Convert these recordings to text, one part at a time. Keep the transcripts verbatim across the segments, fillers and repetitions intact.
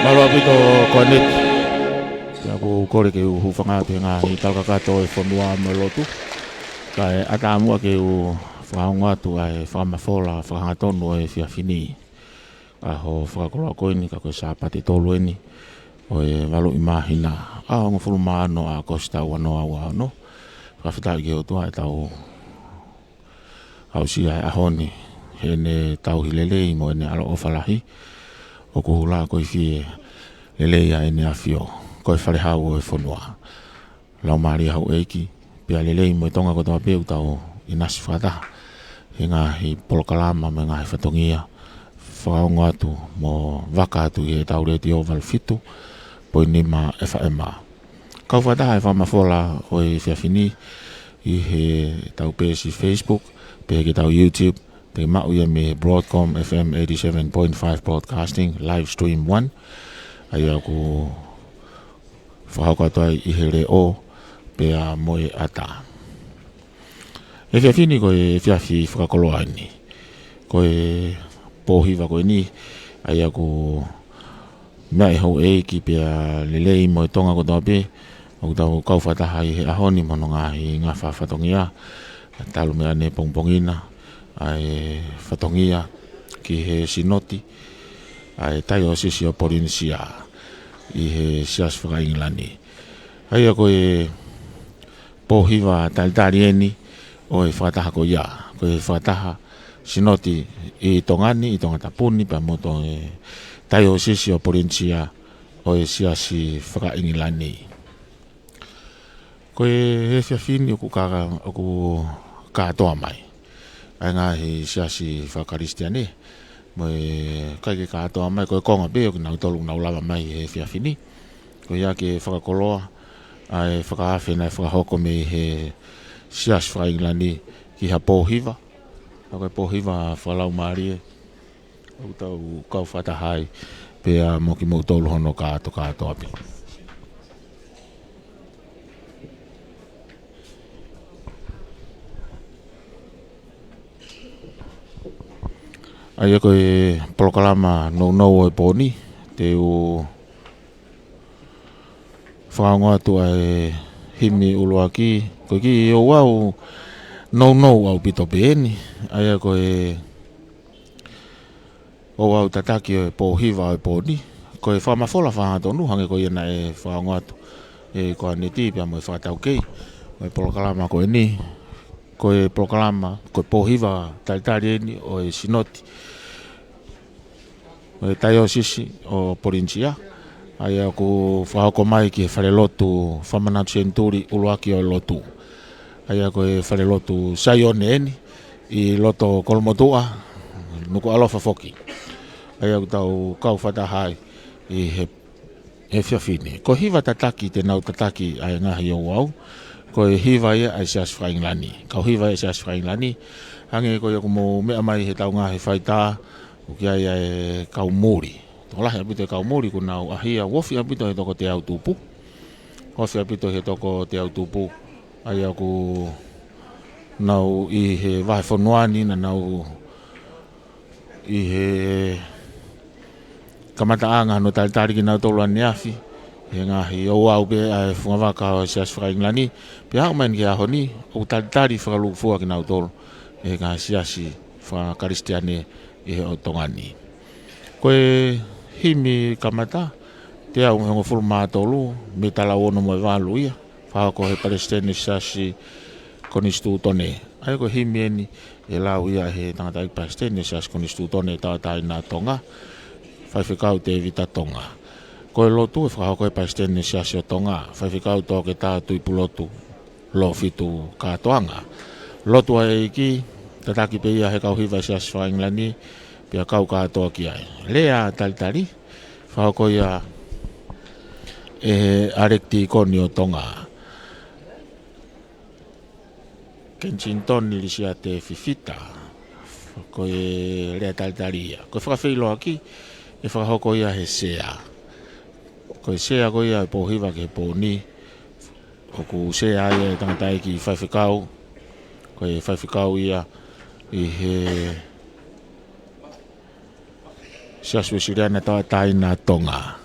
Mālō ʻaupito Koaneti. Pea ʻoku ou kole ke u hūfanga pē he ngaahi talakakato ʻo e fonua mo e lotu. Kae ʻatā muʻa ke u fakaongo atu ʻa e fakamafola fakahangatonu ʻo e efiafi ni. ʻAho fakakoloa ko eni ka ko e Sāpate tolu eni ʻo e valu ʻi māhina. ʻAho hongofulu mā ono ʻa ʻAokosi taʻu ua noa ua ono. Fakafetaʻi ki he ʻOtua ʻetau aʻusia e ʻaho ni, heʻene tauhi lelei mo ʻene ʻaloʻofa lahi, ʻoku lakoifie lelei ʻa ʻEne ʻAfio, ko e falehau ʻo e fonua. Laumālie Houʻeiki, pea lelei mo e Tonga kotoa pē ʻoku tau ʻinasi fakataha he ngaahi polokalama mo e ngaahi fatongia, fakaongo atu mo vaka atu ʻi heʻetau letiō valu fitu poini nima FM. Kau fakataha e fakamafola ʻo e efiafi ni ʻi heʻetau peesi Facebook, pea ki heʻetau YouTube, te ke maʻu ia mei he Broadcom FM eighty-seven point five Broadcasting, live stream one. ʻA ia ʻoku fakahoko atu ai ʻi he leʻo, pea mo e ʻata. Efiafi ni ko e efiafi fakakoloa eni. Ko e pō hiva ko eni, ʻa ia ʻoku meʻa ʻe houʻeiki pea lelei mo e Tonga kotoa pē, ʻoku tau kau fakataha ʻi he ʻaho ni mo hono ngaahi ngafa fatongia, talu mei ʻanepongipongina, ʻa e fatongia ki he Sinoti ʻa e Taiosisi ʻo Polinisia ʻi he Siasi Faka-ʻIngilani. ʻA ia ko e pō hiva talitali eni ʻo e fakataha ko ia, ko e fakataha Sinoti ʻi Tonga ni, ʻi Tongatapu ni, pea mo e Taiosisi ʻo Polinisia ʻo e Siasi Faka-ʻIngilani. Ko e efiafi ni ʻoku ka-, ʻoku kātoa mai ʻa e ngaahi siasi fakakalisitiane, mo e ʻikai ke kātoa mai, ko e konga pē ʻo kinautolu ʻoku nau lava mai he efiafi ni. Ko ia ke fakakoloa ʻa e fakaafe naʻe fakahoko mei he Siasi Faka-ʻIngilani ki ha pō hiva. ʻA ko e pō hiva fakalaumālie ʻoku tau kau fakataha ai pea mo kimoutolu hono kātokātoa pē. ʻA ia ko e polokalama nounou ʻo e pō ni, te u fakaongo atu ʻa e himi ʻuluaki, ko e kiʻi ouau nounou ʻaupito pē eni, ʻa ia ko e ouau tataki ʻo e pō hiva ʻo e pō ni, ko e fakamafola fakahangatonu, hangē ko ia naʻe fakaongo atu ʻe Koaneti pea mo e fakataukei, mo e polokalama ko eni, ko e polokalama, ko e pō hiva talitali eni ʻo e Sinoti ʻo e Taiosisi ʻo Polinisia, ʻa ia ʻoku fakahoko mai ki he falelotu Fakamanatu Senituli ʻUluaki ʻo e Lotu. ʻA ia ko e falelotu Saione eni ʻi loto Kolomotuʻa, Nukuʻalofa foki. ʻA ia ʻoku tau kau fakataha ai ʻi he efiafi ni. Ko e hiva tataki te nau tataki ʻa e ngaahi ouau, ko e hiva ia ʻa e Siasi Faka-ʻIngilani. Kau hiva ia ʻa e Siasi Faka-ʻIngilani, hangē ko ia ʻoku mou meʻa mai heʻetau ngaahi faitā, ʻoku ʻi ai ʻa e kau muli. Tokolahi ʻaupito e kau muli ʻoku nau ʻaʻahi, ʻoku ofi ʻaupito he toko teau tupu. Ofi ʻaupito he toko teau tupu. ʻA ia ʻoku nau ʻi he vahefonua ni, naʻa nau ʻi he kamataʻanga hono talitali kinautolu ʻaneafi he ngaahi ouau pē ʻa e fungavaka ʻo e Siasi Faka-ʻIngilani, pea aʻu mai eni ki he ʻaho ni, ʻoku talitali fakalūkufua kinautolu ʻe he ngaahi siasi fakakalisitiane ʻi he ʻo Tonga ni. Ko e himi kamata, teau hongofulu mā tolu, mita lau ono mo e valu ia, fakahoko ʻe he Palesiteni Siasi Konisitūtone. ʻA ia ko e himi eni ʻe lau ia ʻe he tangataʻeiki Palesiteni Siasi Konisitūtone Tauʻatāina Tonga, Faifekau Tēvita Tonga. Ko e lotu ʻe fakahoko ʻe he Palesiteni Siasi ʻo Tonga, Faifekau Toketā Tuʻipulotu Lōfitu Kātoanga. Lotu ʻa e ʻEiki, tataki pē ia ʻe he kau hiva ʻa e Siasi Faka-ʻIngilani, pea kau kātoa ki ai. Lea talitali, fakahoko ia ʻe he ʻAleki Tīkoni ʻo Tonga, Kensington Lisiate Fifita. Ko e lea talitali ia. Ko e fakafeʻiloaki, ʻe fakahoko ia ʻe he Sea. Ko e Sea ko ia ʻo e pō hiva ki he pō ni, ʻoku Sea ia ʻa e tangataʻeiki faifekau, ko e faifekau ia ʻi he Siasi Uēsiliana Tauʻatāina Tonga.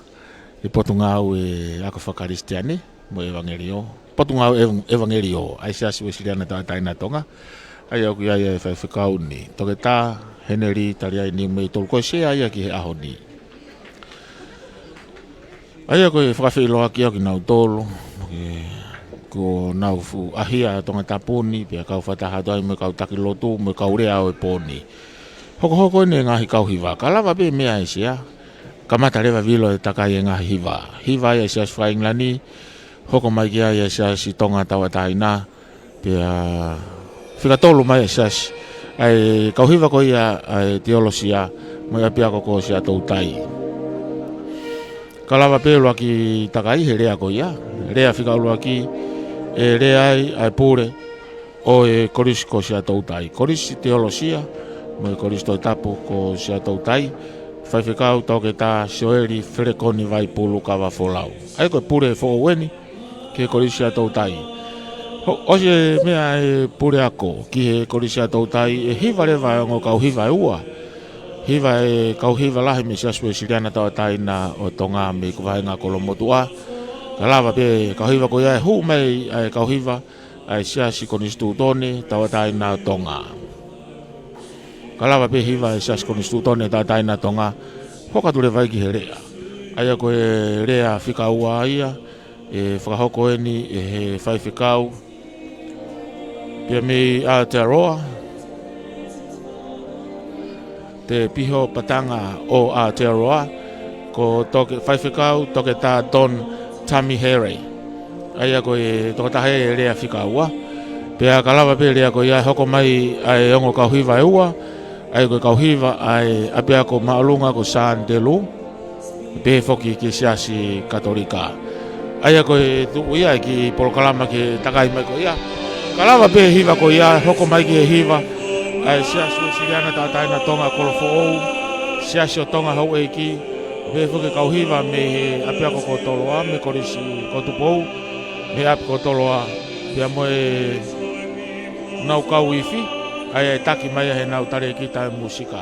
ʻI Potungāue Ako Fakakalisitiane mo e ʻEvangeliō. Potungāue Ev-, ʻEvangeliō ʻa e Siasi Uēsiliana Tauʻatāina ʻo Tonga. ʻA ia ʻoku ʻi ai ʻa e faifekau ni, Toketā Henelī Taliai Niumeitolu, ko e sea ia ki he ʻaho ni. ʻA ia ko e fakafeʻiloaki ʻa kinautolu, ke, ko ʻenau fuʻu ʻahia ʻa Tongatapu ni, pea kau fakataha atu ai mo e kau taki lotu, mo e kau lea ʻo e pō ni. Hokohoko eni e ngaahi kau hiva, ka lava pē meʻa e sea, kamata leva vilo e takai e ngaahi hiva. Hiva ia e Siasi faka-ʻIngilani, hoko mai ki ai e Siasi Tonga Tauʻatāina, pea fika tolu mai e Siasi, ʻa e kau hiva ko ia ʻa e teolosia, mo e ʻapiako ko Siaʻatoutai. Ka lava pē ʻuluaki takai he lea ko ia, lea fika ʻuluaki, ʻe lea ai ʻa e pule ʻo e Kolisi ko Siaʻatoutai, Kolisi Teolosia mo e Kolisi Tongatapu ko Siaʻatoutai, Faifekau Toketā Sioeli Felekoni Vaipulu Kavafolau. ʻA ia ko e pule foʻou eni ki he Kolisi Siaʻatoutai. Ho-, ʻosi e meʻa e puleako ki he Kolisi Siaʻatoutai, ʻe hiva leva e ongo kau hiva ʻe ua. Hiva e kau hiva lahi mei he Siasi Uēsiliana Tauʻatāina ʻo Tonga mei he ikuvahenga kolomotuʻa. Ka lava pē kau hiva ko ia ʻe hū mai ʻa e kau hiva ʻa e Siasi Konisitūtone Tauʻatāina ʻo Tonga. Ka lava pē hiva e Siasi Konisitūtone Tauʻatāina ʻo Tonga, hoko atu leva ai ki he lea. ʻA ia ko e lea fika ua ia, ʻe fakahoko eni ʻe he faifekau pea mei Aotearoa, Te Piho Patanga ʻo Aotearoa, ko Toke-, Faifekau Toketā Don Tamihere. ʻA ia ko e tokotaha e lea fika ua. Pea ka lava pē lea ko ia ʻe hoko mai ʻa e ongo kau hiva ʻe ua, ʻa ia ko e kau hiva ʻa e ʻapiako māʻolunga ko Sānitelū, pehē foki ki he Siasi Katolika. ʻA ia ko e tuʻu ia e kiʻi polokalama ki he takai mai ko ia. Ka lava pē hiva ko ia, hoko mai ki he hiva ʻa e Siasi Uēsiliana Tauʻatāina ʻo Tonga Kolofoʻou, Siasi ʻo Tonga Houʻeiki, pehē foki kau hiva mei he ʻapiako ko Toloa, mei he Kolisi ko Tupou, mei he ʻapi ko Toloa, pea mo ʻenau kau ifi, ʻa ia ʻe taki mai ʻe heʻenau talēkita ʻo e mūsika,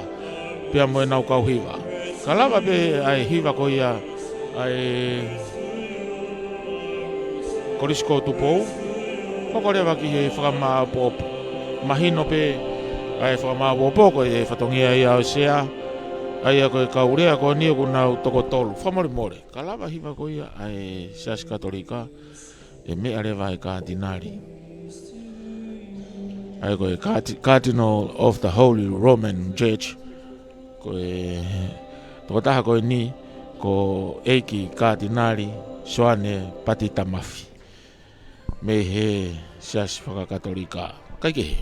pea mo ʻenau kau hiva. Ka lava pē ʻa e hiva ko ia ʻa e Kolisi ko Tupou, hoko leva ki he fakamāopoopo. Mahino pē ʻa e fakamāopoopo ko e fatongia ia ʻo e sea, ʻa ia ko e kau lea ko eni ʻoku nau toko tolu. Fakamolemole, ka lava hiva ko ia ʻa e Siasi Katolika, ʻe meʻa leva e Katinali. ʻA ia ko e Card-, Cardinal of the Holy Roman Church, ko e tokotaha ko eni ko ʻEiki Katinali Soane Patita Mafi, mei he Siasi Fakakatolika. Kaikehe,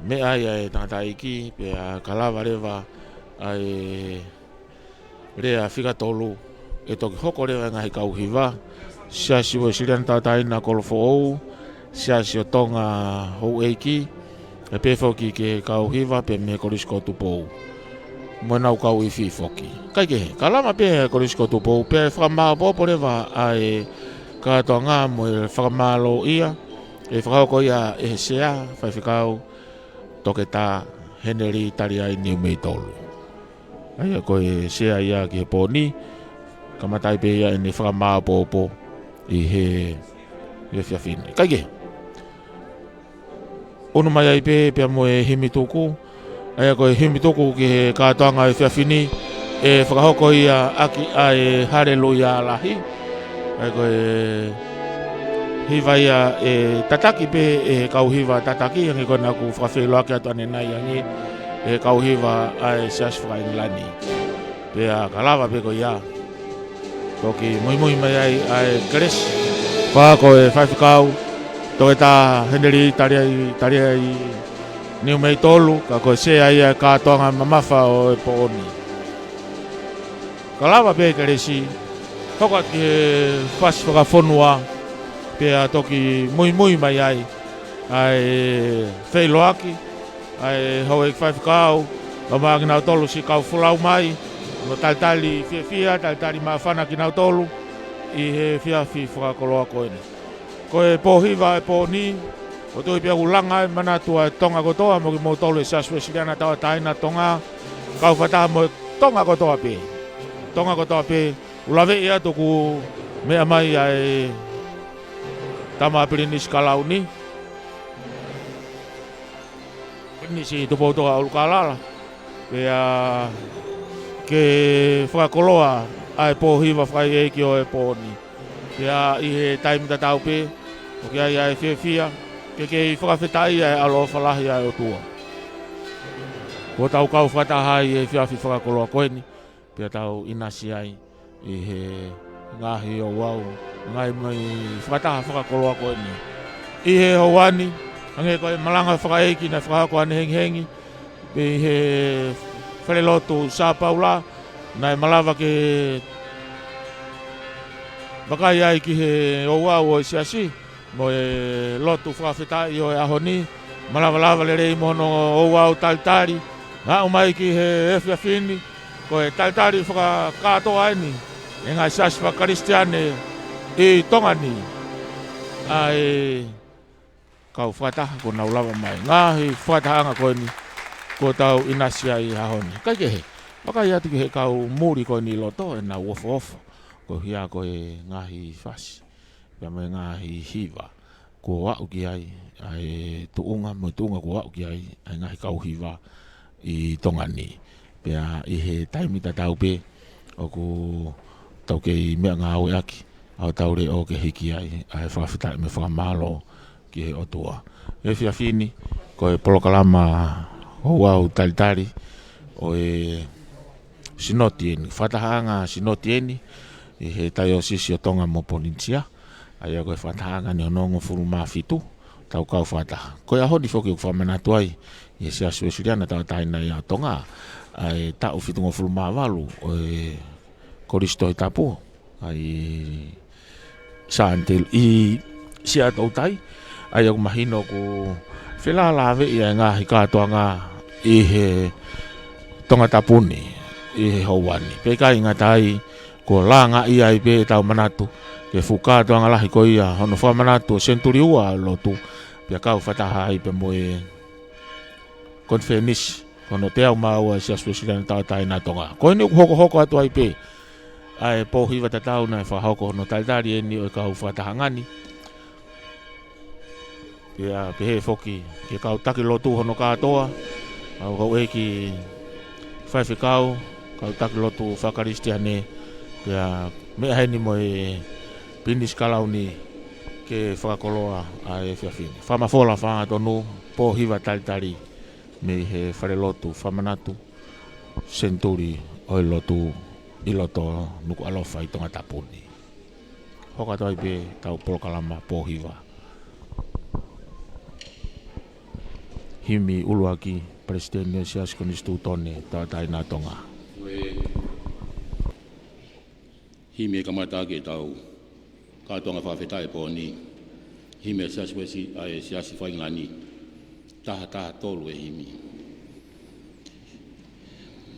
meʻa ai ʻa e tangataʻeiki, pea ka lava leva ʻa e lea fika tolu, ʻe toki hoko leva e ngaahi kau hiva, Siasi Uēsiliana Tauʻatāina Kolofoʻou, Siasi ʻo Tonga Houʻeiki, ʻe pehē foki ki he kau hiva pea mei he Kolisi ko Tupou, mo ʻenau kau ifi foki. Kaikehe, ka lava pē e Kolisi ko Tupou, pea ʻe fakamāopoopo leva ʻa e kātoanga mo e fakamālō ia, ʻe fakahoko ia ʻe he sea, Faifekau Toketā Henelī Taliai Niumeitolu. ʻA ia ko e sea ia ki he pō ni, kamata ai pē ia ʻene fakamāopoopo ʻi he, ʻi he efiafi ni. Kaikehe, ʻunu mai ai pē pea mo e himi tuku, ʻa ia ko e himi tuku ki he kātoanga ʻo e efiafi ni, ʻe fakahoko ia ʻaki ʻa e Haleluia Lahi. ʻA ia ko e hiva ia ʻe tataki pē ʻe he kau hiva tataki, hangē ko ʻeku fakafeʻiloaki atu ʻanenai ange, ʻe he kau hiva ʻa e Siasi faka-ʻIngilani. Pea ka lava pē ko ia, toki muimui mai ai ʻa e kelesi, fakahoko ʻe he Faifekau Toketā Henelī Taliai, Taliai Niumeitolu, ka ko e sea ia e kātoanga mamafa ʻo e pō ni. Ka lava pē e kelesi, hoko atu ki he fasi fakafonua, pea toki muimui mai ai ʻa e feʻiloaki ʻa e houʻeiki faifekau, pea mo kinautolu siʻi kau folau mai, mo talitali fiefia, talitali māfana kinautolu ʻi he efiafi fakakoloa ko eni. Ko e pō hiva e pō ni, ʻoku ou tui pē ʻoku langa e manatu ʻa e Tonga kotoa, mo kimoutolu e Siasi Uēsiliana Tauʻatāina Tonga, kau fakataha mo e Tonga kotoa pē. Tonga kotoa pē, ʻOku laveʻi atu ʻoku meʻa mai ʻa e tama Pilinisi Kalauni, Pilinisi Tupoutoʻa ʻUlukalala, pea ke fakakoloa ʻa e pō hiva fakaʻeiʻeiki ʻo e pō ni. Pea ʻi he taimi tatau pē, ʻoku ʻi ai ʻa e fiefia ke kei fakafetaʻi ʻa e ʻaloʻofa lahi ʻa e ʻOtua. Kuo tau kau fakataha ai he efiafi fakakoloa ko eni, pea tau ʻinasi ai ʻi he ngaahi ouau, ngaahi meʻa fakataha fakakoloa ko eni. ʻI he houa ni, hangē ko e malanga fakaʻeiki naʻe fakahoko ʻanehengihengi, pea ʻi he falelotu Sā Paula, naʻe malava ke vakai ai ki he ouau ʻo e siasi, mo e lotu fakafetaʻi ʻo e ʻaho ni, malava lava lelei mo hono ouau talitali, aʻu mai ki he efiafi ni, ko e talitali fakakātoa eni ʻa e ngaahi siasi fakakalisitiane ʻi Tonga ni. ʻA e kau fakataha kuo nau lava mai. Ngaahi fakatahaʻanga ko eni, kuo tau ʻinasi ai he ʻaho ni. Kae kehe, vakai atu ki he kau muli ko eni ʻi loto, ʻenau ofoofo, ko e hia ko e ngaahi fasi pea mo e ngaahi hiva kuo aʻu ki ai, ʻa e tuʻunga, mo e tuʻunga kuo aʻu ki ai ʻa e ngaahi kau hiva ʻi Tonga ni. Pea ʻi he taimi tatau pē, ʻoku tau kei meʻangāueʻaki ʻa hotau leʻo ke hiki ai ʻa e fakafetaʻi mo e fakamālō ki he ʻOtua. He efiafi ni, ko e polokalama ouau talitali ʻo e Sinoti eni, fakatahaʻanga Sinoti eni ʻi he Taiosisi ʻo Tonga mo Polinisia, ʻa ia ko e fakatahaʻanga ni hono hongofulu mā fitu, tau kau fakataha. Ko e ʻaho ni foki ʻoku fakamanatu ai ʻe he Siasi Uesiliana Tauʻatāina ʻo Tonga ʻa e taʻu fitungofulu mā valu ʻo e Kolisi Tohi Tapu, ʻa ia ʻi Sāniteli, ʻi Siaʻatoutai, ʻa ia ʻoku mahino ʻoku felālāveʻi ʻa e ngaahi kātoanga ʻi he Tongatapu ni ʻi he houa ni. Pea ʻikai ngata ai, kuo langaʻi ai pē ʻetau manatu ki he fuʻu kātoanga lahi ko ia hono fakamanatu ʻo e senituli ua ʻo e lotu, pea kau fakataha ai pē mo e konifelenisi ko hono teau mā ua ʻa e Siasi Uesiliana Tauʻatāina ʻo Tonga. Ko eni ʻoku hokohoko atu ai pē ʻa e pō hiva tatau naʻe fakahoko hono talitali eni ʻo e kau fakatahaʻanga ni. Pea pehē foki ki he kau taki lotu hono kātoa, ʻa e kau ʻeiki faifekau, kau taki lotu fakakalisitiane, pea meʻa heni mo e Pilinisi Kalauni ke fakakoloa ʻa e efiafi ni. Fakamafola fakahangatonu, pō hiva talitali mei he falelotu fakamanatu senituli ʻo e lotu ʻi loto Nukuʻalofa ʻi Tongatapu ni. Hoko atu ai pē ʻetau polokalama pō hiva. Himi ʻuluaki, Palesiteni ʻo e Siasi Konisitūtone Tauʻatāina ʻo Tonga. Himi ʻe kamata ʻaki ʻetau kātoanga fakafetaʻi pō ni. Himi ʻa e Siasi Uesi-, ʻa e Siasi Faingani. Taha taha tolu e himi.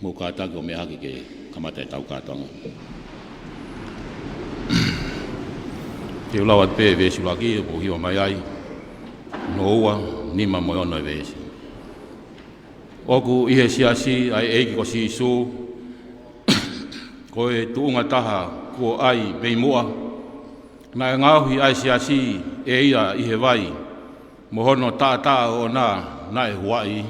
Mou kātaki ʻo meʻa hake ke kamata ʻetau kātoanga. Te u lau atu pē veesi ʻuluaki ʻoku hiva mai ai. Hono ua, nima mo e ono e veesi. ʻOku ʻi he siasi ʻa e ʻEiki ko Sīsū, ko e tuʻunga taha kuo ʻai mei muʻa. Naʻe ngaohi ʻa e siasi ʻe ia ʻi he vai, mo hono taʻataʻa ʻoʻona naʻe huaʻi.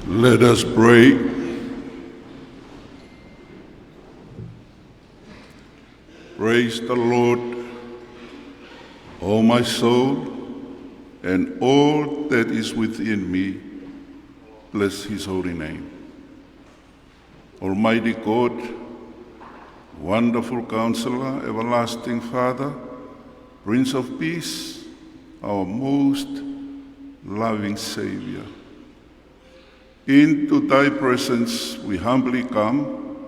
Let us pray. Praise the Lord, O my soul, and all that is within me, bless his holy name. Almighty God, wonderful Counselor, everlasting Father, Prince of Peace, our most loving Savior. Into thy presence we humbly come,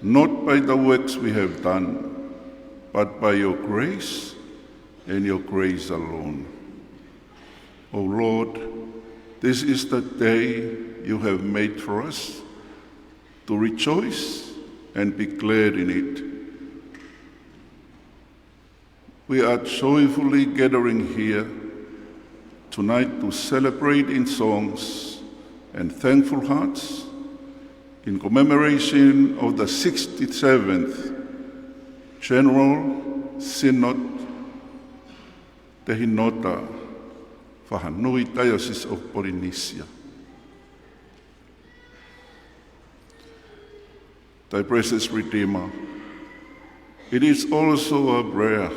not by the works we have done, but by your grace and your grace alone. O Lord, this is the day you have made for us to rejoice and be glad in it. We are joyfully gathering here tonight to celebrate in songs and thankful hearts in commemoration of the sixty-seventh General Synod Te Hinota Fahanui, Diocese of Polynesia. Thy precious Redeemer, it is also our prayer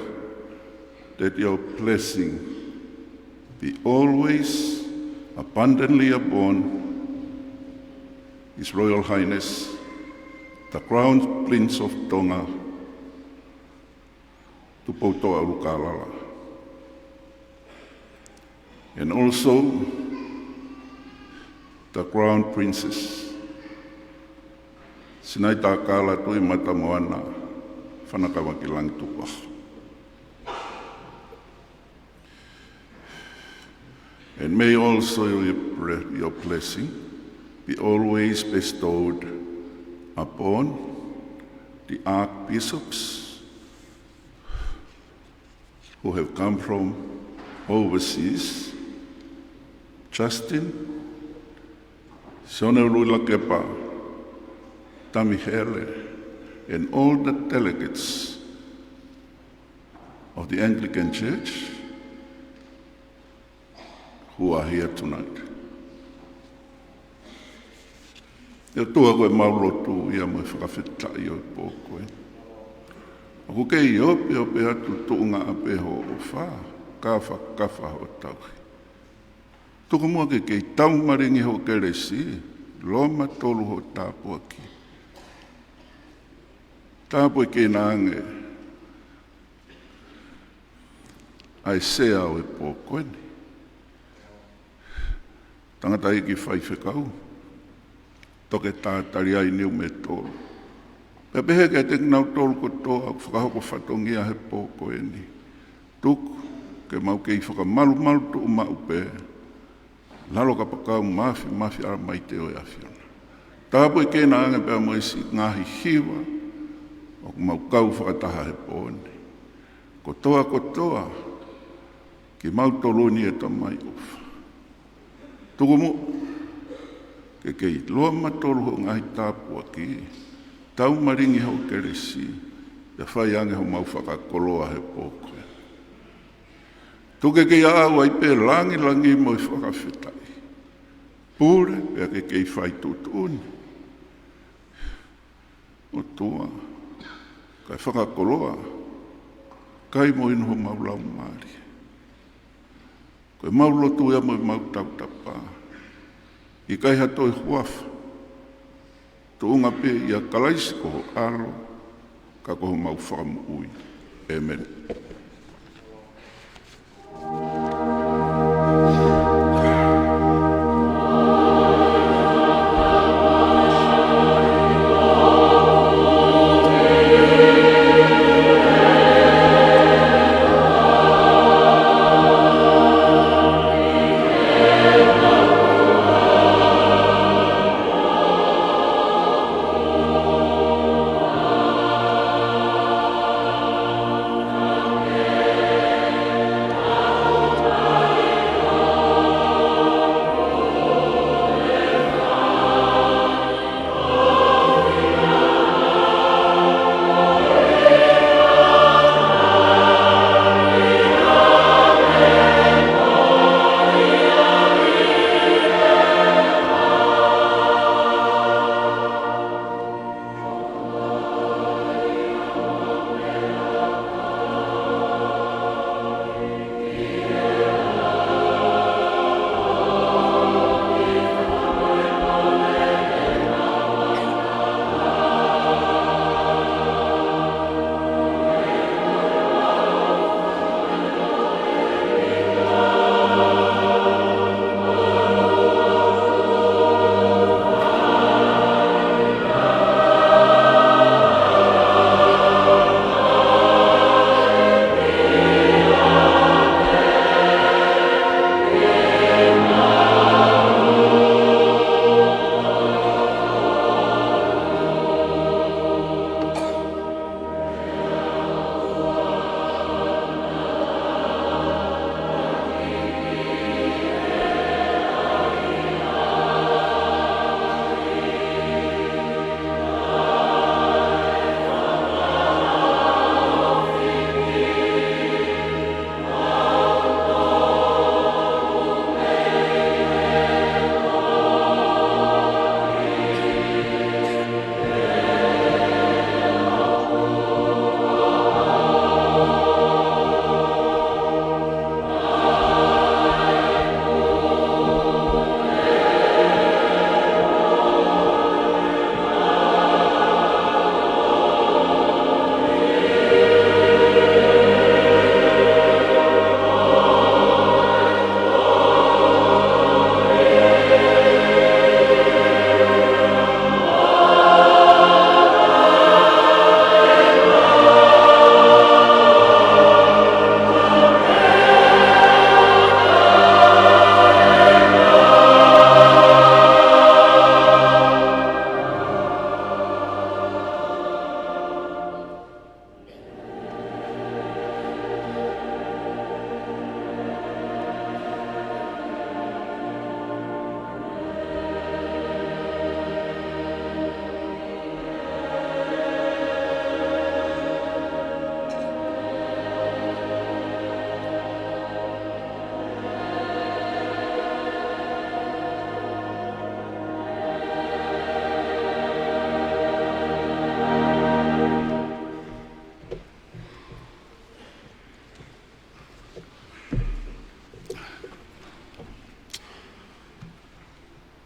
that your blessing be always abundantly upon His Royal Highness, the Crown Prince of Tonga, Tupoutoʻa ʻUlukalala. And also the Crown Princess, Sinaitakala Tuʻimatamoana Fanakavakilangi Tukuʻaho. And may also your bre-, your blessing be always bestowed upon the archbishops who have come from overseas, Justin, Sione Uluilakepa, Tamihele, and all the delegates of the Anglican Church who are here tonight. ʻE ʻOtua, ko ʻemau lotu ia mo e fakafetaʻi ʻo e pō ko eni. ʻOku kei ope, ope atu tuʻunga ʻapē hoʻo ʻofa, kafakafa hoʻo tauhi. Tuku muʻa ke kei taumalingi hoʻo kelesi, Loma tolu hoʻo tāpuaki. Tāpuekina ange ʻa e sea ʻo e pō ko eni. Tangataʻeiki faifekau, Toketā Taliai Niumetolu. Pea pehē kiate kinautolu kotoa ʻoku fakahoko fatongia he pō ko eni. Tuku ke mau kei fakamalumalu tuʻumaʻu pē, lalo kapakau mafimafi ʻa e ʻAlamaite ʻo e ʻAfiona. Tāpuekina ange pea mo e siʻi ngaahi hiva ʻoku mau kau fakataha he pō ni. Kotoa kotoa, kimautolu ni ʻe Tamai ʻofa. Tuku muʻa ke kei Loma tolu hoʻo ngaahi tāpuaki, taumalingi hoʻo kelesi, pea fai ange homau fakakoloa he pō ko eni. Tuku ke kei aʻau ai pē langilangi mo e fakafetaʻi. Pule, pea ke kei fai tuʻutuʻuni. ʻOtua, kae fakakoloa, kai mo inu homau laumālie. Ko ʻemau lotu ia mo ʻemau tautapa. ʻIkai ha toe huafa. Tuʻunga pē ʻia Kalaisi ko ho ʻAlo, ka ko homau Fakamoʻui. ʻĒmeni.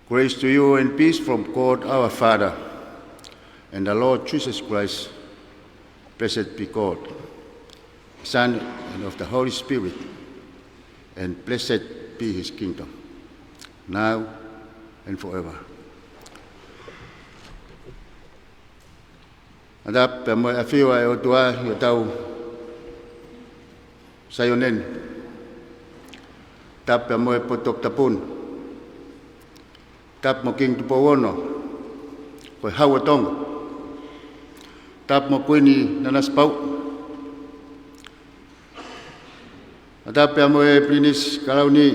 Grace to you and peace from God our Father and the Lord Jesus Christ. Blessed be God, Son, and of the Holy Spirit, and blessed be his kingdom, now and forever. Tapu pea mo e ʻafio ʻa e ʻOtua ʻi hotau Saione ni. Tapu pea mo e potu toputapu ni. Tapu mo Kingi Tupou Ono, ko e Hau ʻo Tonga. Tapu mo Kuini Nanasipauʻu. Tapu pea mo e Pilinisi Kalauni,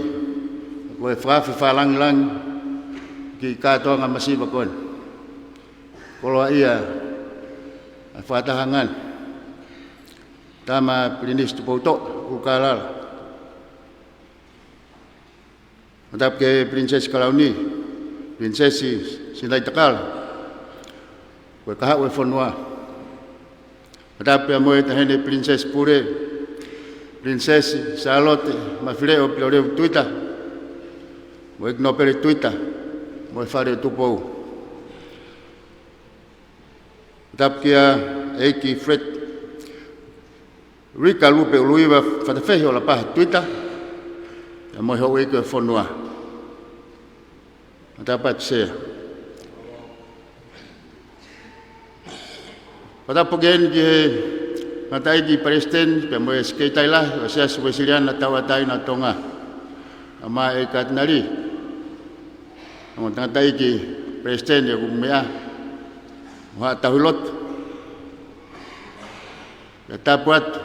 ko e fakaafe fakalangilangi ki he kātoanga masiva ko eni. Koloaʻia ʻa e fakataha ngani. Tama Pilinisi Tupoutoʻa ʻUlukalala. Tapu ki he Pilinisesi Kalauni, Pilinisesi Sinaitakala, ko e kahaʻu ʻo e fonua. Tapu pea mo e Taʻahine Pilinisesi Pule, Pilinisesi Sālote Mafileʻo Pilolevu Tuita, mo e ʻEiki Nōpele Tuita, mo e Fale ʻo Tupou. Tapu kia ʻEiki Fred Rika Lupe ʻUluiva Fatafehi ʻo Lapaha Tuita, pea mo e houʻeiki ʻo e fonua. Tapu atu Sea. Tapu ki he, ki he tangataʻeiki Palesiteni, pea mo e Sekelitali Lahi ʻo e Siasi Uēsiliana Tauʻatāina ʻo Tonga, pea mo e Katinali, mo e tangataʻeiki Palesiteni ʻoku meʻa, mo haʻa tauhi lotu. Pea tapu atu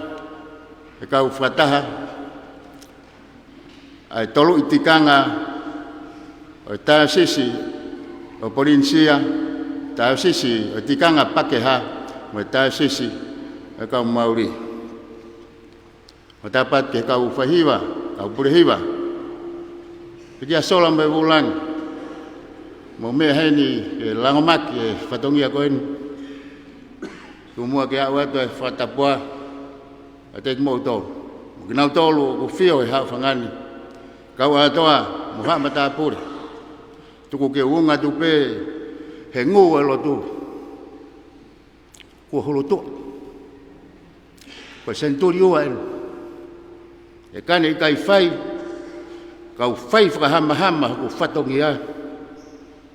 ki he kau fakataha ʻa e tolu ʻi tikanga ʻo e Taiosisi ʻo Polinisia, Taiosisi ʻo e Tikanga Pakeha, mo e Taiosisi ʻo e Kau Mauli. Mo tapu atu ki he kau faihiva, kau pule hiva. Pea kia Sola mo e Vulangi, mou meʻa heni ke langomaki e fatongia ko eni. Tuku muʻa ke aʻu atu e fakatapu ʻa e teki mo utou, mo kinautolu ʻoku fio he haʻofanga ni, kau ʻa e ʻOtua mo haʻa matāpule. Tuku ke unga atu pē he ngū ʻo e lotu. Kuo hulu tuʻa. Ko e senituli ua eni. ʻE kane ʻikai fai, kau fai fakahamahama hoku fatongia,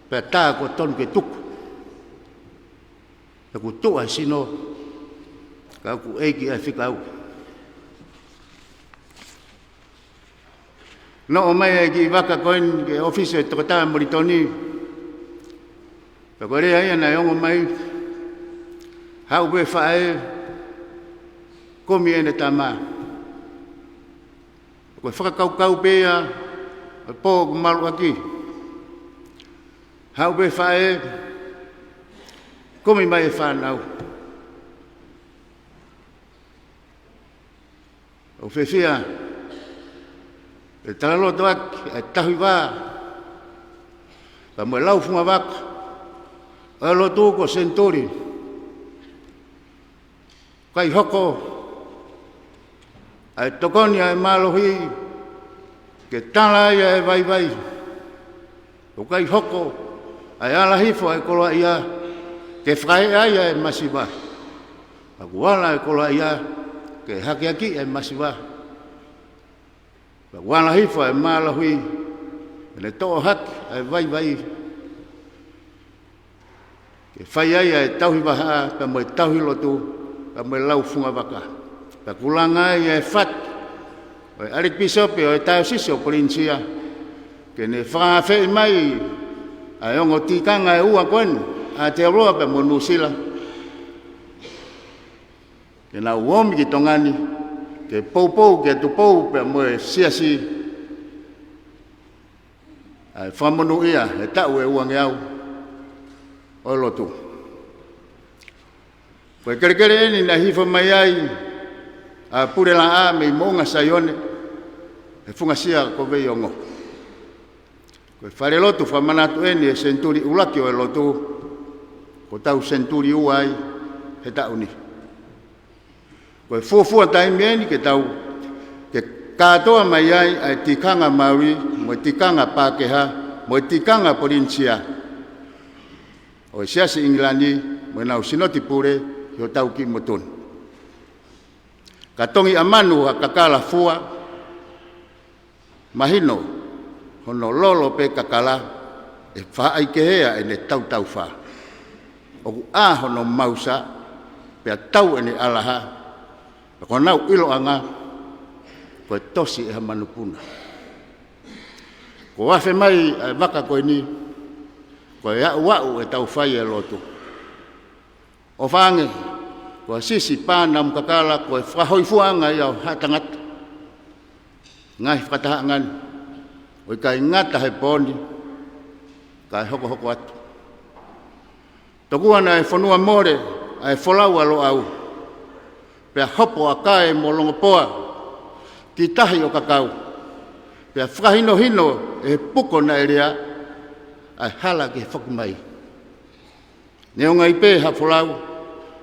pea tā kuo tonu ke tuku. He kuo tuʻa e sino, ka ʻoku ʻeiki ʻa e fekau. Naʻe ʻomai e kiʻi vaka ko eni ki he ʻōfisi ʻo e Toketā Molitoni. Pea ko e lea ia naʻe ongo mai, haʻu pē faʻē, kumi ʻene tama. Ko e fakakaukau pē ia ʻo e pō ʻoku malu ʻaki. Haʻu pē faʻē, kumi mai e fānau. ʻOku fiefia ʻe talaloto ʻaki e tauhi vā, pea mo e lau fungavaka ʻo e lotu ko e senituli. ʻIkai hoko ʻa e tokoni ʻa e mālohi ke tala ai ʻa e vaivai. ʻOku ʻikai hoko ʻa e ala hifo ʻa e koloaʻia ke fakaeʻa ai ʻa e masiva. Ka kuo ala e koloaʻia ke hakeakiʻi ʻa e masiva. Ka kuo ala hifo ʻa e mālohi ke ne toʻo hake ʻa e vaivai, ke fai ai ʻa e tauhi vahaʻa, pea mo e tauhi lotu, pea mo e lau fungavaka. Pea kuo langa ai ʻa e fatu ʻo e ʻAlikipīsope ʻo e Taiosisi ʻo Polinisia, ke ne fakaafeʻi mai ʻa e ongo tikanga ʻe ua ko eni, ʻa Aotearoa pea mo Nuʻusila, ke nau ōmi ki Tonga ni, ke poupou kia Tupou pea mo e siasi, ʻa e fakamonūʻia he taʻu ʻe uangeau ʻo e lotu. Ko e kelekele eni naʻe hifo mai ai ʻa Pulelaʻā mei Moʻunga Saione, he funga sia ko Veiongo. Ko e falelotu fakamanatu eni e senituli ʻuluaki ʻo e lotu, kuo tau senituli ua ai he taʻu ni. Ko e fuofua taimi eni ke tau, ke kātoa mai ai ʻa e tikanga Mauli mo e tikanga Pākehā, mo e tikanga Polinisia ʻo e Siasi ʻIngilani mo ʻenau Sinoti Pule ʻi hotau kiʻi motu ni. Ka tongi ʻa manu ha kakala fua, mahino hono lolo pē kakala ʻe faʻahi kehe ʻa ʻene tautaufā. ʻOku ʻā hono mausa pea tau ʻene ʻalaha, pea ko honau ʻiloʻanga ko e tosi ʻe ha manupuna. Kuo afe mai ʻa e vaka ko eni, ko e aʻuaʻu ʻetau fai e lotu. ʻOfa ange, ko e sisi pā namu kakala ko e fakahōifuaʻanga ia ʻo ha tangata. Ngaahi fakatahaʻanga ni ʻoku ʻikai ngata he pō ni, kae hokohoko atu. Tokua naʻe fonua mole ʻa e folau ʻa Loʻau, pea hopo ʻa Kae mo Longopoa ki tahi ʻo kakau, pea fakahinohino ʻe he puko naʻe lea ʻa e hala ki he foki mai. Neongo ai pē ha folau,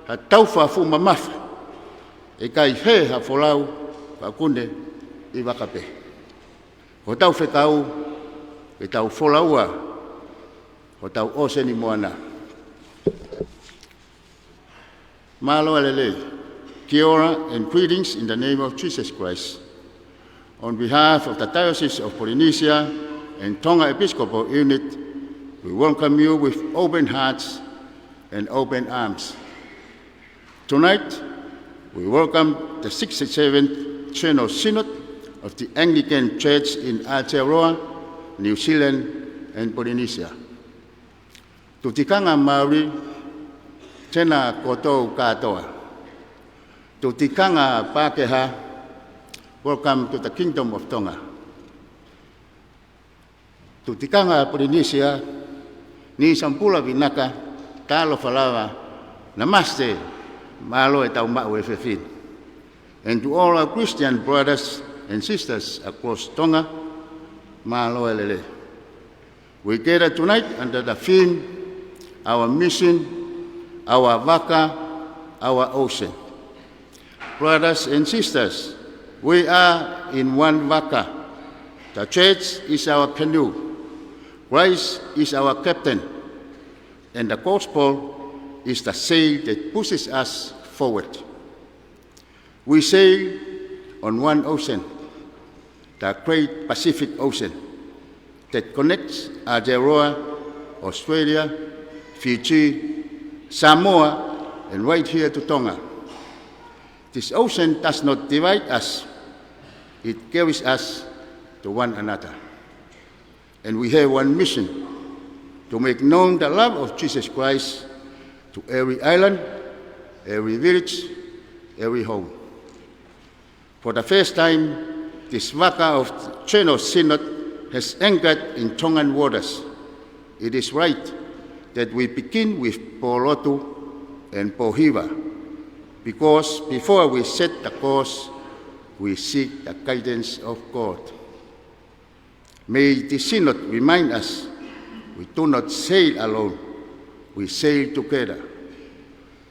ha taufa fuʻu mamafa, ʻe ʻikai hē ha folau ka ʻoku ne ʻi vaka pē. Ko hotau fekau, ke tau folaua hotau ʻōseni moana. Mālō e lelei. Kia ora and greetings in the name of Jesus Christ. On behalf of the Diocese of Polynesia and Tonga Episcopal Unit, we welcome you with open hearts and open arms. Tonight, we welcome the sixty-seventh General Synod of the Anglican Church in Aotearoa, New Zealand, and Polynesia. Tuʻu tikanga Māori, tēnā koutou kātoa. Tuʻu tikanga Pākehā, welcome to the Kingdom of Tonga. Tuʻu tikanga Polinisia, Nii Sampula Vinaka, talofa lava, namaste, mālō e tau maʻu e efiafi ni. And to all our Christian brothers and sisters across Tonga, mālō e lelei. We gather tonight under the theme, Our Mission, Our Vaka, Our Ocean. Brothers and sisters, we are in one vaka. The church is our canoe. Christ is our captain. And the gospel is the sail that pushes us forward. We sail on one ocean, the great Pacific Ocean, that connects Aotearoa, Australia, Fiji, Samoa, and right here to Tonga. This ocean does not divide us, it carries us to one another. And we have one mission, to make known the love of Jesus Christ to every island, every village, every home. For the first time, this vaka of General Synod has anchored in Tongan waters. It is right that we begin with Pōlotu and Pōhiva, because before we set the course, we seek the guidance of God. May this synod remind us, we do not sail alone, we sail together.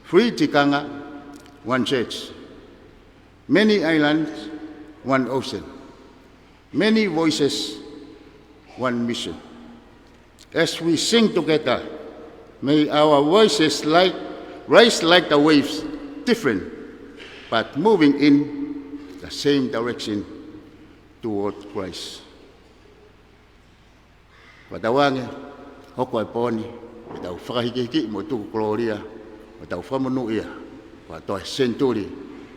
Three tikanga, one church. Many islands, one ocean. Many voices, one mission. As we sing together, may our voices like, rise like the waves, different, but moving in the same direction toward Christ. Fakatauange, hoko e pō ni, ke tau fakahikihiki mo tuku kolōlia, mo tau fakamonūʻia, ko e toe senituli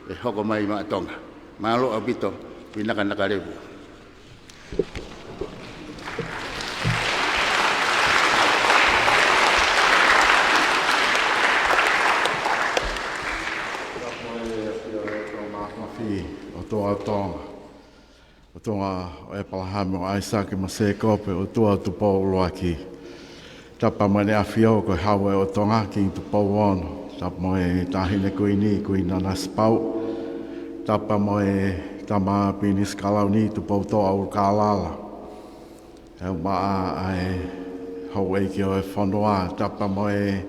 ʻe hoko mai maʻa Tonga. Mālō ʻaupito, vinaka naka levu. ʻOtua ʻo Tonga. ʻOtua ʻo ʻĒpalahame, ʻo ʻAisake mo Sēkope, ʻOtua ʻo Tupou ʻUluaki. Tapu mo ʻEne ʻAfio ko e Hau ʻo Tonga, Kingi Tupou Ono. Tapu mo e Taʻahine Kuini, Kuini Nanasipauʻu. Tapu mo e Tama Pilinisi Kalauni, Tupoutoʻa ʻUlukālala. ʻUmaʻā ʻa e houʻeiki ʻo e fonua, tapu mo e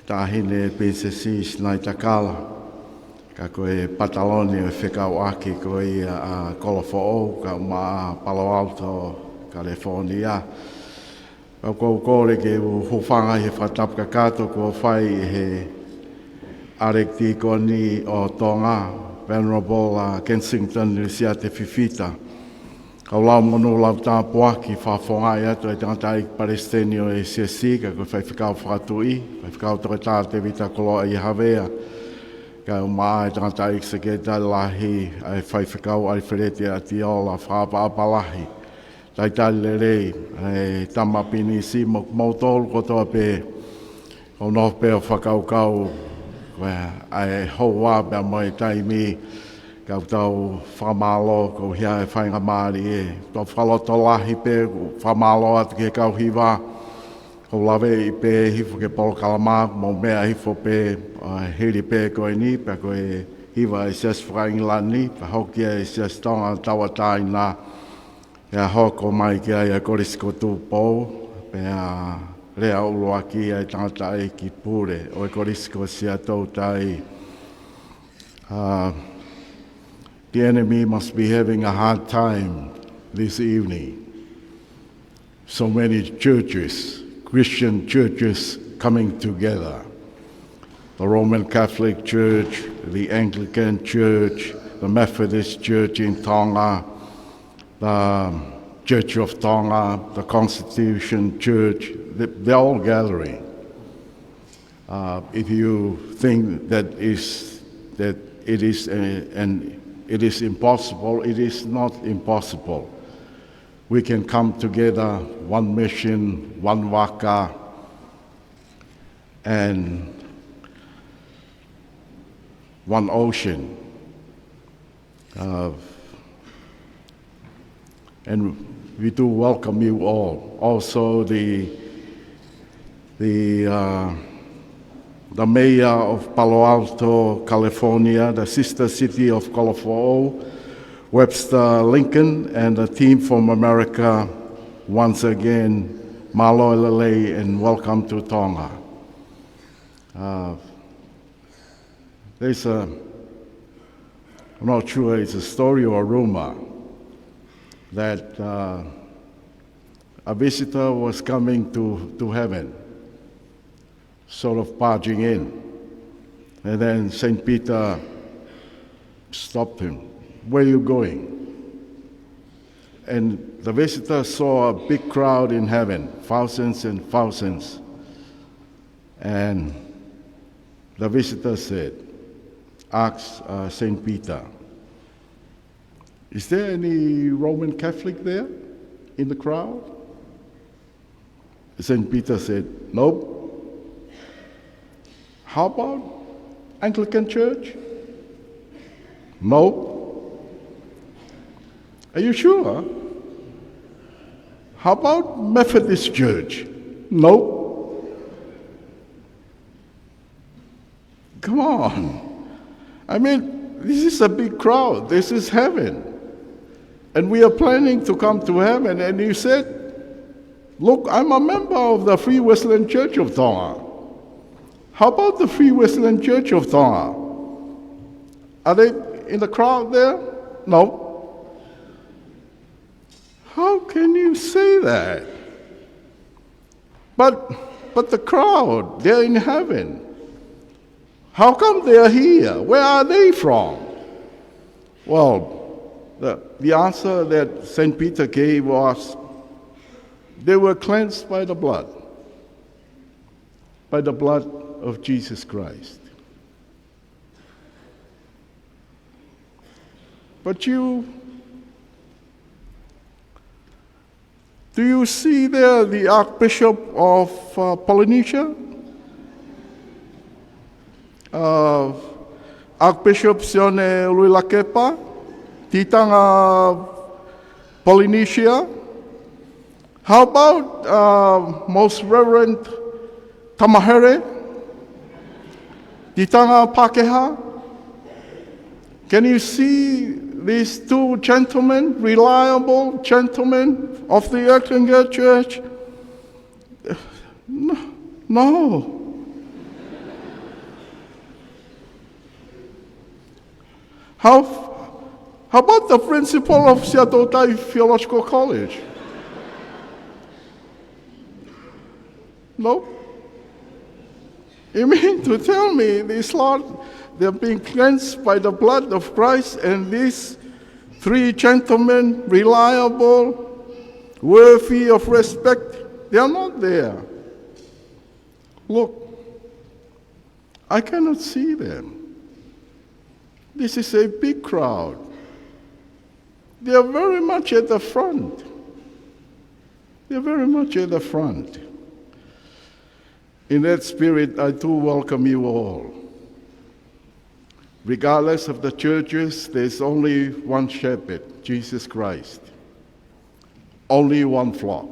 Taʻahine Pilinisesi Sinaitakala, ka ko e pataloni ʻo e fekauʻaki ko ia ʻa Kolofoʻou, kaeʻumaʻā Palo Alto California. Ka ʻoku ou kole ke u hūfanga he fakatapu kakato kuo fai ʻe he ʻAlekitīkoni ʻo Tonga, Venerable, uh, Kensington Lisiate Fifita. Kau lau monū lau tāpuaki fakafofongaʻi atu ʻa e tangataʻeiki palesiteni ʻo e siasi, ka ko e faifekau fakatuʻi, faifekau Toketā Tēvita Koloaʻia Havea, kae ʻumaʻā e tangataʻeiki sekelitali lahi, ʻa e faifekau ʻAlifeleti ʻAtiola, fakaʻapaʻapa lahi. Talitali lelei, ʻa e tama pinisi mo kimoutolu kotoa pē, ʻoku ou nofo pē ʻo fakakaukau, ʻa e houa pea mo e taimi, kau tau fakamālō, ko ia e faingamālie, tau fakalotolahi pē, fakamālō atu ki he kau hiva, ʻoku ou laveʻi pē hifo ki he polokalama, mou meʻa hifo pē, ʻa, hili pē ko eni, pea ko e hiva ʻa e Siasi faka-ʻIngilani, pea hoko ia ʻa e Siasi Tonga Tauʻatāina, ʻa ia ʻe hoko mai ki ai ʻa e Kolisi ko Tupou, pea lea ʻuluaki ʻa e tangataʻeiki pule ʻo e Kolisi ko Siaʻatoutai. Uh, the enemy must be having a hard time this evening. So many churches, Christian churches coming together. The Roman Catholic Church, the Anglican Church, the Methodist Church in Tonga, the Church of Tonga, the Constitution Church, they, they're all gathering. Uh, if you think that is, that it is a, an, it is impossible, it is not impossible. We can come together, one mission, one vaka, and one ocean. Uh, and we do welcome you all. Also, the, the, uh, the mayor of Palo Alto, California, the sister city of Kolofoʻou, Webster Lincoln, and the team from America, once again, mālō e lelei and welcome to Tonga. Uh, There's a, I'm not sure it's a story or a rumor that, uh, a visitor was coming to, to heaven, sort of barging in. And then Saint Peter stopped him. "Where are you going?" And the visitor saw a big crowd in heaven, thousands and thousands. And the visitor said, asked, uh, Saint Peter, "Is there any Roman Catholic there in the crowd?" Saint Peter said, "Nope." "How about Anglican Church?" "Nope." "Are you sure?" "How about Methodist Church?" "Nope." Come on. I mean, this is a big crowd. This is heaven. And we are planning to come to heaven. And you said, "Look, I'm a member of the Free Wesleyan Church of Tonga." "How about the Free Wesleyan Church of Tonga? Are they in the crowd there?" "No." How can you say that? But, but the crowd, they're in heaven. How come they are here? Where are they from? Well, the, the answer that Saint Peter gave was, they were cleansed by the blood, by the blood of Jesus Christ. But you, do you see there the Archbishop of, uh, Polynesia? Uh, Archbishop Sione Uluilakepa, Titanga Polynesia. How about, uh, Most Reverend Tamahere, Titanga Pakeha? Can you see these two gentlemen, reliable gentlemen of the Anglican Church? No, no. How, how about the principal of Siaʻatoutai Theological College? No. You mean to tell me this lot, they've been cleansed by the blood of Christ, and these three gentlemen, reliable, worthy of respect, they are not there. Look, I cannot see them. This is a big crowd. They are very much at the front. They are very much at the front. In that spirit, I do welcome you all. Regardless of the churches, there's only one shepherd, Jesus Christ. Only one flock.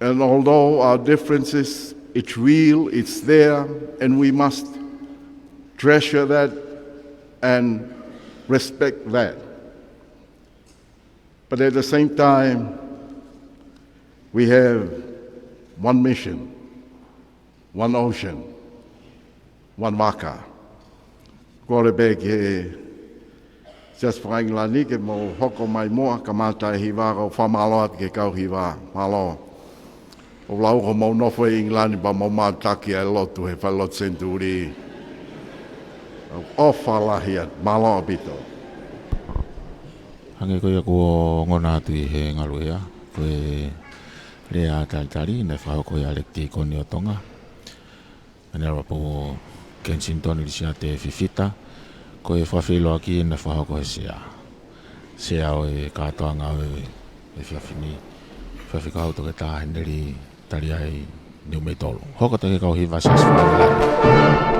And although our differences, it's real, it's there, and we must treasure that and respect that. But at the same time, we have one mission, one ocean, one vaka. Kole pē ki he Siasi faka-ʻIngilani ke mou hoko mai muʻa, kamata e hiva, kau fakamālō atu ki he kau hiva. Mālō. ʻOku lau ko hoʻomou nofo ʻi ʻIngilani pea mou mātaki ʻa e lotu he falelotu Senituli. ʻOfa lahi atu, mālō ʻaupito. Hangē ko ia kuo ongona atu ʻi he ngaluʻea, ko e lea talitali naʻe fakahoko ʻe he ʻAleki Tīkoni ʻo Tonga, Venerable Kensington Lisiate Fifita, ko e fakafeʻiloaki naʻe fakahoko ʻe he Sea. Sea ʻo e kātoanga ʻo e efiafi ni, efiafi kau Toketā Heneli Taliai Niumeitolu. Hoko atu ki he kau hiva Siasi faka-ʻIngilani.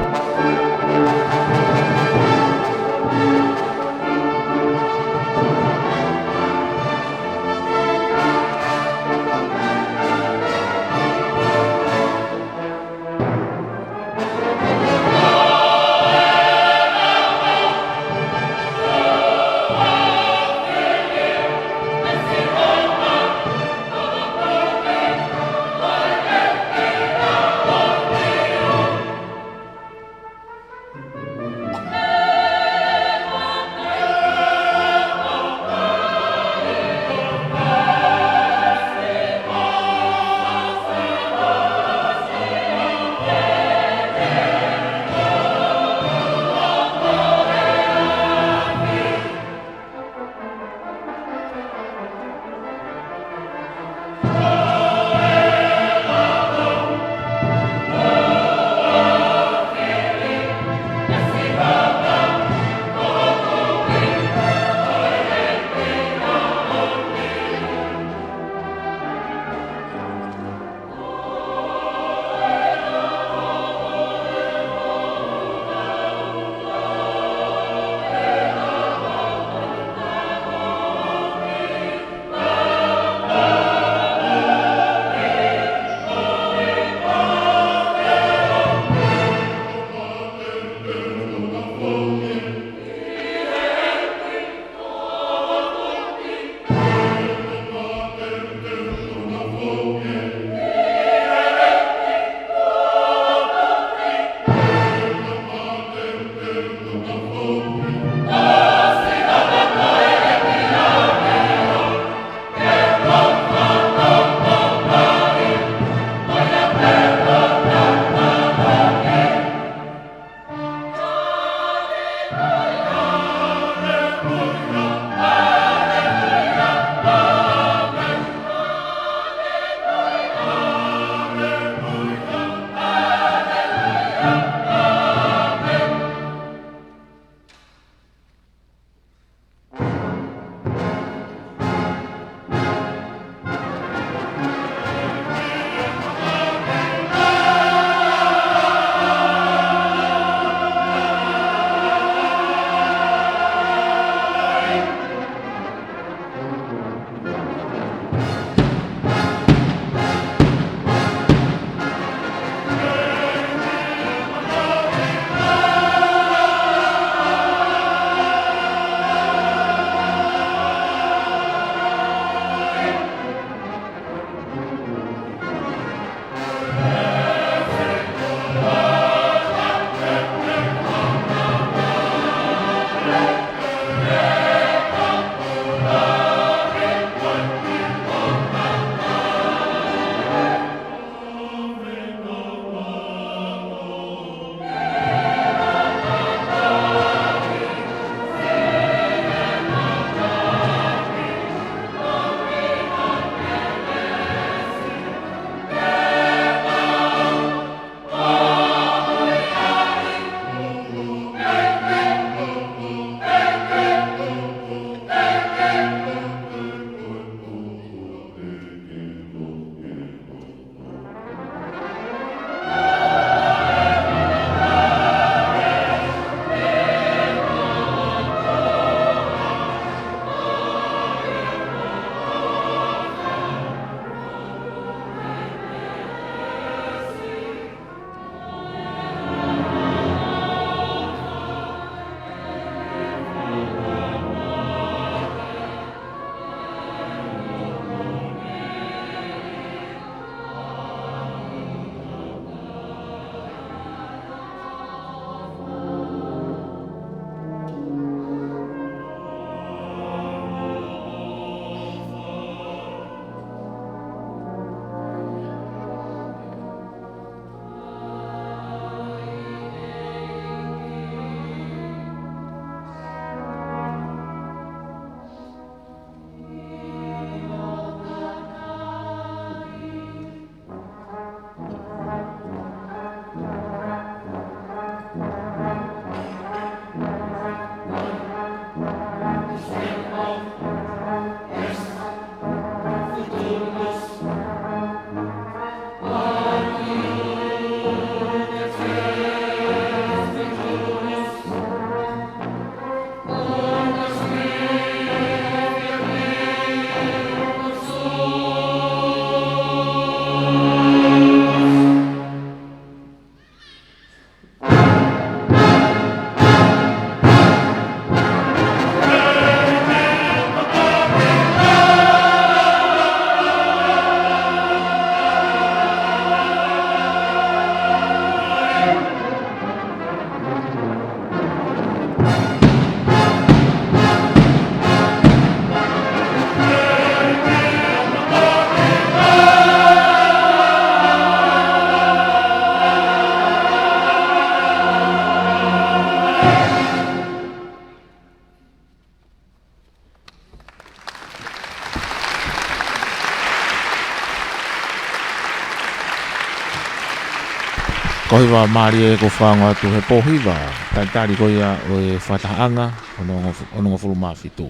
Ko e hiva mālie ʻoku fakaongo atu he pō hiva, talitali ko ia ʻo e fakatahaʻanga, onongofulu, onongofulu mā fitu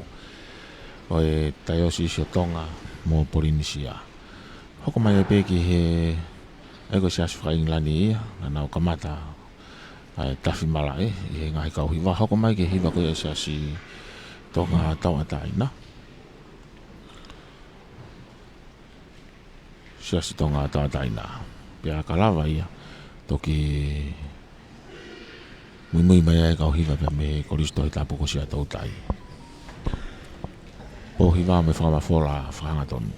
ʻo e Taiosisi ʻo Tonga mo Polinisia. Hoko mai ai pē ki he, ʻa ia ko e siasi faka-ʻIngilani ia, naʻa nau kamata ʻa e tafi malaʻe ʻi he ngaahi kau hiva, hoko mai ki he hiva ko ia ʻa e siasi Tonga Tauʻatāina. Siasi Tonga Tauʻatāina. Pea ka lava ia, toki muimui mai ai e kau hiva pea mei he Kolisi Tohi Tapu ko Siaʻatoutai. Pō hiva mo e fakamafola fakahangatonu.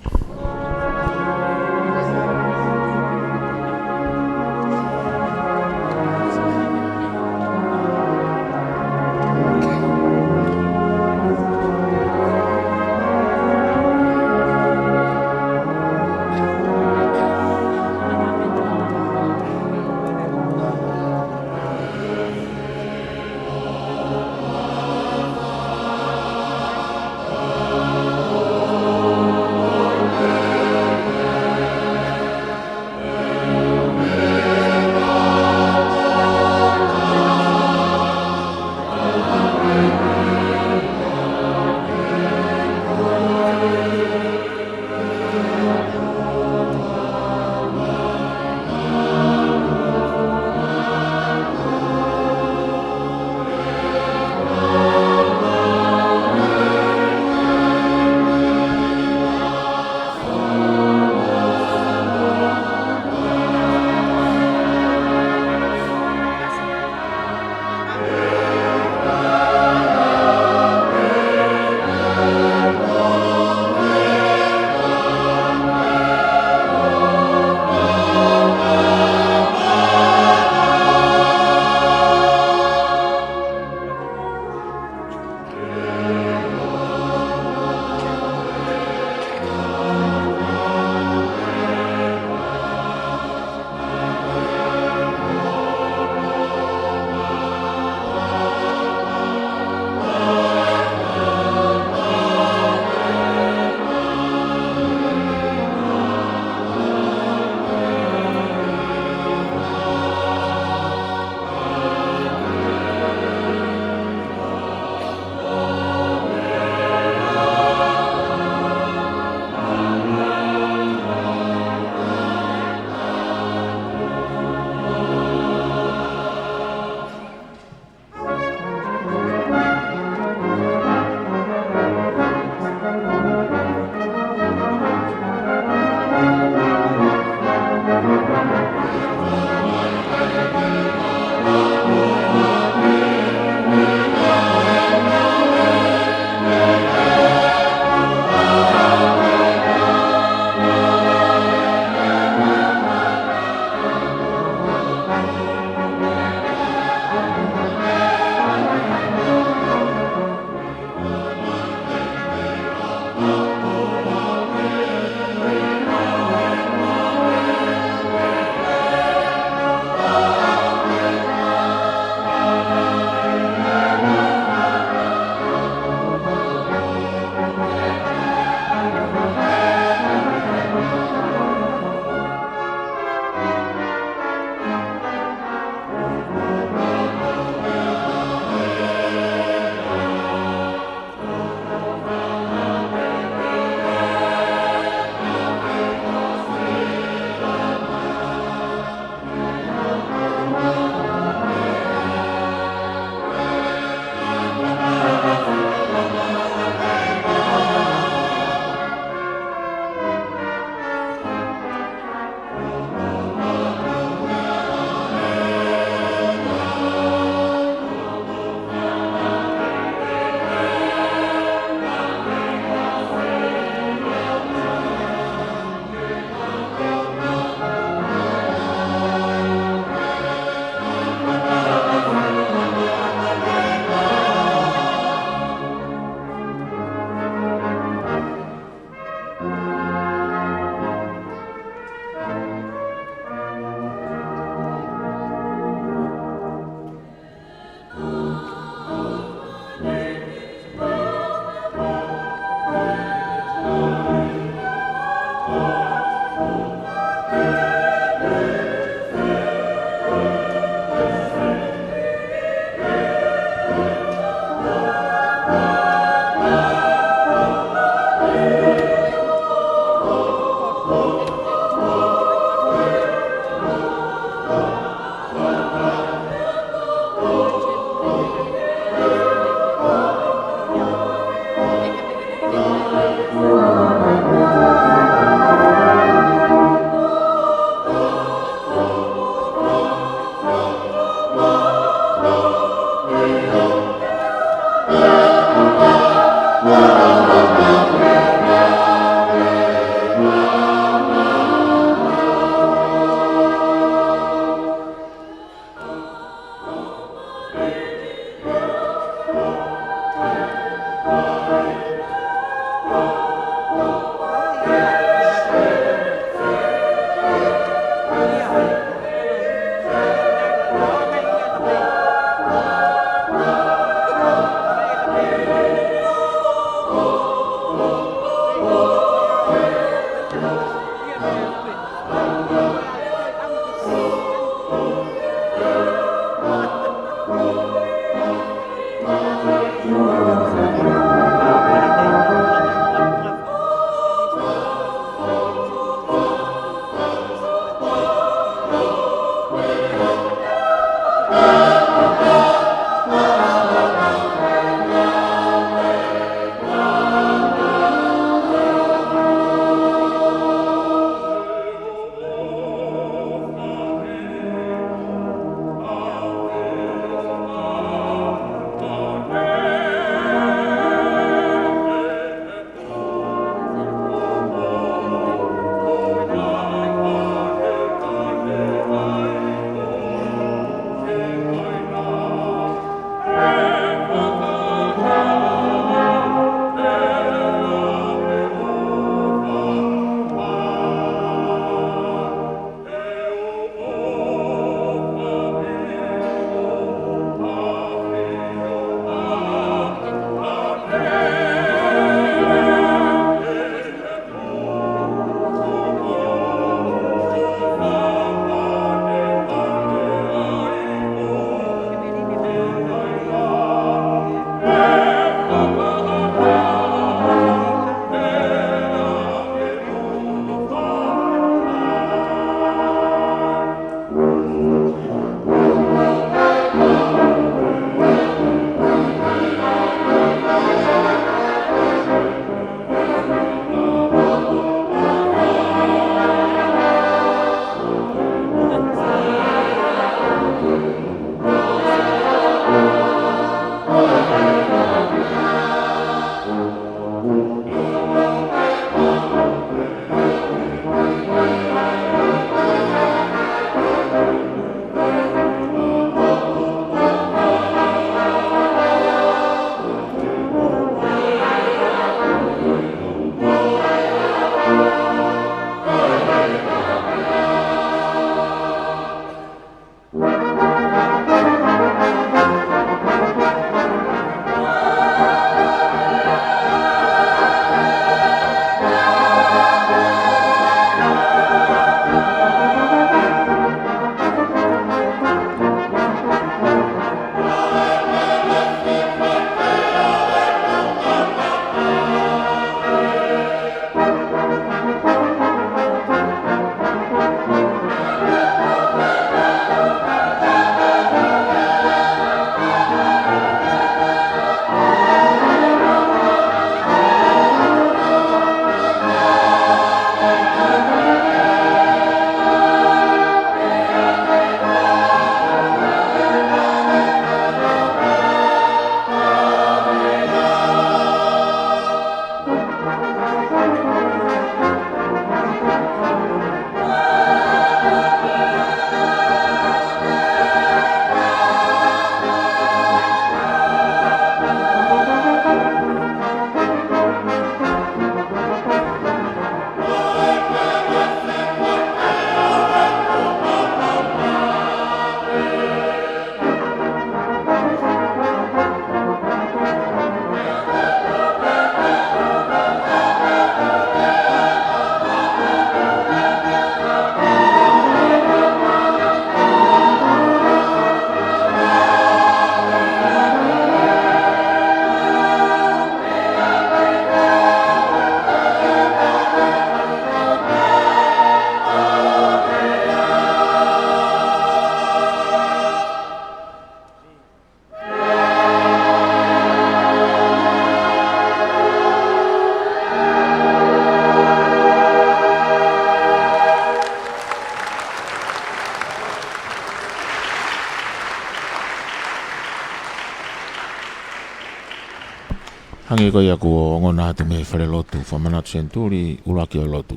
Hangē ko ia kuo ongona atu mei he falelotu Fakamanatu Senituli, ʻuluaki ʻo e lotu.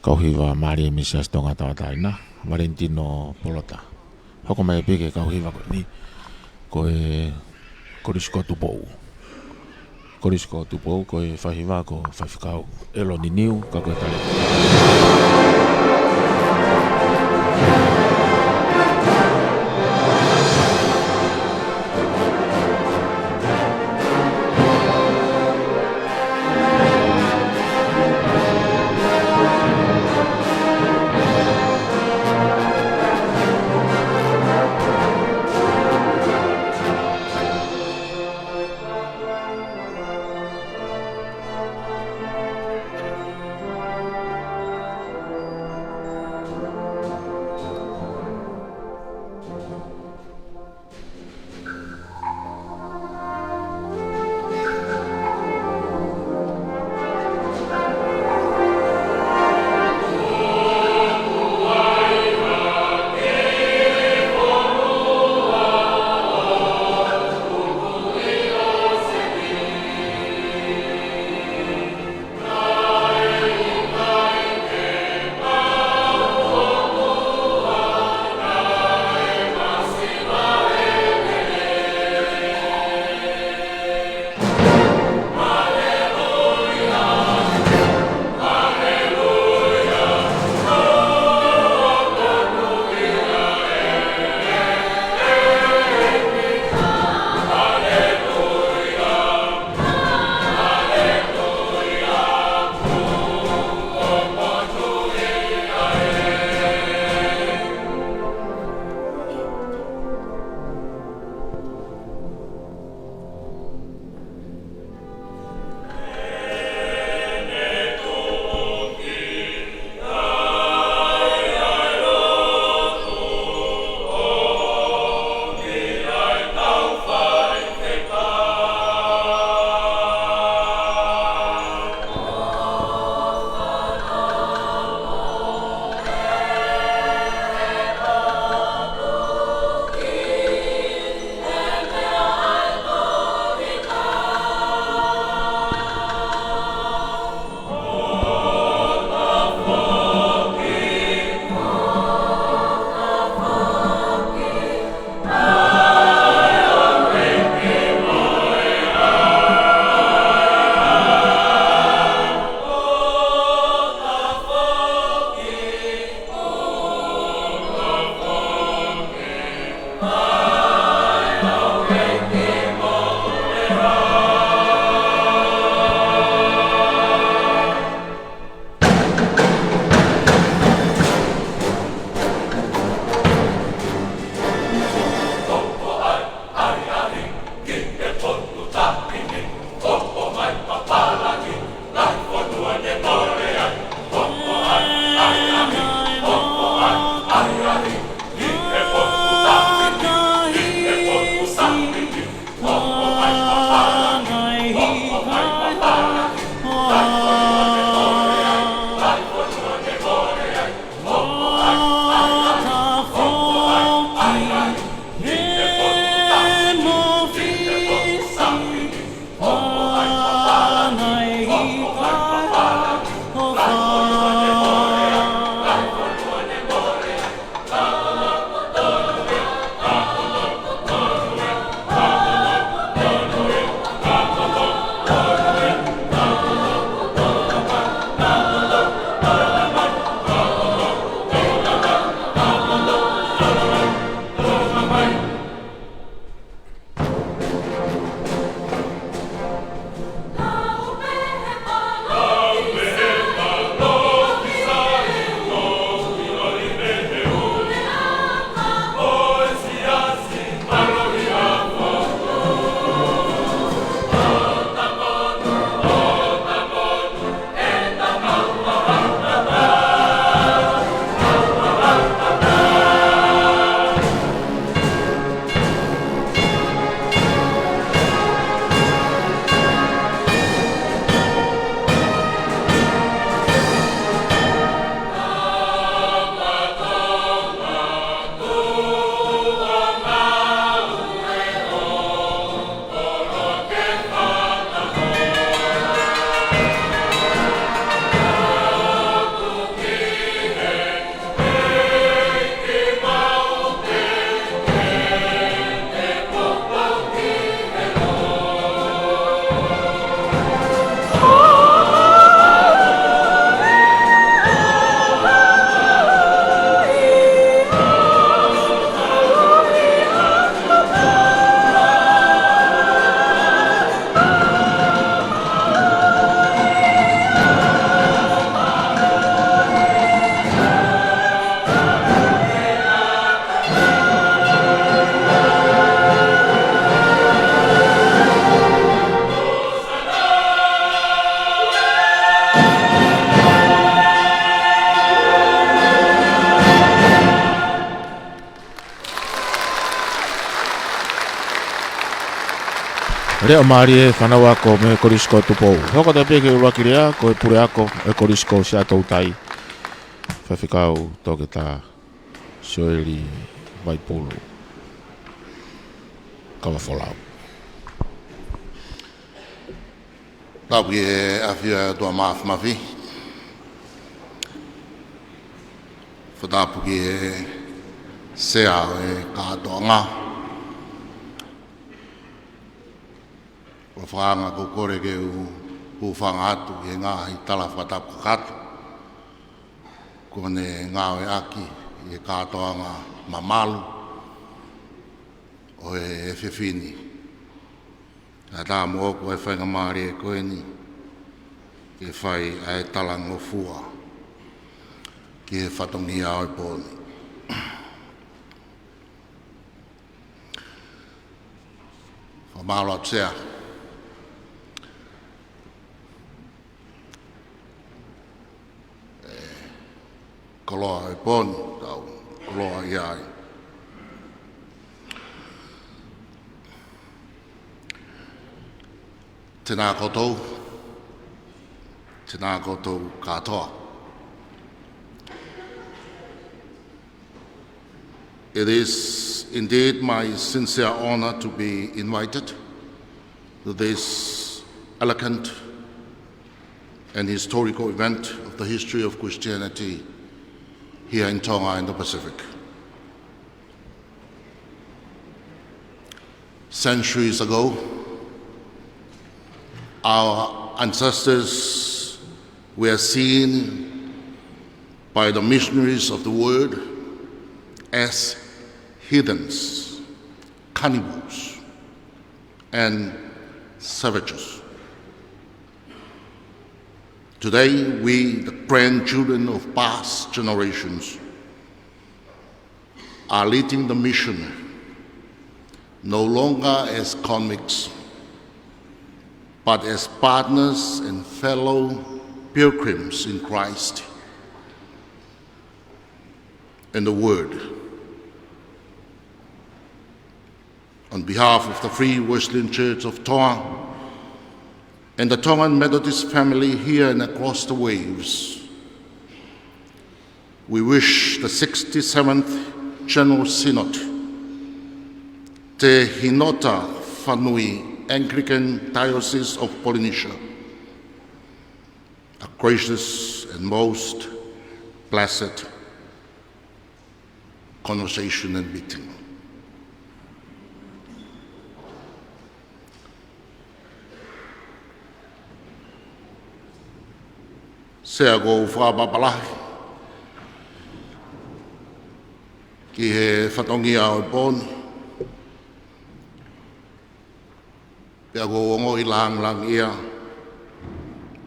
Kau hiva mālie mei he Siasi Tonga Tauʻatāina, Valentino Polota. Hoko mai pē ki he kau hiva ko eni, ko e Kolisi ko Tupou. Kolisi ko Tupou, ko e faihiva ko Faifekau ʻEloni Niu, ka ko e talēkita. Leʻo mālie fānau ako mei he Kolisi ko Tupou. Hoko atu pē ki he ʻuluaki lea, ko e puleako ʻo e Kolisi ko Siaʻatoutai, Faifekau Toketā Sioeli Vaipulu Kavafolau. Tapu ki he ʻafio ʻa e ʻOtua Māfimafi. Fakatapu ki he Sea ʻo e kātoanga. ʻOku ou fakaʻamu ke u hūfanga atu ki he ngaahi tala fakatapu kakato kuo ne ngāueʻaki ʻi he kātoanga mamalu ʻo e efiafi ni. Kae ʻatā moʻoku ʻa e faingamālie ko eni ke fai ʻa e talangofua ki he fatongia ʻo e pō ni. Fakamālō atu Sea. ʻE, koloa ʻo e pō ni, tau koloa ia ai. Tēnā koutou, tēnā koutou kātoa. It is indeed my sincere honor to be invited to this elegant and historical event of the history of Christianity here in Tonga and the Pacific. Centuries ago, our ancestors were seen by the missionaries of the word as heathens, cannibals, and savages. Today, we, the grandchildren of past generations, are leading the mission, no longer as convicts, but as partners and fellow pilgrims in Christ and the Word. On behalf of the Free Wesleyan Church of Tonga and the Tongan Methodist family here and across the waves, we wish the sixty-seventh General Synod, Te Hinota Whanui Anglican Diocese of Polynesia, a gracious and most blessed conversation and meeting. Sea, ʻoku ou fakaʻapaʻapa lahi ki he fatongia ʻo e pō ni. Pea ʻoku ou ongoʻi lāngilangiʻia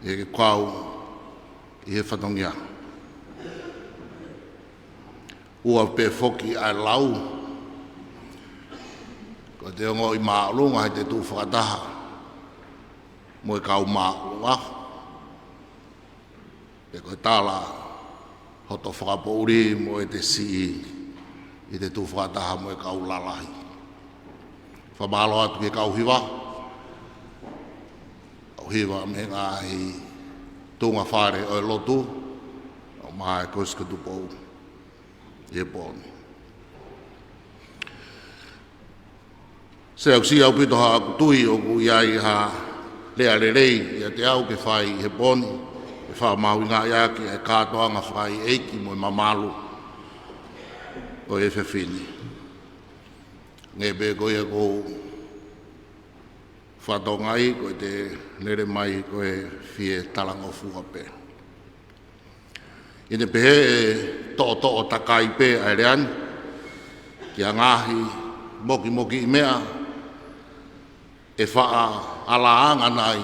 ʻi heʻeku kau ʻi he fatongia. ʻOua pē foki ʻa e lau, ko ʻete ongoʻi māʻolunga heʻete tuʻu fakataha mo e kau māʻolunga. Pea ko e tala hoto fakapoʻuli mo ʻete siʻi ʻi heʻete tuʻu fakataha mo e kau lalahi. Fakamālō atu ki he kau hiva, kau hiva mei he ngaahi tuʻunga fale ʻo e lotu ʻo e Kolisi ko Tupou ʻi he pō ni. Sea, ʻoku siʻi ʻaupito haʻaku tui ʻoku ʻi ai ha lea lelei ʻiate au ke fai ʻi he pō ni, ke fakamahuʻingaʻi ʻaki ʻa e kātoanga fakaʻeiʻeiki mo e mamalu ʻo e efiafi ni. Hangē pē ko ia ʻoku ou fakatokangaʻi, ko ʻete lele mai ko e fie talangofua pē. ʻI heʻene pehē ʻe toʻotoʻo takai pē ʻa e lea ni ki ha ngaahi mokimokiʻi meʻa ʻe faʻa ʻalaanga nai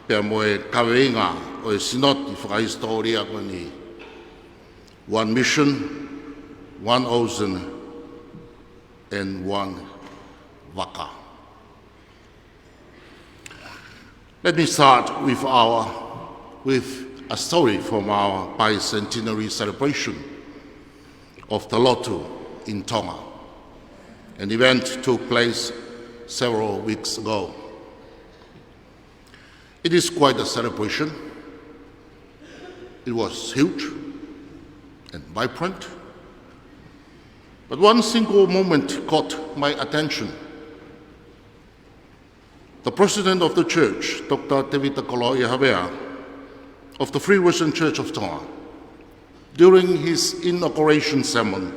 pea mo e kaveinga ʻo e Sinoti fakahisitōlia ko eni: One mission, one ocean, and one vaka. Let me start with our, with a story from our bicentenary celebration of the Lotu in Tonga. An event took place several weeks ago. It is quite a celebration. It was huge and vibrant. But one single moment caught my attention. The President of the Church, Doctor Tevita Koloaʻia Havea, of the Free Wesleyan Church of Tonga, during his inauguration sermon,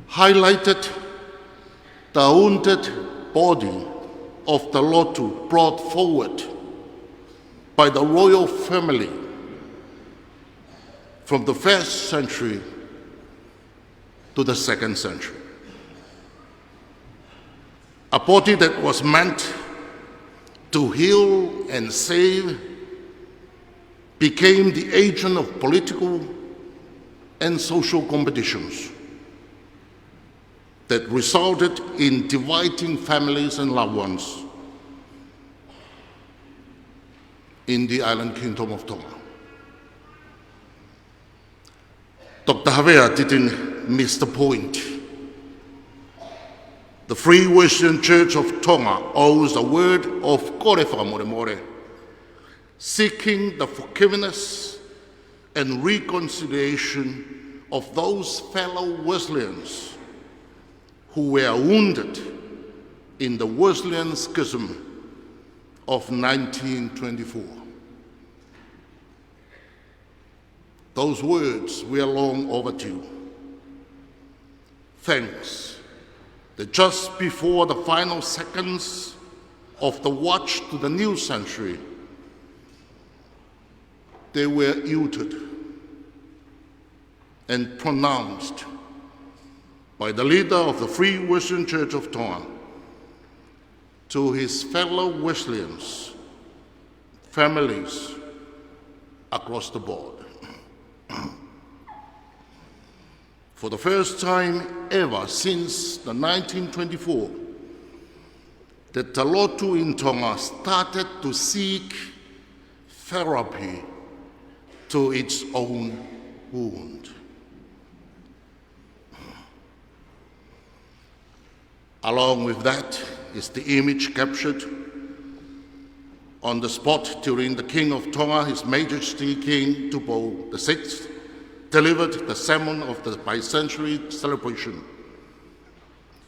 highlighted the wounded body of the Lotu brought forward by the royal family from the first century to the second century. A body that was meant to heal and save became the agent of political and social competitions that resulted in dividing families and loved ones in the island kingdom of Tonga. Doctor Havea didn't miss the point. The Free Wesleyan Church of Tonga owes a word of kole fakamolemole, seeking the forgiveness and reconciliation of those fellow Wesleyans who were wounded in the Wesleyan schism of nineteen twenty-four. Those words were long overdue. Thanks that just before the final seconds of the watch to the new century, they were uttered and pronounced by the leader of the Free Wesleyan Church of Tonga to his fellow Wesleyans, families across the board. For the first time ever since the nineteen twenty-four, the Lotu in Tonga started to seek therapy to its own wound. Along with that is the image captured on the spot during the King of Tonga, His Majesty King Tupou the Sixth, delivered the sermon of the bicentenary celebration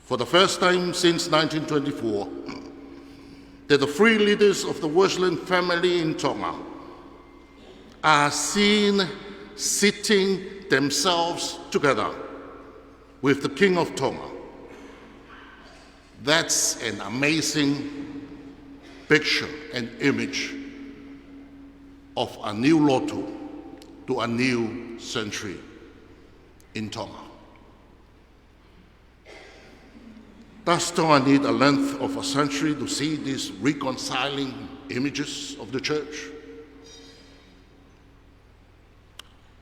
for the first time since nineteen twenty-four, that the three leaders of the Wesleyan family in Tonga are seen seating themselves together with the King of Tonga. That's an amazing picture and image of a new Lotu to a new century in Tonga. Does Tonga need a length of a century to see these reconciling images of the church?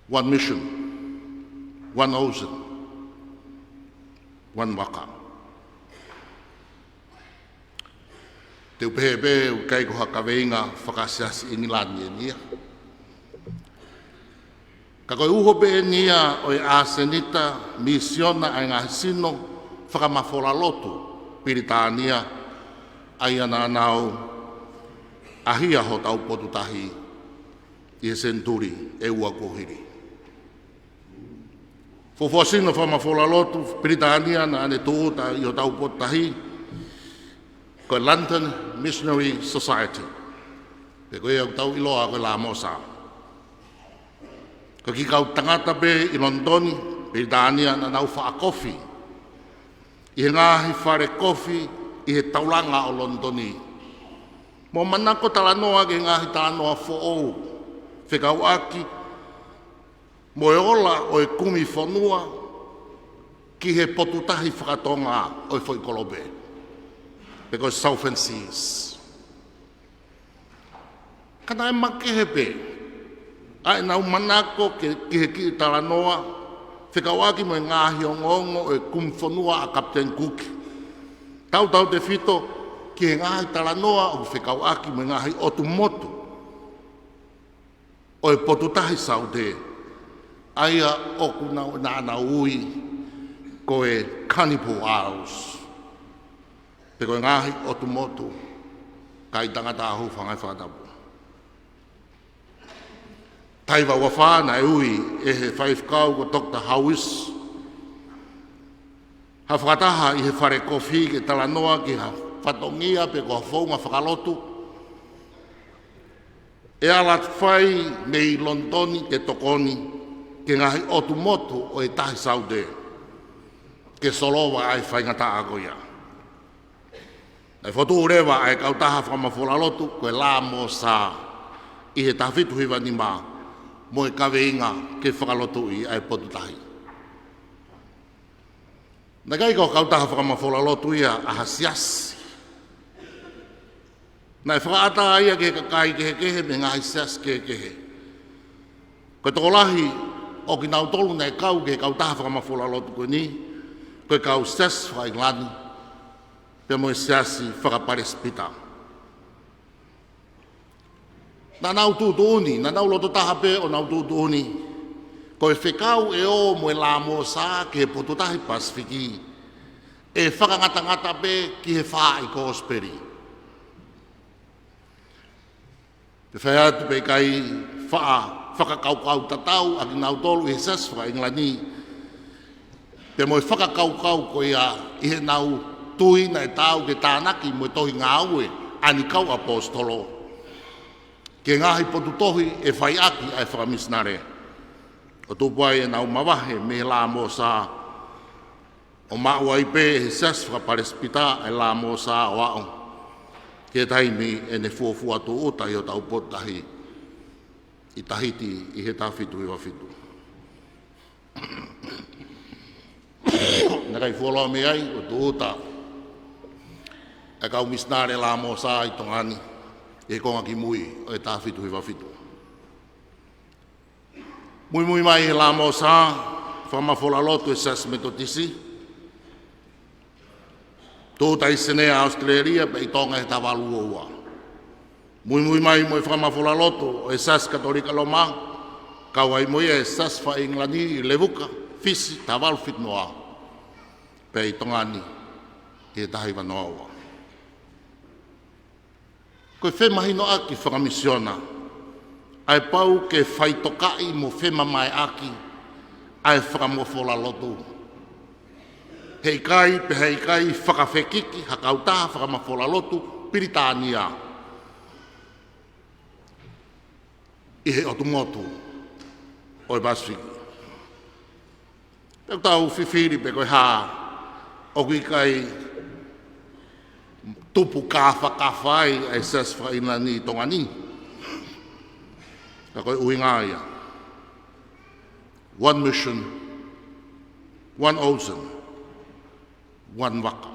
One mission, one ocean, one waka. Te u pehē pē ʻoku ʻikai ko ha kaveinga fakaʻasiasi ʻIngilani ʻeni ia. Ka ko e uho pē ʻeni ia ʻo e ʻasenita misiona ʻa e ngaahi sino fakamafola lotu Pilitānia, ʻa ia naʻa nau ʻahia hotau potu tahi ʻi he senituli ʻe ua kuo hili. Fuofua sino fakamafola lotu Pilitānia naʻa ne tūʻuta ʻi hotau potu tahi ko e London Missionary Society, pe ko ia ʻoku tau ʻiloa ko e Lamosa. Ko e kiʻi kau tangata pē ʻi Lonitoni, Pilitānia, naʻa nau faʻa kofi ʻi he ngaahi fale kofi ʻi he taulanga ʻo Lonitoni, mo manako talanoa ki he ngaahi talanoa foʻou fekauʻaki mo e ola ʻo e kumi fonua ki he potu tahi fakatonga ʻo e foʻi kolope, pe ko e Southern Seas. Ka naʻe makehe pē ʻa ʻenau manako ke, ki he kiʻi talanoa fekauʻaki mo e ngaahi ongoongo ʻo e kumi fonua ʻa Kapiteni Kuki, tautautefito ki he ngaahi talanoa ʻoku fekauʻaki mo e ngaahi ʻotu motu ʻo e potu tahi Saute, ʻa ia ʻoku nau, naʻa nau ui ko e Cannibal Isles, pe ko e ngaahi ʻotu motu Kai tangata ʻa Hūfanga he fakatapu. Taʻu ua fā naʻe ui ʻe he faifekau ko Doctor Hawes ha fakataha ʻi he fale kofi ke talanoa ki ha fatongia pe ko ha founga fakalotu ʻe ala fai mei Lonitoni ke tokoni ki he ngaahi ʻotu motu ʻo e Tahi Saute ke solova ʻa e faingataʻa ko ia. Naʻe fokotuʻu leva ʻa e kautaha fakamafola lotu ko e Lāmōsā ʻi he taha fitu hiva nima mo e kaveinga ke fakalotuʻi ʻa e potu tahi. Naʻe ʻikai ko e kautaha fakamafola lotu ia ʻa ha siasi. Naʻe fakaʻatā ia ki he kakai kehekehe mei he ngaahi siasi kehekehe. Ko e tokolahi ʻo kinautolu naʻe kau ki he kautaha fakamafola lotu ko eni, ko e kau siasi faka-ʻIngilani pea mo e siasi fakapalesipita. Naʻa nau tuʻutuʻuni, naʻa nau loto taha pē ʻo nau tuʻutuʻuni ko e fekau ʻe ō mo e Lāmōsā ki he potu tahi Pasifiki ʻe fakangatangata pē ki he faaʻi kosipeli. Pea fai atu pē ʻikai faʻa fakakaukau tatau ʻa kinautolu ʻi he siasi faka-ʻIngilani pea mo e fakakaukau ko ia ʻi heʻenau tui naʻe taau ke tānaki mo e tohi ngāue ʻa e kau ʻaposetolo ki he ngaahi potu tohi ʻe fai ʻaki ʻa e fakamisinale, ʻo tupu ai ʻenau mavahe mei he Lāmōsā ʻo maʻu ai pē ʻe he siasi fakapalesipita ʻa e Lāmōsā ʻo aʻu ki he taimi ʻene fuofua tūʻuta ʻi hotau potu tahi ʻi Tahiti ʻi he taha fitu hiva fitu. Naʻe ʻikai fuoloa mei ai ʻo tūʻuta ʻa e kau misinale Lāmōsā ʻi Tonga ni ʻi he konga kimui ʻo e taha fitu hiva fitu. Muimui mai he Lāmōsā fakamafola lotu ʻa e Siasi Metotisi, tūʻuta ʻi Senē, ʻAositelēlia, pea ʻi Tonga he taha valu ua ua. Muimui mai mo e fakamafola lotu ʻo e Siasi Katolika Loma, kau ai mo ia e Siasi faka-ʻIngilani ʻi Levuka, Fisi, taha valu fitu noa, pea ʻi Tonga ni he taha hiva noa ua. Ko e femahinoʻaki fakamisiona ʻa e pau ke faitokaʻi mo femamaeʻaki ʻa e fakamafola lotu. Heʻikai pē heʻikai fakafekiki ha kautaha fakamafola lotu Pilitānia ʻi he ʻotu motu ʻo e Pasifiki. Pea ʻoku tau fifili pe ko e hā ʻoku ʻikai tupu kāfakafa ai ʻa e Siasi faka-ʻIngilani ʻi Tonga ni. Ka ko e ʻuhinga ia. One mission, one ocean, one waka.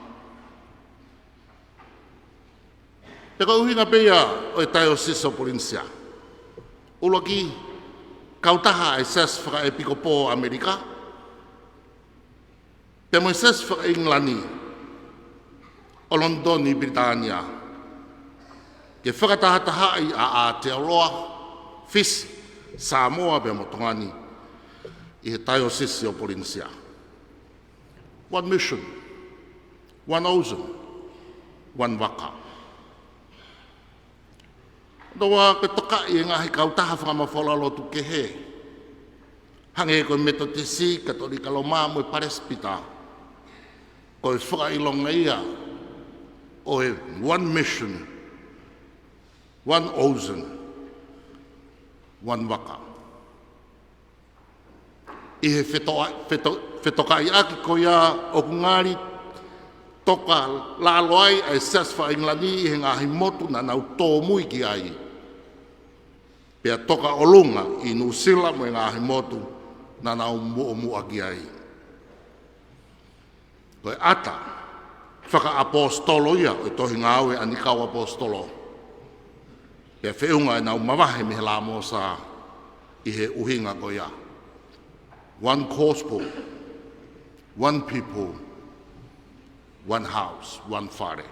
Pea ko e ʻuhinga pē ia ʻo e Taiosisi ʻo Polinisia. ʻUluaki, kautaha ʻa e Siasi fakaʻepikopō ʻAmelika pea mo e Siasi faka-ʻIngilani ʻo Lonitoni ʻi Pilitānia ke fakatahatahaʻi ʻa Aotearoa, Fisi, Sāmoa pea mo Tonga ni ʻi he Taiosisi ʻo Polinisia. One mission, one ocean, one waka. Naʻa nau tokaʻi e ngaahi kautaha fakamafola lotu kehe, hangē ko e Metotisi, Katolika Loma mo e Palesipita, ko e fakaʻilonga ia ʻo e one mission, one ocean, one waka. ʻI he fetoa-, feto-, fetokaʻiʻaki ko ia ʻoku ngali toka lalo ai ʻa e Siasi faka-ʻIngilani ʻi he ngaahi motu naʻa nau tōmui ki ai, pea toka ʻolunga ʻi Nuʻusila mo e ngaahi motu naʻa nau muʻomuʻa ki ai. Ko e ʻata fakaʻaposetolo ia ʻo e tohi ngāue ʻa e kau ʻaposetolo. Pea feʻunga ʻenau mavahe mei he Lāmōsā ʻi he ʻuhinga ko ia. One gospel, one people, one house, one fale.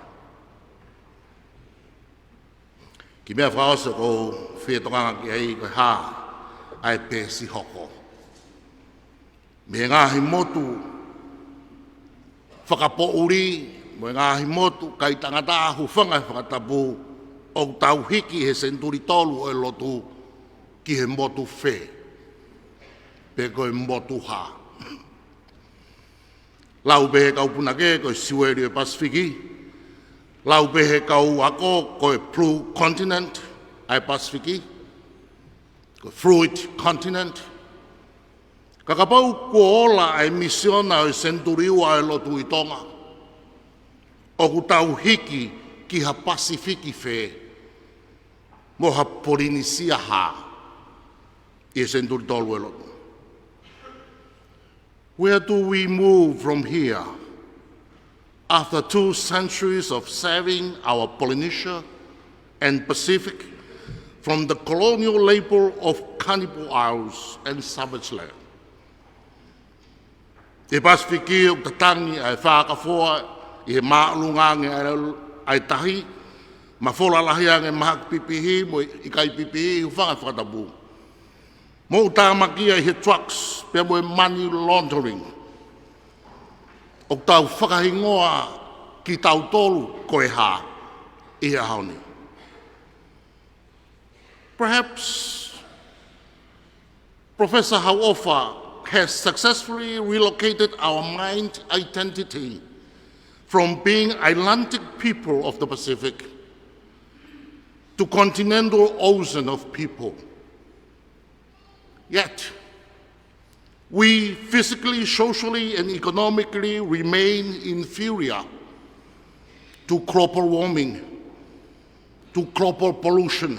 Kiʻi meʻa fakaʻosi ʻoku ou fie tokanga ki ai ko e hā ʻa e peesi hoko mei he ngaahi motu fakapoʻuli mo e ngaahi motu kai tangata hūfanga he fakatapu ʻoku tau hiki he senituli tolu ʻo e lotu ki he motu fē, pe ko e motu hā? Lau pē he kau punake, ko e siueli ʻo e Pasifiki. Lau pē he kau ako, ko e blue continent ʻa e Pasifiki, ko e fluid continent. Ka kapau kuo ola ʻa e misiona ʻo e senituli ua ʻo e lotu ʻi Tonga, ʻoku tau hiki ki ha Pasifiki fē, mo ha Polinisia hā ʻi he senituli tolu ʻo e lotu? Where do we move from here after two centuries of saving our Polynesia and Pacific from the colonial labor of cannibal isles and savage land? ʻI he Pasifiki ʻoku tatangi ʻa e fakafoa ʻi he māʻolunga ange ʻa e tahi, mafola lahi ange mahaki pipihi mo e ʻikai pipihi, hūfanga he fakatapu. Mo ʻoku tāmakia ʻi he drugs pea mo e money laundering. ʻOku tau fakahingoa kitautolu ko e hā ʻi he ʻaho ni? Perhaps Professor Hauʻofa has successfully relocated our mind identity from being Atlantic people of the Pacific to continental ocean of people. Yet, we physically, socially, and economically remain inferior to global warming, to global pollution,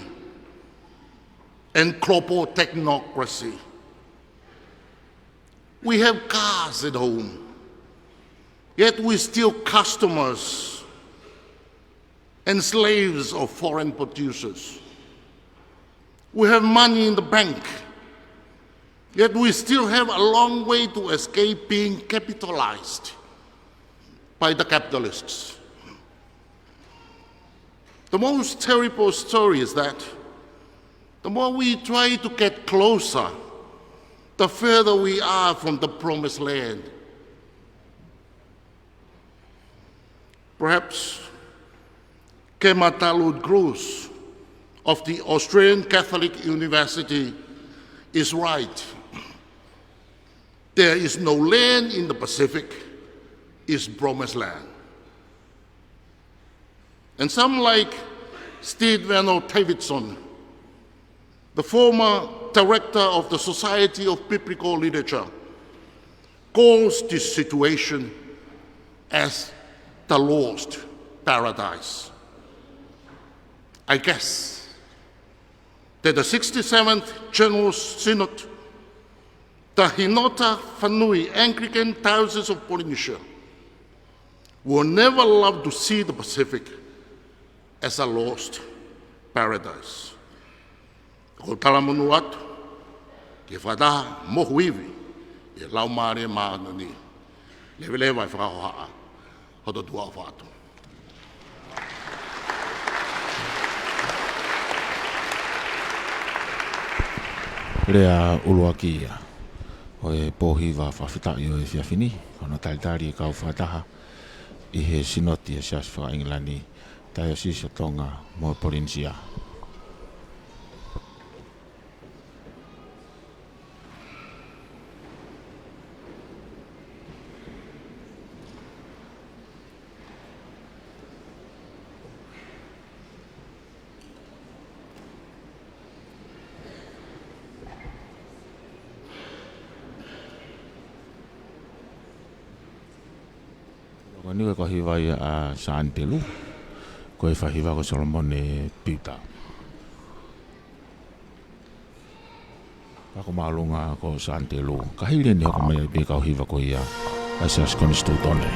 and global technocracy. We have cars at home, yet we still customers and slaves of foreign producers. We have money in the bank, yet we still have a long way to escape being capitalized by the capitalists. The most terrible story is that the more we try to get closer, the further we are from the promised land. Perhaps Kemma Talwood Cruz of the Australian Catholic University is right. There is no land in the Pacific is promised land. And some, like Steve Vano Davidson, the former director of the Society of Biblical Literature, calls this situation as the lost paradise. I guess that the sixty-seventh General Synod, the Hinota Whanui Anglican Diocese of Polynesia, will never love to see the Pacific as a lost paradise. ʻOku ou talamonū atu ki he fakataha mohu ivi ʻi he Laumālie Māʻoniʻoni. Leveleva e fakahohaʻa. Hoto tuʻa ʻofa atu. Lea ʻuluaki ia ʻo e pō hiva fakafetaʻi ʻo e efiafi ni, ko hono talitali e kau fakataha ʻi he Sinoti ʻa e Siasi Faka-ʻIngilani, Taiosisi ʻo Tonga mo Polinisia. Ko eni ko e hiva ia ʻa Sānitelū, ko e fakahiva ko Solomone Piuta. Ka ko māʻolunga ko Sānitelū. Ka hili eni hoko mai ai pē kau hiva ko ia ʻa e Siasi Konisitūtone.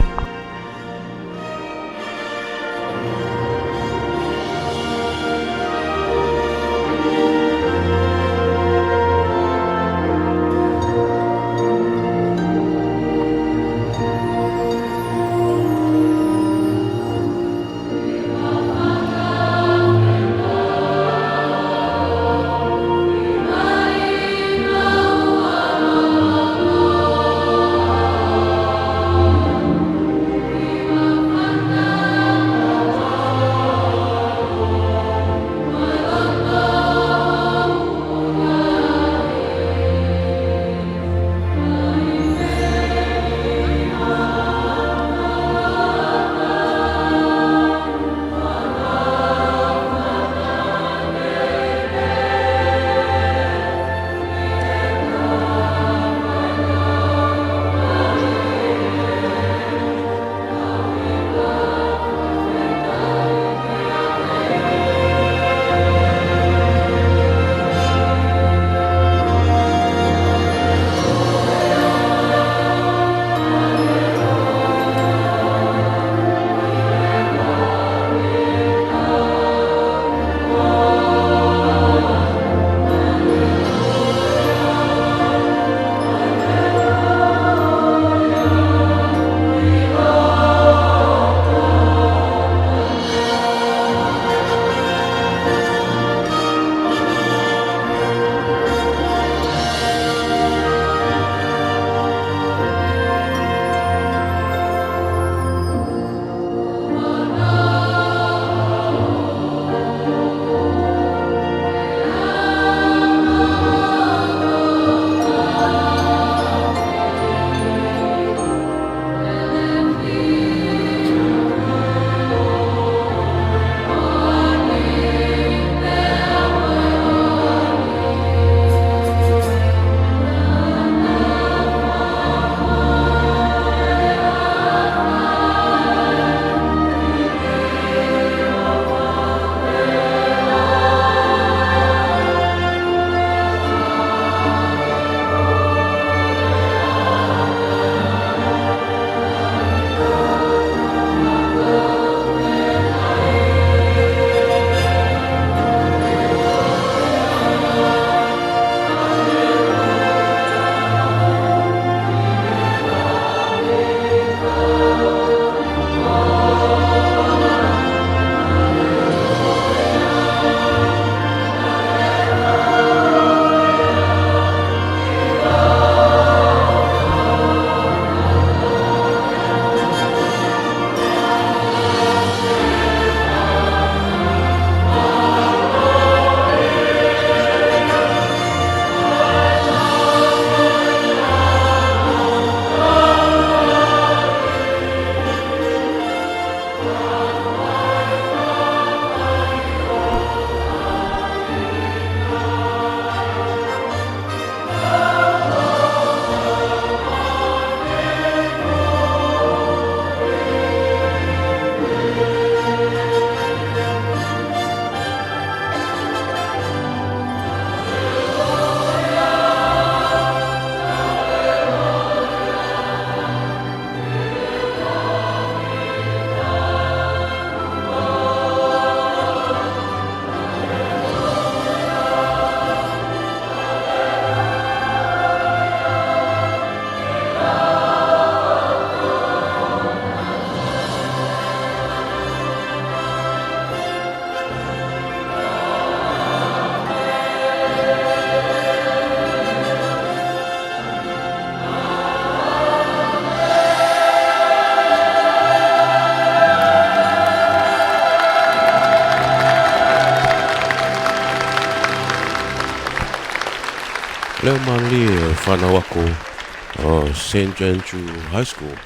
Mālie e fānau ako ʻo Saint Andrew High School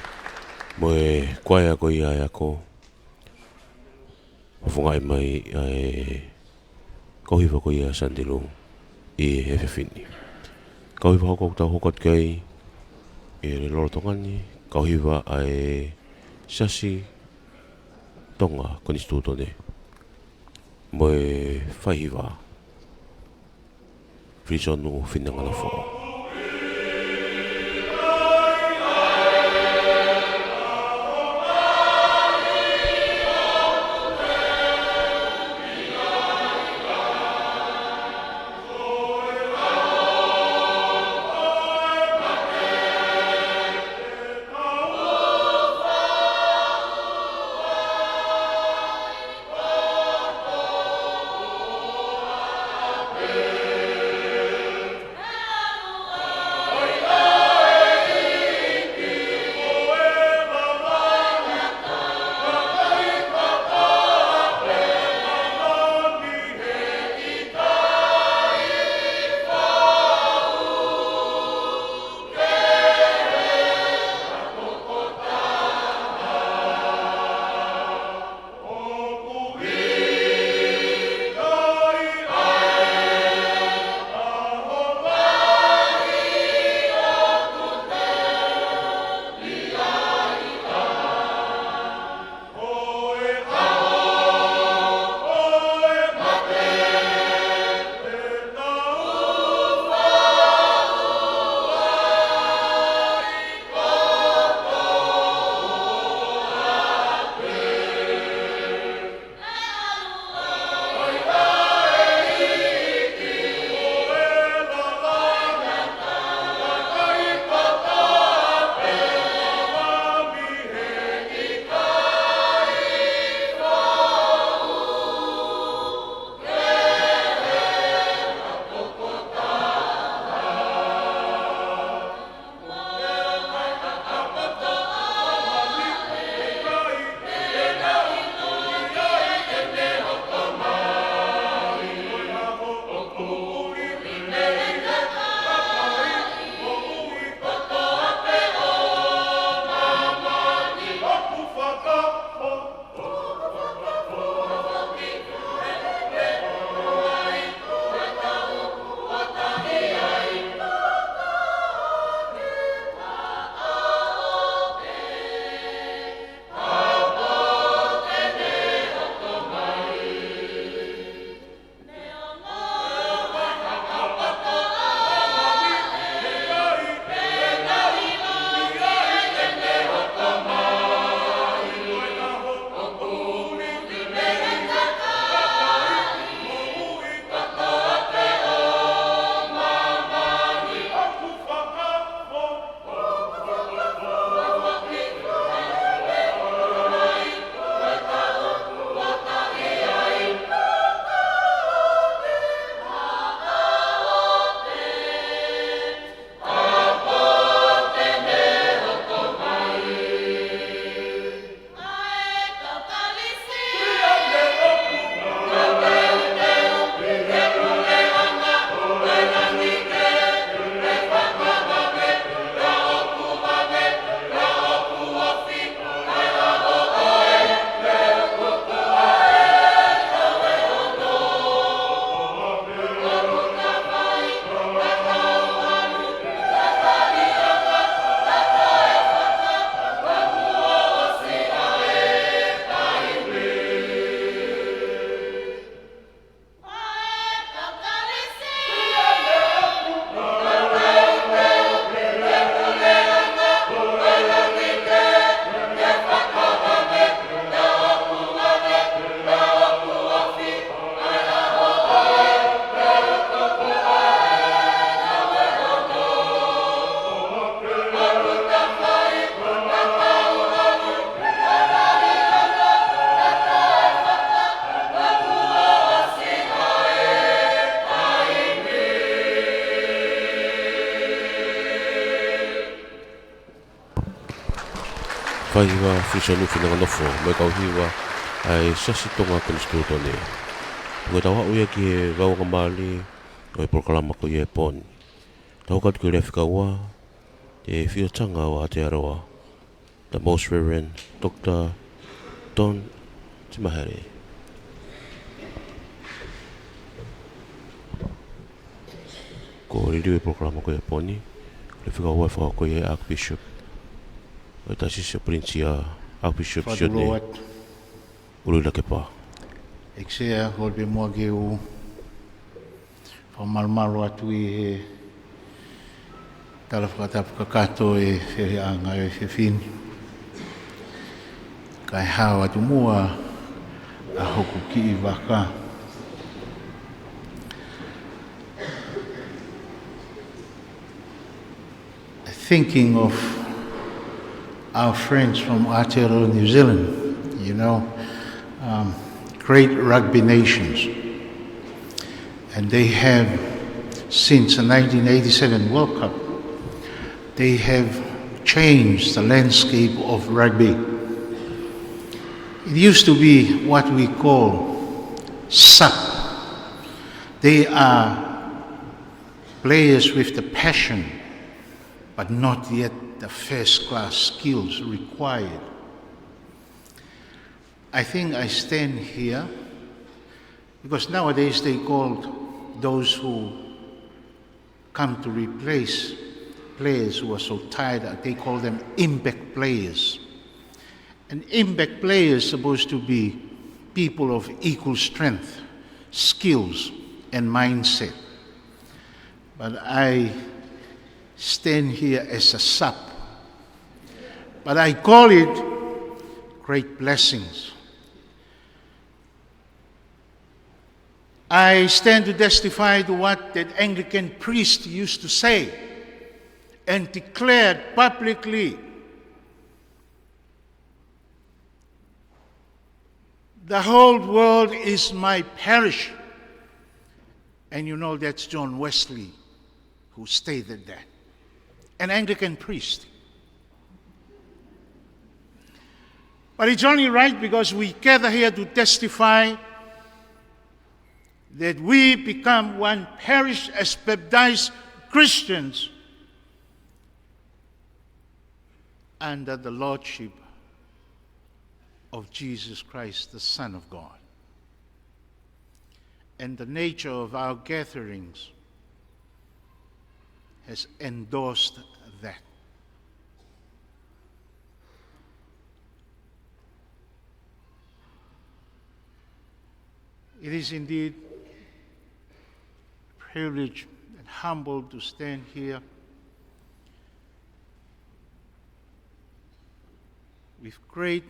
mo e kuaea ko ia ʻa e ako. ʻO fakaʻaongaʻi mai ʻa e kau hiva ko ia ʻa Sandelu ʻi he efiafi ni. Kau hiva hoko ʻoku tau hoko atu ki ai ʻi he lolotonga ni, kau hiva ʻa e Siasi Tonga Konisitūtone mo e faihiva Filisonuʻu Finangalofa. Faihiva Filisonuʻu Finangalofa mo e kau hiva ʻa e Siasi Tonga Konisitūtone. Ko e tau aʻu ia ki he vaeuangamālie ʻo e polokalama ko ia e pō ni. Tau kau ki he lea fika ua, ʻa e Fiotanga ʻo Aotearoa, the Most Reverend Doctor Don Timahele. Ko e liliu ʻo e polokalama ko ia he pō ni, ko e lea fika ua ʻe fakahoko ʻe he Archbishop ʻo e Taisesi ʻo Polinisia, Archbishop Sione Uluilakepa. ʻEiki Sea, kole pē muʻa ke u fakamalumalu atu ʻi he tala fakatapu kakato ʻa e feleʻanga ʻo e efiafi ni. Kae hao atu muʻa ʻa hoku kiʻi vaka. Thinking of our friends from Aotearoa, New Zealand, you know, um, great rugby nations. And they have, since the nineteen eighty-seven World Cup, they have changed the landscape of rugby. It used to be what we call sub. They are players with the passion, but not yet the first-class skills required. I think I stand here because nowadays they call those who come to replace players who are so tired, they call them impact players. And impact players supposed to be people of equal strength, skills, and mindset. But I stand here as a sub. But I call it great blessings. I stand to testify to what that Anglican priest used to say and declared publicly, "The whole world is my parish." And you know that's John Wesley who stated that. An Anglican priest. But it's only right because we gather here to testify that we become one parish as baptized Christians under the lordship of Jesus Christ, the Son of God. And the nature of our gatherings has endorsed that. It is indeed privileged and humbled to stand here with great,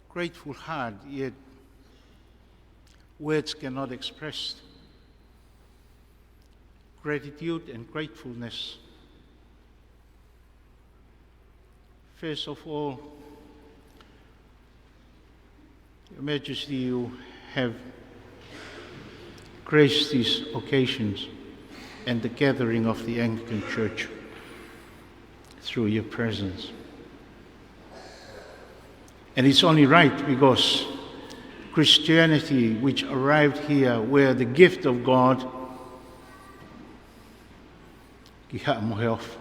grateful heart, yet words cannot express gratitude and gratefulness. First of all, Your Majesty, you have graced these occasions and the gathering of the Anglican Church through your presence. And it's only right because Christianity, which arrived here, were the gift of God, ki Haʻa Moheofo.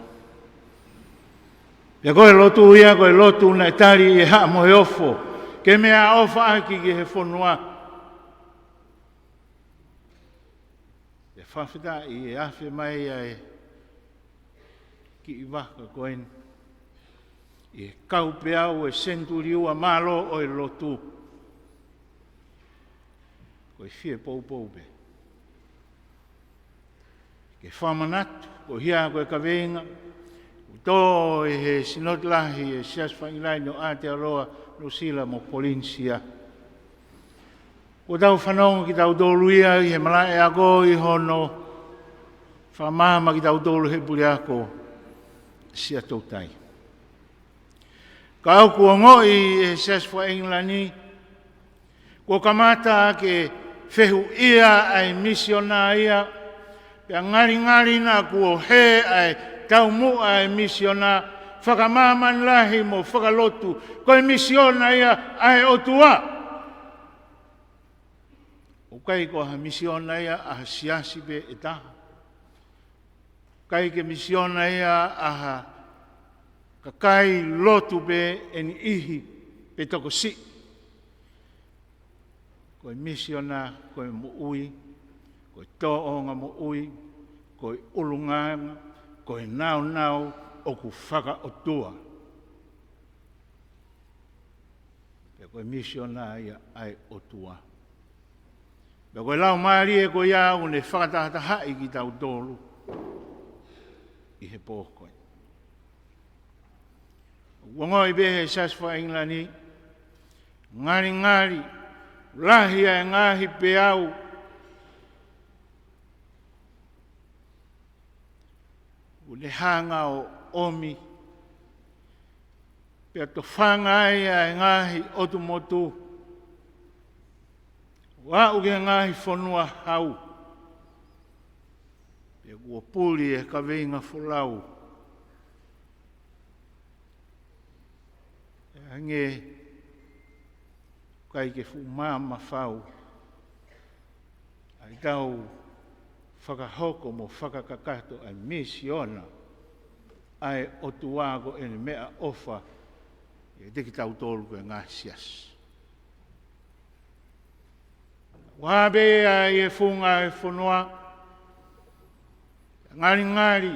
Pea ko e lotu ia, ko e lotu naʻe tali ʻe Haʻa Moheofo, ke meʻaʻofa ʻaki ki he fonua. Pea fakafetaʻi ʻe afe mai ʻa e kiʻi vaka ko eni ʻi he kau peau ʻo e senituli ua mālō ʻo e lotu. Ko e fie poupou pē ke fakamanatu, ko ia ko e kaveinga kuo tō ʻe he Sinoti Lahi ʻo e Siasi Faka-ʻIngilani ʻo Aotearoa, Nuʻusila mo Polinisia. Kuo tau fanongo kitautolu ia ʻi he malaʻe ako ʻi hono fakamaama kitautolu he puleako Siaʻatoutai. Ka ʻoku ongoʻi ʻe he Siasi Faka-ʻIngilani kuo kamata ke fehuʻia ʻa e misiona ia, pea ngalingali naʻa kuo hē ʻa e taumuʻa ʻa e misiona, fakamāmani lahi mo fakalotu, ko e misiona ia ʻa e ʻOtua. ʻOku ʻikai ko ha misiona ia ʻa ha siasi pē ʻe taha. ʻikai ke misiona ia ʻa ha kakai lotu pe ʻe niʻihi pe tokosiʻi. Ko e misiona ko e moʻui, ko e tōʻonga moʻui, ko e ʻulungaanga, ko e naunau ʻoku fakaʻotua. Pea ko e misiona ia ʻa e ʻOtua. Pea ko e Laumālie ko ia ʻoku ne fakatahatahaʻi kitautolu ʻi he pō ko ē. ʻOku ongoʻi pē he Siasi faka-ʻIngilani, ngalingali, lahi ʻa e ngaahi peau ʻoku ne hanga ʻo ʻomi, pea tofanga ai ʻa e ngaahi ʻotu motu, ʻo aʻu ki he ngaahi fonua hau, pea kuo puli ʻe he kaveinga folau. ʻE hangē ʻikai ke fuʻu maama fau ʻa ʻetau fakahoko mo fakakakato ʻa e misiona ʻa e ʻOtua ko ʻene meʻaʻofa ʻiate kitautolu ko e ngaahi siasi. Ua pē ia ʻi he funga e fonua, ngalingali,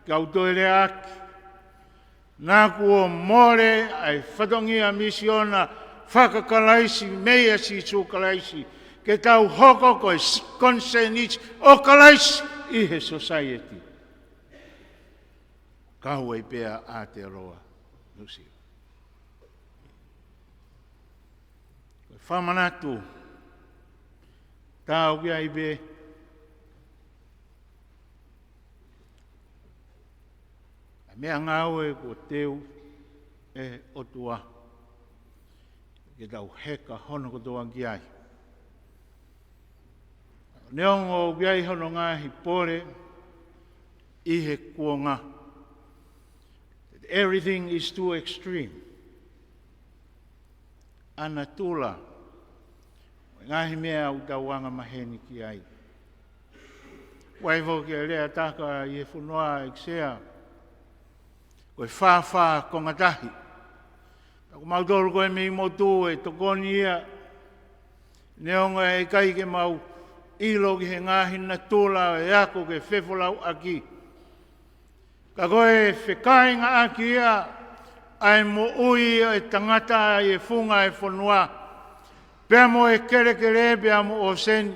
kau toe leaʻaki, naʻa kuo mole ʻa e fatongia misiona faka-Kalaisi meia Sīsū Kalaisi, ke tau hoko ko e s-, konisēnisi ʻo Kalaisi ʻi he sōsaieti. Kau ai pē ʻa Aotearoa Nuʻusila. Ko e fakamanatu, tau ki ai pē ʻa e meʻangāue kuo teu ʻe he ʻOtua ke tau heka hono kotoa ki ai. Neongo ʻoku ʻi ai hono ngaahi pole ʻi he kuonga, that everything is too extreme. ʻA natula, mo e ngaahi meʻa ʻoku tau angamaheni ki ai. Kuo ʻi ai foki e lea taka ʻi he fonua ʻEiki Sea, ko e fāfā konga tahi. Ka ko mautolu ko ē mei motu ʻe tokoni ia, neongo ʻe ʻikai ke mau ʻilo ki he ngaahi natula ʻo e ako ke fefolauʻaki. Ka ko e fekāingaʻaki ia ʻa e moʻui ʻo e tangata ʻi he funga e fonua, pea mo e kelekele, pea mo ʻōseni,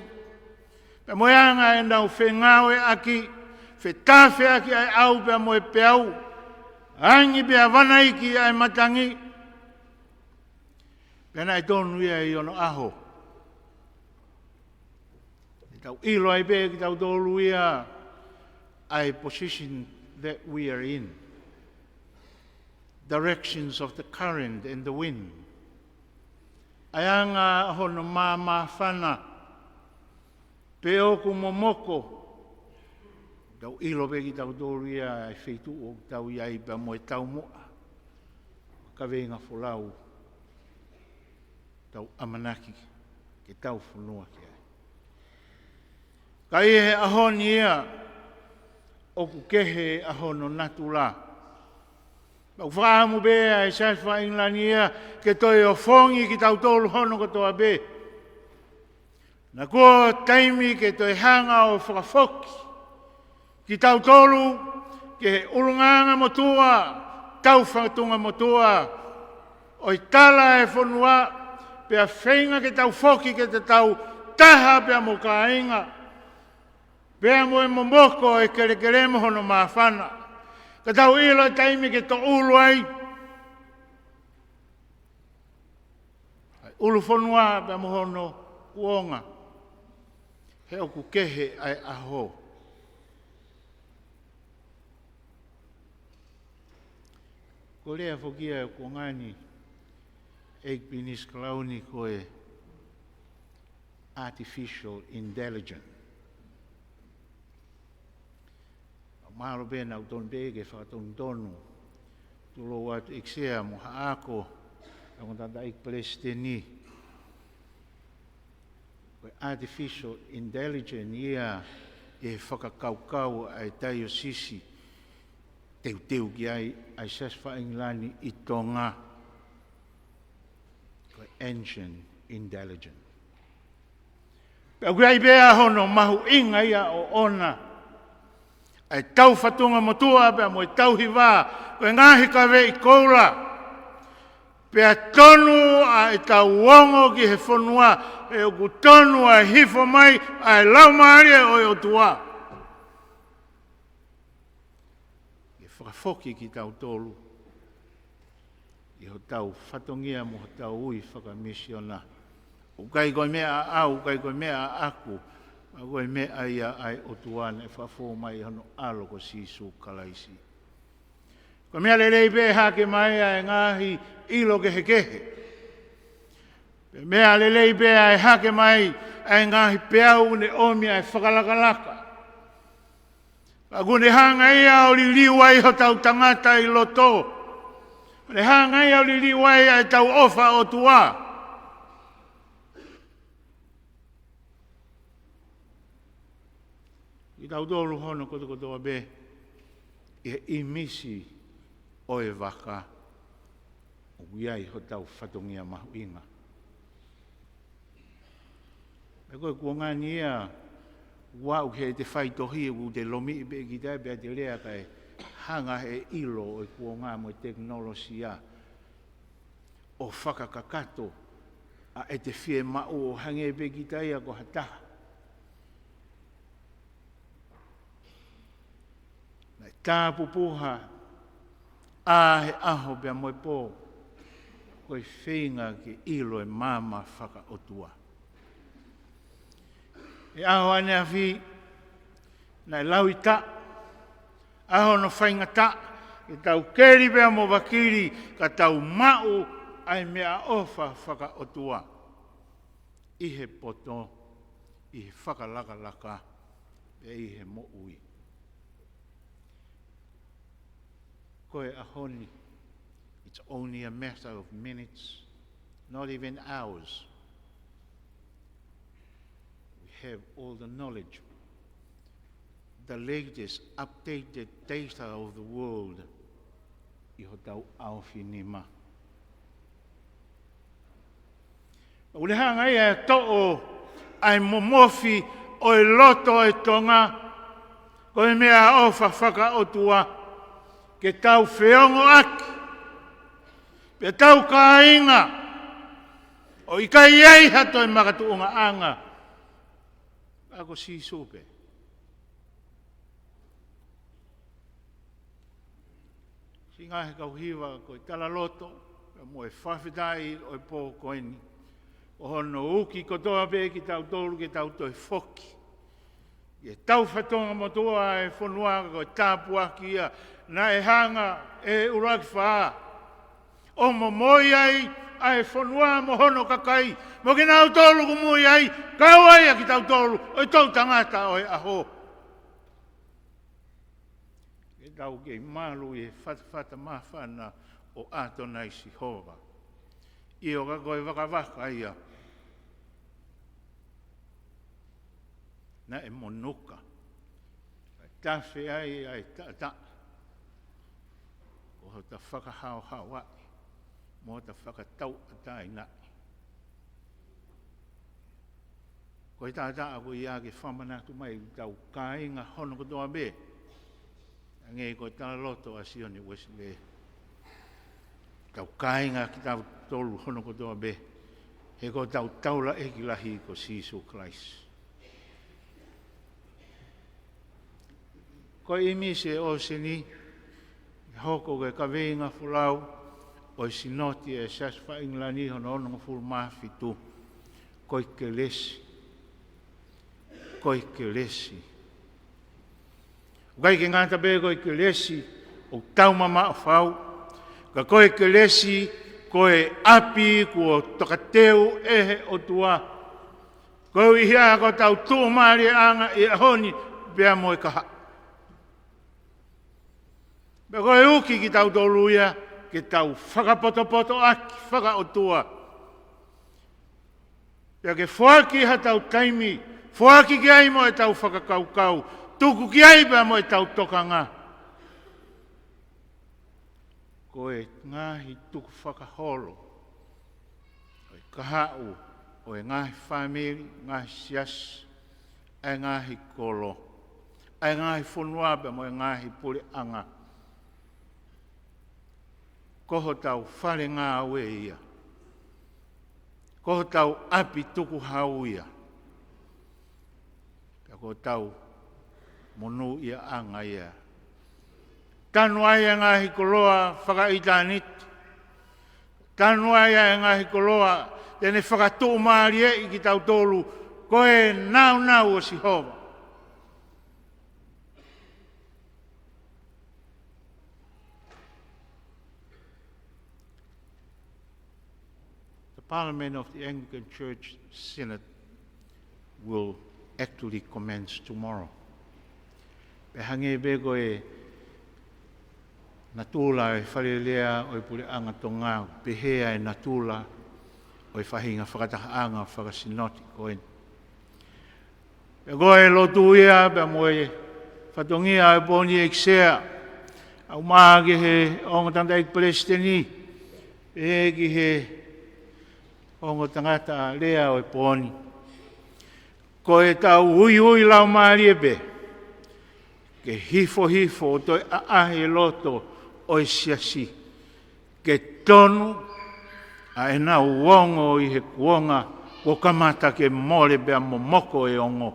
pea mo e anga ʻenau fengāueʻaki, fetafeʻaki ʻa e ʻau pea mo e peau, angi pea vanaiki ʻa e matangi. Pea naʻe tonu ia ʻi onoʻaho. Te tau ʻilo ai pē kitautolu ia ʻa e position that we are in. Directions of the current and the wind. ʻA e anga hono māmāfana, pe ʻoku momoko. Tau ʻilo pē kitautolu ia ʻa e feituʻu ʻoku tau ʻi ai pea mo e taumuʻa, kaveinga folau, tau ʻamanaki ke tau fonua ki ai. Ka ʻi he ʻaho ni ia, ʻoku kehe ʻa hono natula. Pea ʻoku fakaʻamu pē ʻa e Siasi faka-ʻIngilani ia ke toe ofongi kitautolu hono kotoa pē. Naʻa kuo taimi ke toe hanga ʻo fakafoki kitautolu ki he ʻulungaanga motuʻa, taufatunga motuʻa ʻo e tala e fonua, pea feinga ke tau foki ke te tau taha pea mo kāinga, pea mo e momoko e kelekele mo hono māfana. Ka tau ʻilo e taimi ke toʻulu ai ʻa e ʻulu fonua pea mo hono kuonga, he ʻoku kehe ʻa e ʻaho. Ko e lea foki ia ʻo e kuonga ni, ʻEiki Pilinisi Kalauni, ko e artificial intelligence. Mālō pē naʻa tau tonu pē ke fakatonutonu. Tulou atu ʻEiki Sea mo Haʻako, ʻa e Tangataʻeiki Palesiteni. Ko e artificial intelligence ia ʻi he fakakaukau ʻa e taiosisi teuteu ki ai ʻa e Siasi Faka-ʻIngilani ʻi Tonga, ko e Ancient Intelligence. Pea ʻoku ʻi ai pē hono mahuʻinga ia ʻoʻona, ʻa e tau fatongia motuʻa pea mo e tauhi vā, ko e ngaahi kaveʻi koula. Pea tonu ʻa e tau ongo ki he fonua, he ʻoku tonu ʻa e hifo mai ʻa e Laumālie ʻo e ʻOtua ke fakafoki kitautolu ʻi hotau fatongia mo hotau ui fakamisiona. ʻOku ʻikai ko e meʻa ʻaʻau, ʻoku ʻikai ko e meʻa ʻaʻaku, ka ko e meʻa ia ʻa e ʻOtua naʻe fakafou mai ʻi hono ʻAlo ko Sīsū Kalaisi. Ko e meʻa lelei pē ʻe hake mai ʻa e ngaahi ʻilo kehekehe. Pea meʻa lelei pē ʻa e hake mai ʻa e ngaahi peau ne ʻomi ʻa e fakalakalaka. Ka ʻoku ne hanga ia ʻo liliu ai hotau tangata ʻi loto. ʻOku ne hanga ia ʻo liliu ai ʻa e tau ʻofa ʻOtua. Kitautolu hono kotokotoa pē ʻi he ʻīmisi ʻo e vaka, ʻoku ʻi ai hotau fatongia mahuʻinga. Pea ko e kuonga ni ia, ʻoku aʻu ki heʻete faitohi, ʻoku te lomiʻi pē kita pea te lea kae hanga he ʻilo ʻo e kuonga mo e tekinolosia ʻo fakakakato ʻa ʻete fiemaʻu ʻo hangē pē kita ia ko ha taha naʻe tāpupuha ʻa he ʻaho pea mo e pō, ko e feinga ke ʻilo e maama fakaʻotua. ʻI he ʻaho ʻaneafi, naʻe lauitaʻa ʻa hono faingataʻa ke tau keli pea mo vakili ka tau maʻu ʻa e meʻaʻofa fakaʻotua ʻi he poto, ʻi he fakalakalaka, pea ʻi he moʻui. Ko e ʻaho ni, it's only a matter of minutes, not even hours. We have all the knowledge, the latest updated data of the world ʻi hotau ʻaofinima. ʻOku ne hanga ia ʻo toʻo ʻa e momofi ʻo e loto ʻo e Tonga, ko e meʻaʻofa fakaʻotua, ke tau feongoʻaki, pea tau kāinga, ʻo ʻikai ai ha toe makatuʻungaʻanga, ka ko Sīsū pē. Siʻi ngaahi kau hiva, ko e talaloto mo e fakafetaʻi ʻo e pō ko eni, ko hono uki kotoa pē kitautolu ke tau toe foki ʻi he tau fatongia motuʻa ʻo e fonua, ko e tāpuaki ia naʻe hanga ʻe he ʻuluaki fā ʻo momoi ai ʻa e fonua mo hono kakai, mo kinautolu ʻoku mui ai, kau ai ʻa kitautolu ʻo e toʻu tangata ʻo e ʻaho. Ke tau kei malu ʻi he fatafata māfana ʻo ʻAtonai Sihova. ʻIo, ka ko e vakavaka ia naʻe monuka, kae tafe ai ʻa e taʻataʻa, ko hota fakahaohaoaʻi mo hota fakatauʻatāinaʻi. Ko e taʻataʻa ko ia ke fakamanatu mai hotau kāinga hono kotoa pē. Hangē ko e talaloto ʻa Sione Uesilē, hotau kāinga kitautolu hono kotoa pē, he ko hotau taulaʻeiki lahi ko Sīsū Kalaisi. Ko e ʻīmisi ʻo e ʻaho ni, ʻe hoko ko e kaveinga folau ʻo e Sinoti ʻa e Siasi Faka-ʻIngilani hono onongofulu mā fitu, ko e kelesi. Ko e kelesi. ʻOku ʻikai ke ngata pē ko e kelesi ʻoku tau mamaʻo fau, ka ko e kelesi ko e ʻapi kuo tokateu ʻe he ʻOtua. Koeʻuhi ko hotau tuʻumālieʻanga ʻi he ʻaho ni pea mo e kahaʻu. Pea ko e uki kitautolu ia ke tau fakapotopotoʻaki fakaʻotua. Pea ke foaki hatau taimi Foaki ki ai mo ʻetau fakakaukau, tuku ki ai pea mo ʻetau tokanga. Ko e ngaahi tukufakaholo ʻo e kahaʻu ʻo e ngaahi fāmili, ngaahi siasi, ʻa e ngaahi kolo, ʻa e ngaahi fonua pea mo e ngaahi puleʻanga. Ko hotau fale ngāue ia. Ko hotau ʻapi tukuhau ia. Pea ko hotau monūʻiaʻanga ia. Tanu ai e ngaahi koloa fakaʻitāniti. Tanu ai e ngaahi koloa te ne fakatuʻumālieʻi kitautolu, ko e nāunau ʻo Sihova. The Parliament of the Anglican Church Synod will actually commence tomorrow. Pea hangē pē ko e natula e Fale Alea ʻo e Puleʻanga Tonga, pehē ʻa e natula ʻo e faʻahinga fakatahaʻanga fakasinoti ko eni. Pea ko e lotu ia, pea mo e fatongia ʻo e pō ni, ʻEiki Sea, ʻoku ou ʻomai ki he ongo tangataʻeiki palesiteni, pea ki he ongo tangata alea ʻo e pō ni. Ko ʻetau uiui laumālie pē, ke hifohifo ʻo toe ʻaʻahi e loto ʻo e siasi, ke tonu ʻa ʻenau ongo ʻi he kuonga kuo kamata ke mole pea momoko e ongo.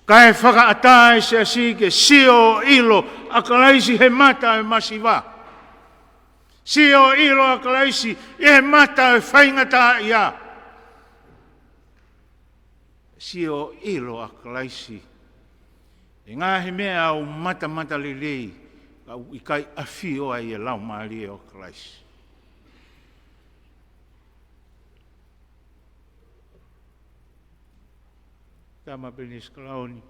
Kae fakaʻatā e siasi ke sio ʻilo ʻa Kalaisi he mata ʻo e masiva. Sio ʻilo ʻa Kalaisi ʻi he mata ʻo e faingataʻaʻia. Sio ʻilo ʻa Kalaisi ʻi he ngaahi meʻa ʻoku matamatalelei, ka ʻoku ʻikai ʻafio ai e Laumālie ʻo Kalaisi. Tama Penisi Kalauni,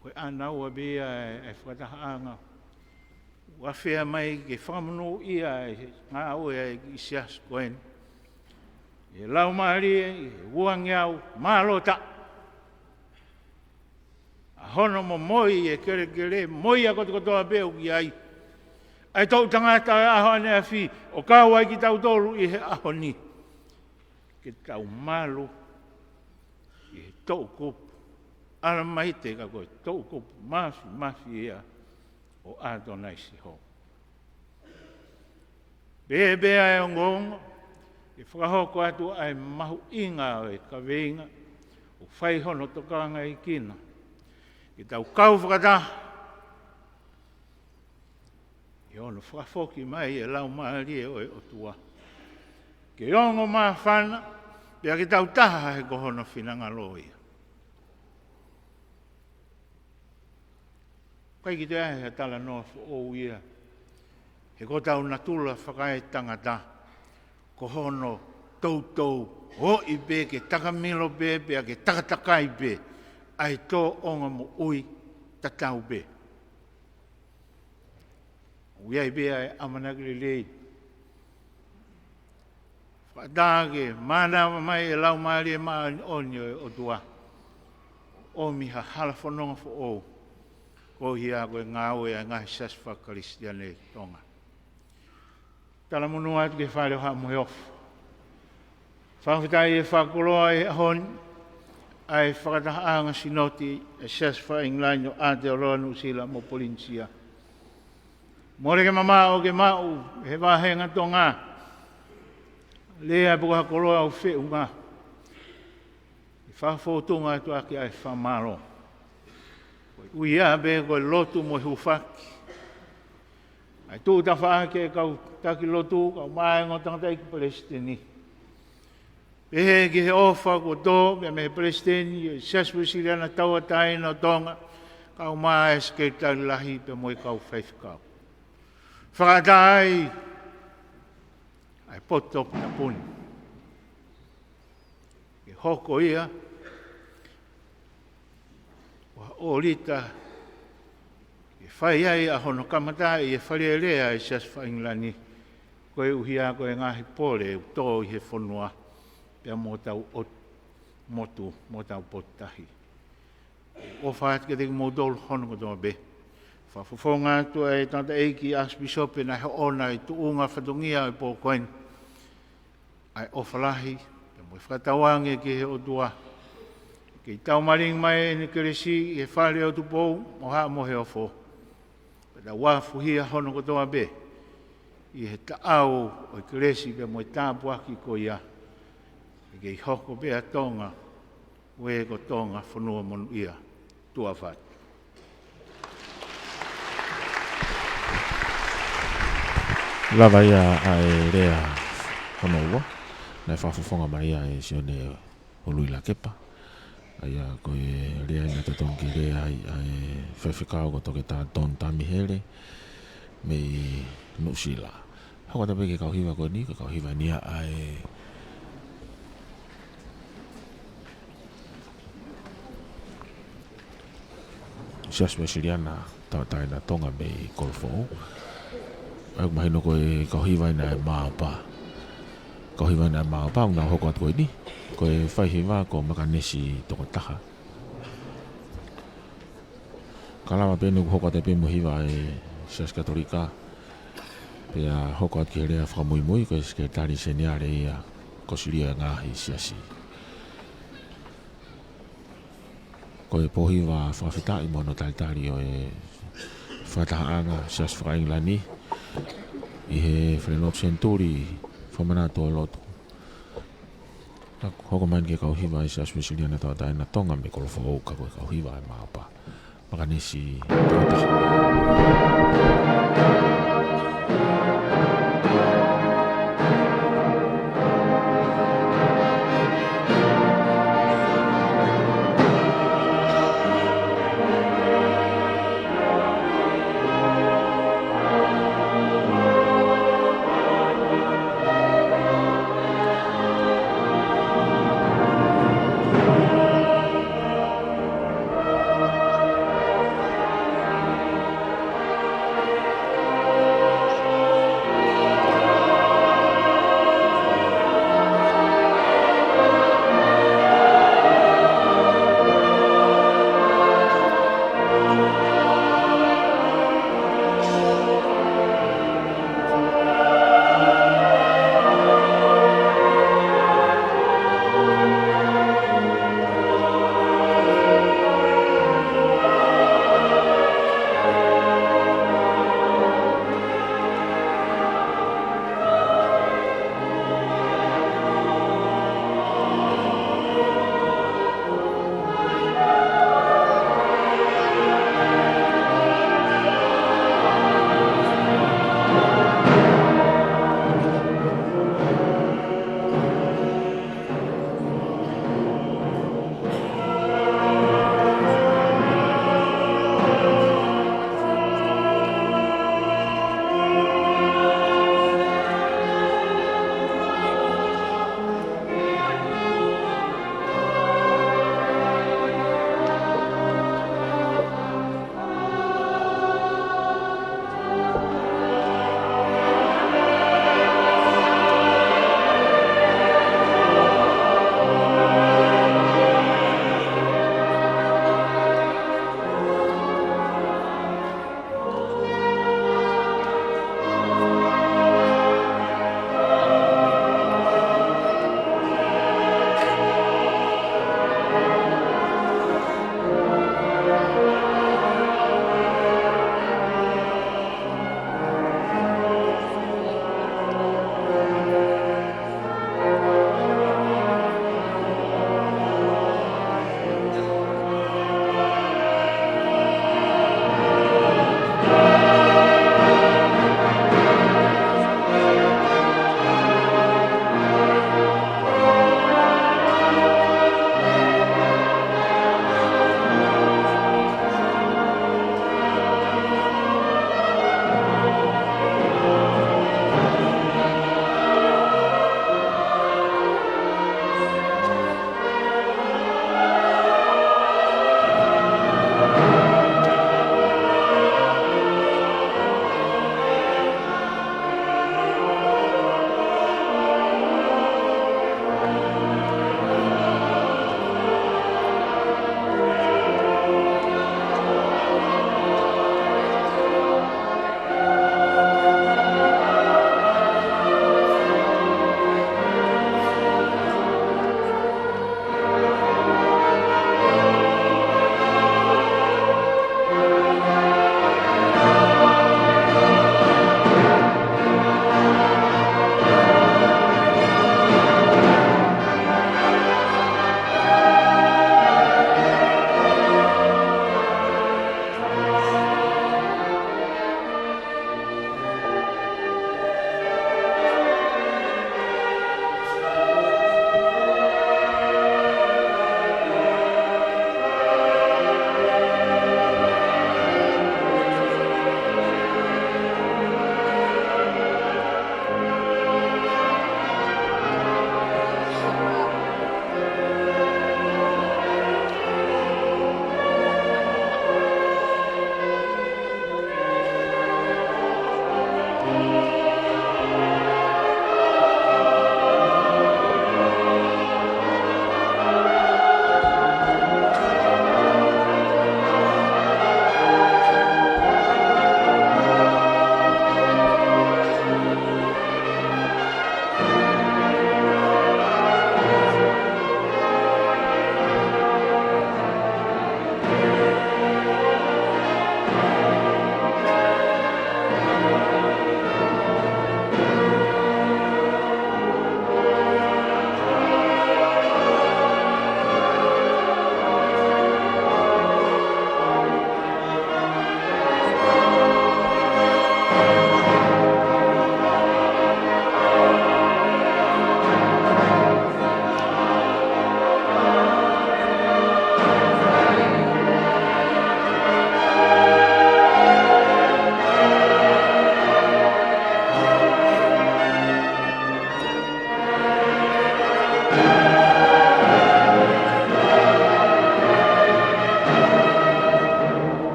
ko e ʻānaua pē ia e fakatahaʻanga ʻoku ʻafea mai ke fakamonūʻia e ngāue ʻa e kiʻi siasi ko eni. ʻI he laumālie, ʻi he uangeau, mālō taʻu. ʻA hono momoi e kelekele, mo ia kotokotoa pē ʻoku ʻi ai. ʻA e toʻu tangata ʻo e ʻaho ʻaneafi, ʻo kau ai kitautolu ʻi he ʻaho ni. Ke tau malu ʻi he toʻukupu ʻAlamā, ʻikai ko e toʻukupu māfimafi ia ʻo ʻAtonai Sihova. Pea pea e ongoongo, ke fakahoko atu ʻa e mahuʻinga ʻo e kaveinga ʻoku fai hono tokangaʻi kinaua. Ke tau kau fakataha ʻi hono fakafoki mai e Laumālie ʻo e ʻOtua. Ke ongo māfana, pea ke tau taha he ko hono finangalo ia. ʻIkai ke toe ʻi ai ha talanoa foʻou ia. He ko hotau natula fakaetangata, ko hono toutou ʻoʻi pē ke takamilo pē, pea ke takatakai pē ʻa e tōʻonga moʻui tatau pē. ʻOku ʻi ai pē ʻa e ʻamanaki lelei. Fakaʻatā ke mānava mai e Laumālie Māʻoniʻoni ʻo e ʻOtua, ʻomi ha hala fononga foʻou, koeʻuhi ko e ngāue ʻa e ngaahi siasi fakakalisitiane ʻi Tonga. Talamonū atu ki he Fale ʻo Haʻa Moheofo. Fakafetaʻi e fakakoloa he ʻaho ni ʻa e fakatahaʻanga sinoti ʻa e Siasi faka-ʻIngilani ʻo Aotearoa, Nuʻusila mo Polinisia. Mole ke mamaʻo ke maʻu he vāhenga Tonga, lea pe ko ha koloa ʻoku feʻunga, ʻe fakafōtunga atu ʻaki ʻa e fakamālō. Ko e ʻuhinga pē ko e lotu mo e hūfaki. ʻA e tuʻu tafaʻaki e kau taki lotu, kau mai ongo tangataʻeiki palesiteni. Pehē ki he ʻofa kuo tō mei he palesiteni ʻo e Siasi Uēsiliana Tauʻatāina ʻo Tonga, kau mai e sekelitali lahi pea mo e kau faifekau. Fakaʻatā ai ʻa e potu toputapu ni. Ke hoko ia ko ha ʻōlita ke fai ai ʻa hono kamataʻi e Fale Alea ʻa e Siasi faka-ʻIngilani, koeʻuhi ko e ngaahi pole ʻoku tō ʻi he fonua pea mo hotau ʻo-, motu mo hotau potu tahi. ʻOfa atu kiate kimoutolu hono kotoa pē. Fakafofonga atu ʻa e tangataʻeiki ʻAkipīsope naʻe hoʻona ʻa e tuʻunga fatongia ʻo e pō ko eni. ʻA e ʻofa lahi, pea mo e fakatauange ki he ʻOtua. Ke tau malingi mai ʻene kelesi ʻi he fale ʻo Tupou, ʻo Haʻa Moheofo. Pea tau afuhia hono kotoa pē ʻi he taʻau ʻo e kelesi pea mo e tāpuaki ko ia. Ke kei hoko pē ʻa Tonga, ue ko Tonga, fonua monūʻia. Tuʻa ʻofa atu. Lava ia ʻa e lea hono ua, naʻe fakafofonga mai ia ʻe Sione Uluilakepa. ʻA ia ko e lea ia naʻe totonu ke lea ai ʻa e faifekau ko Toketā Tonu Tamihele mei Nuʻusila. Hoko atu pē ki he kau hiva ko eni, ko e kau hiva eni ia ʻa e Siasi Uēsiliana Tauʻatāina Tonga mei Kolofoʻou. ʻOku mahino ko e kau hiva eni ʻa e Maopa. Kau hiva eni ʻa e Maopa, ʻoku nau hoko atu ko eni. Ko e faihiva ko Makanesi Tokotaha. Ka lava pē eni ʻoku hoko atu pē mo e hiva ʻa e Siasi Katolika. Pea hoko atu ki he lea fakamuimui, ko e Sekelitali Seniale ia ko Silia Ngaahi Siasi. Ko e pōhiva fakafetaʻi mo hono talitali ʻo e fakatahaʻanga Siasi faka-ʻIngilani ʻi he Falelotu Senituli, fakamanatu ʻo lotu. Ka hoko mai eni ki he kau hiva ʻa e Siasi Uēsiliana Tauʻatāina Tonga mei Kolofoʻou, ka ko e kau hiva ʻa e Maopa. Makanesi Tokotaha.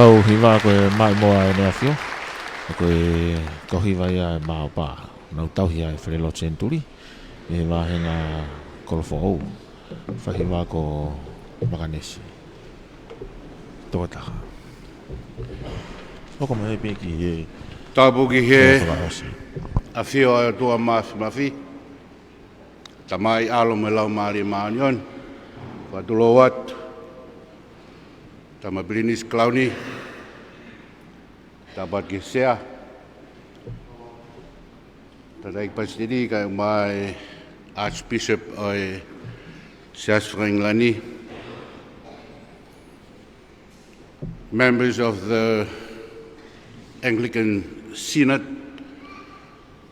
Tau hiva ko e maʻimoa ʻEne ʻAfio, ko e kau hiva ia ʻa e Maʻopa. Naʻa nau tauhi ʻa e Falelotu Senituli, ʻi he vāhenga kolo foʻou, fai hiva ko Makanesi. Toko taha. ʻOku mau pē ki he Tapu ki he fakaʻosi. ʻAfio ʻa e ʻOtua Māfimafi, Tamai, ʻAlo mo e Laumālie Māʻoniʻoni. Fakatulou atu, Tama Pilinisi Kalauni, tapu atu ki he Sea, Tangataʻeiki Palesiteni, kae ʻumaʻā e Archbishop ʻo e Siasi faka-ʻIngilani, members of the Anglican Synod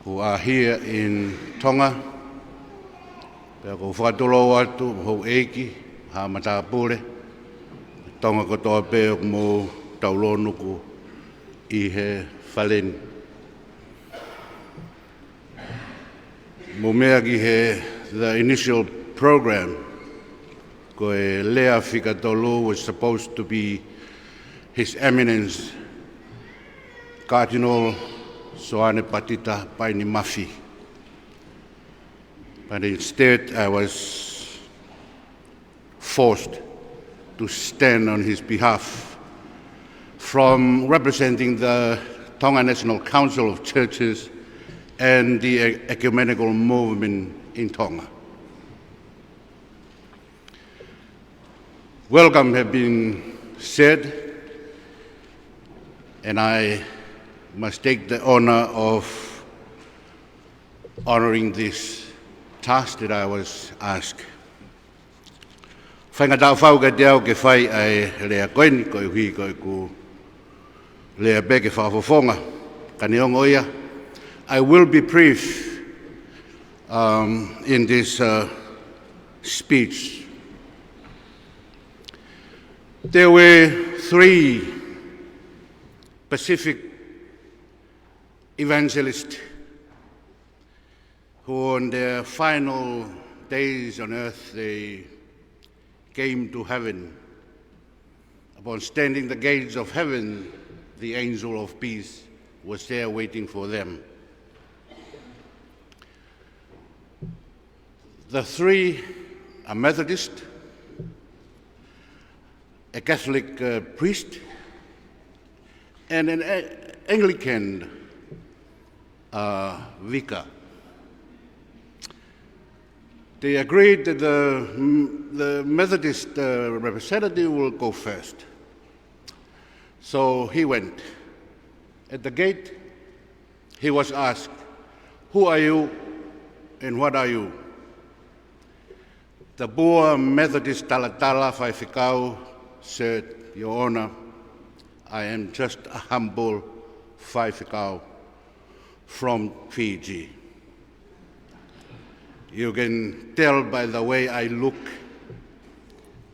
who are here in Tonga, pea ʻoku ou fakatulou atu mo houʻeiki, haʻa matāpule Tonga kotoa pē ʻoku mou tau lōnuku ʻi he fale ni. Mou meʻa ki he, the initial program, ko e lea fika tolu was supposed to be His Eminence Cardinal Soane Patita Paini Mafi. But instead, I was forced to stand on his behalf from representing the Tonga National Council of Churches and the e-, ecumenical movement in Tonga. Welcome have been said, and I must take the honor of honoring this task that I was asked. Faingataʻa fau kiate au ke fai ʻa e lea ko eni, koeʻuhi ko ʻeku lea pē ke fakafofonga. Ka neongo ia, I will be brief, um, in this, uh, speech. There were three Pacific evangelists who on their final days on earth, they came to heaven. Upon standing the gates of heaven, the angel of peace was there waiting for them. The three are Methodist, a Catholic, uh, priest, and an A-, Anglican, uh, vicar. They agreed that the, the Methodist, uh, representative will go first. So he went. At the gate, he was asked, "Who are you and what are you?" The poor Methodist talatala faifekau said, "Your Honor, I am just a humble faifekau from Fiji. You can tell by the way I look,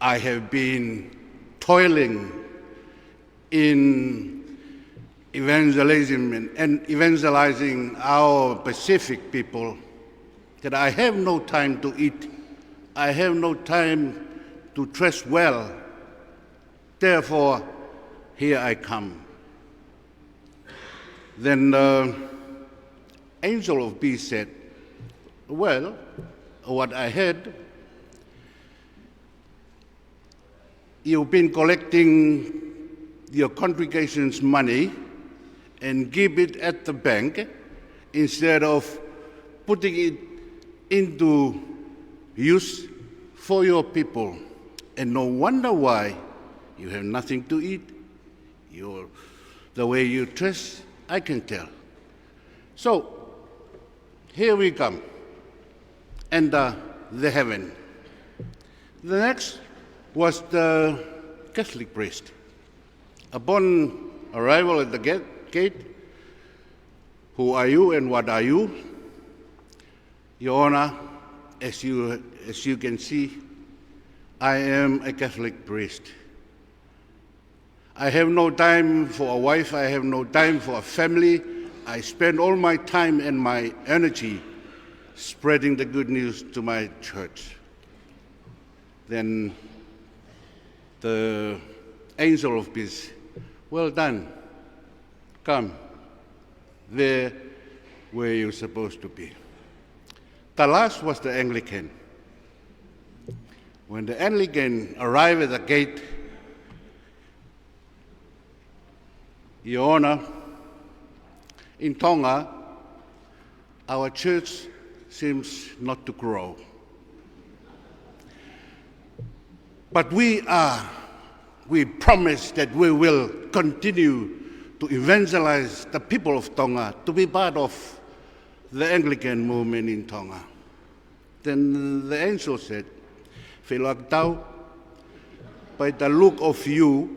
I have been toiling in evangelism and, and evangelizing our Pacific people that I have no time to eat. I have no time to dress well. Therefore, here I come." Then the angel of peace said, "Well, what I heard, you've been collecting your congregation's money and give it at the bank instead of putting it into use for your people. And no wonder why you have nothing to eat. Your, the way you dress, I can tell." So, here we come. Enter the heaven. The next was the Catholic priest. Upon arrival at the gate, gate, "Who are you and what are you?" "Your Honor, as you, as you can see, I am a Catholic priest. I have no time for a wife, I have no time for a family. I spend all my time and my energy spreading the good news to my church." Then the angel of peace Well done. Come there where you're supposed to be. The last was the Anglican. When the Anglican arrived at the gate, Your Honor, in Tonga, our church seems not to grow. But we are, we promise that we will continue to evangelize the people of Tonga to be part of the Anglican movement in Tonga. Then the angel said, Feilauaki Tau, by the look of you,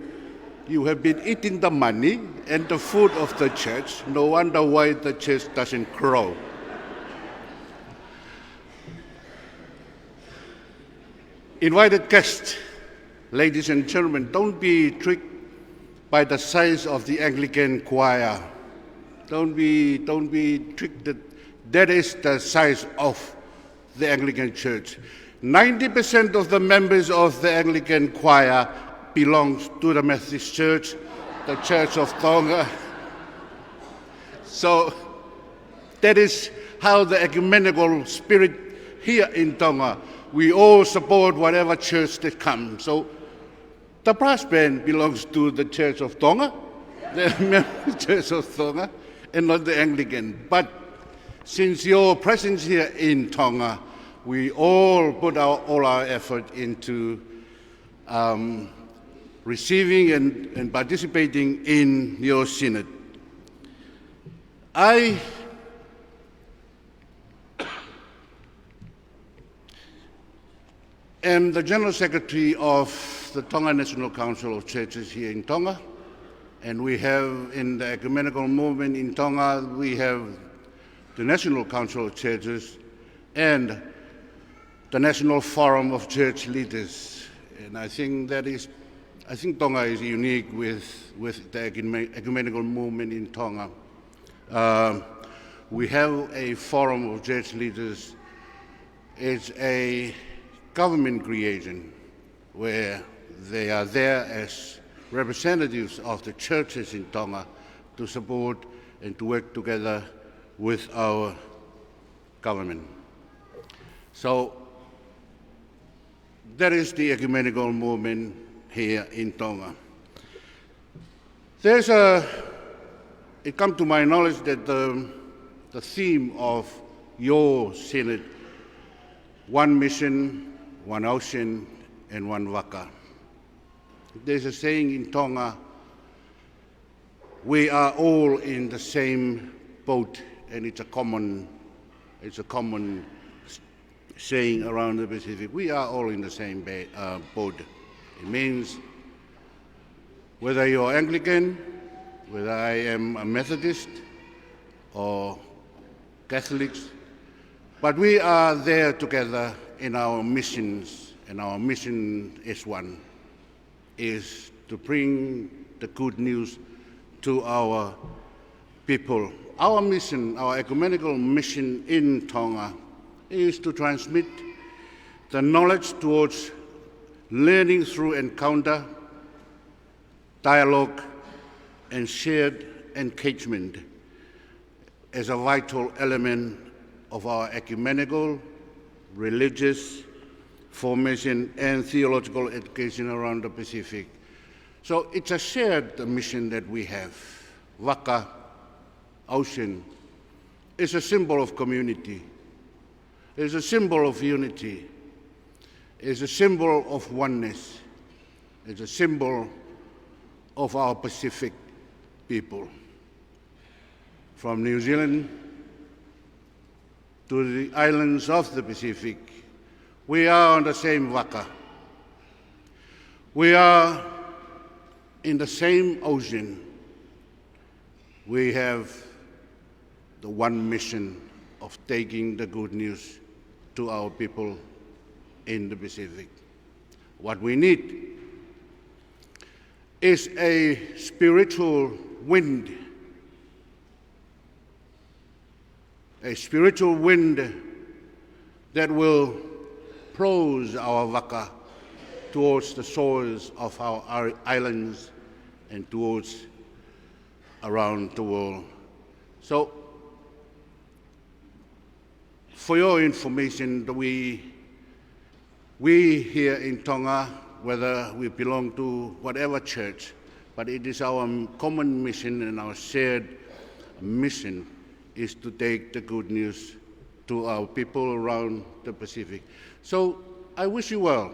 you have been eating the money and the food of the church. No wonder why the church doesn't grow. Invited guests, ladies and gentlemen, don't be tricked by the size of the Anglican choir. Don't be, don't be tricked. That, that is the size of the Anglican Church. Ninety percent of the members of the Anglican choir belongs to the Methodist Church, the Church of Tonga. So that is how the ecumenical spirit here in Tonga. We all support whatever church that comes. So the brass band belongs to the Church of Tonga, the Church of Tonga, and not the Anglican. But since your presence here in Tonga, we all put our, all our effort into, um, receiving and, and participating in your synod. I am the General Secretary of the Tonga National Council of Churches here in Tonga, and we have in the ecumenical movement in Tonga, we have the National Council of Churches and the National Forum of Church Leaders. And I think that is, I think Tonga is unique with, with the ecumen-, ecumenical movement in Tonga. Um, we have a Forum of Church Leaders. It's a government creation where they are there as representatives of the churches in Tonga to support and to work together with our government. So that is the ecumenical movement here in Tonga. There's a, it come to my knowledge that the, the theme of your synod, one mission, one ocean, and one vaka. There's a saying in Tonga, we are all in the same boat, and it's a common, it's a common s-, saying around the Pacific. We are all in the same ba-, uh, boat. It means whether you're Anglican, whether I am a Methodist or Catholics, but we are there together in our missions, and our mission is one, is to bring the good news to our people. Our mission, our ecumenical mission in Tonga, is to transmit the knowledge towards learning through encounter, dialogue, and shared engagement as a vital element of our ecumenical, religious, formation, and theological education around the Pacific. So it's a shared mission that we have. Vaka, ocean, is a symbol of community. It's a symbol of unity. It's a symbol of oneness. It's a symbol of our Pacific people. From New Zealand to the islands of the Pacific, we are on the same vaka. We are in the same ocean. We have the one mission of taking the good news to our people in the Pacific. What we need is a spiritual wind, a spiritual wind that will propose our vaka towards the shores of our i-, islands and towards around the world. So, for your information, that we, we here in Tonga, whether we belong to whatever church, but it is our common mission and our shared mission is to take the good news to our people around the Pacific. So I wish you well.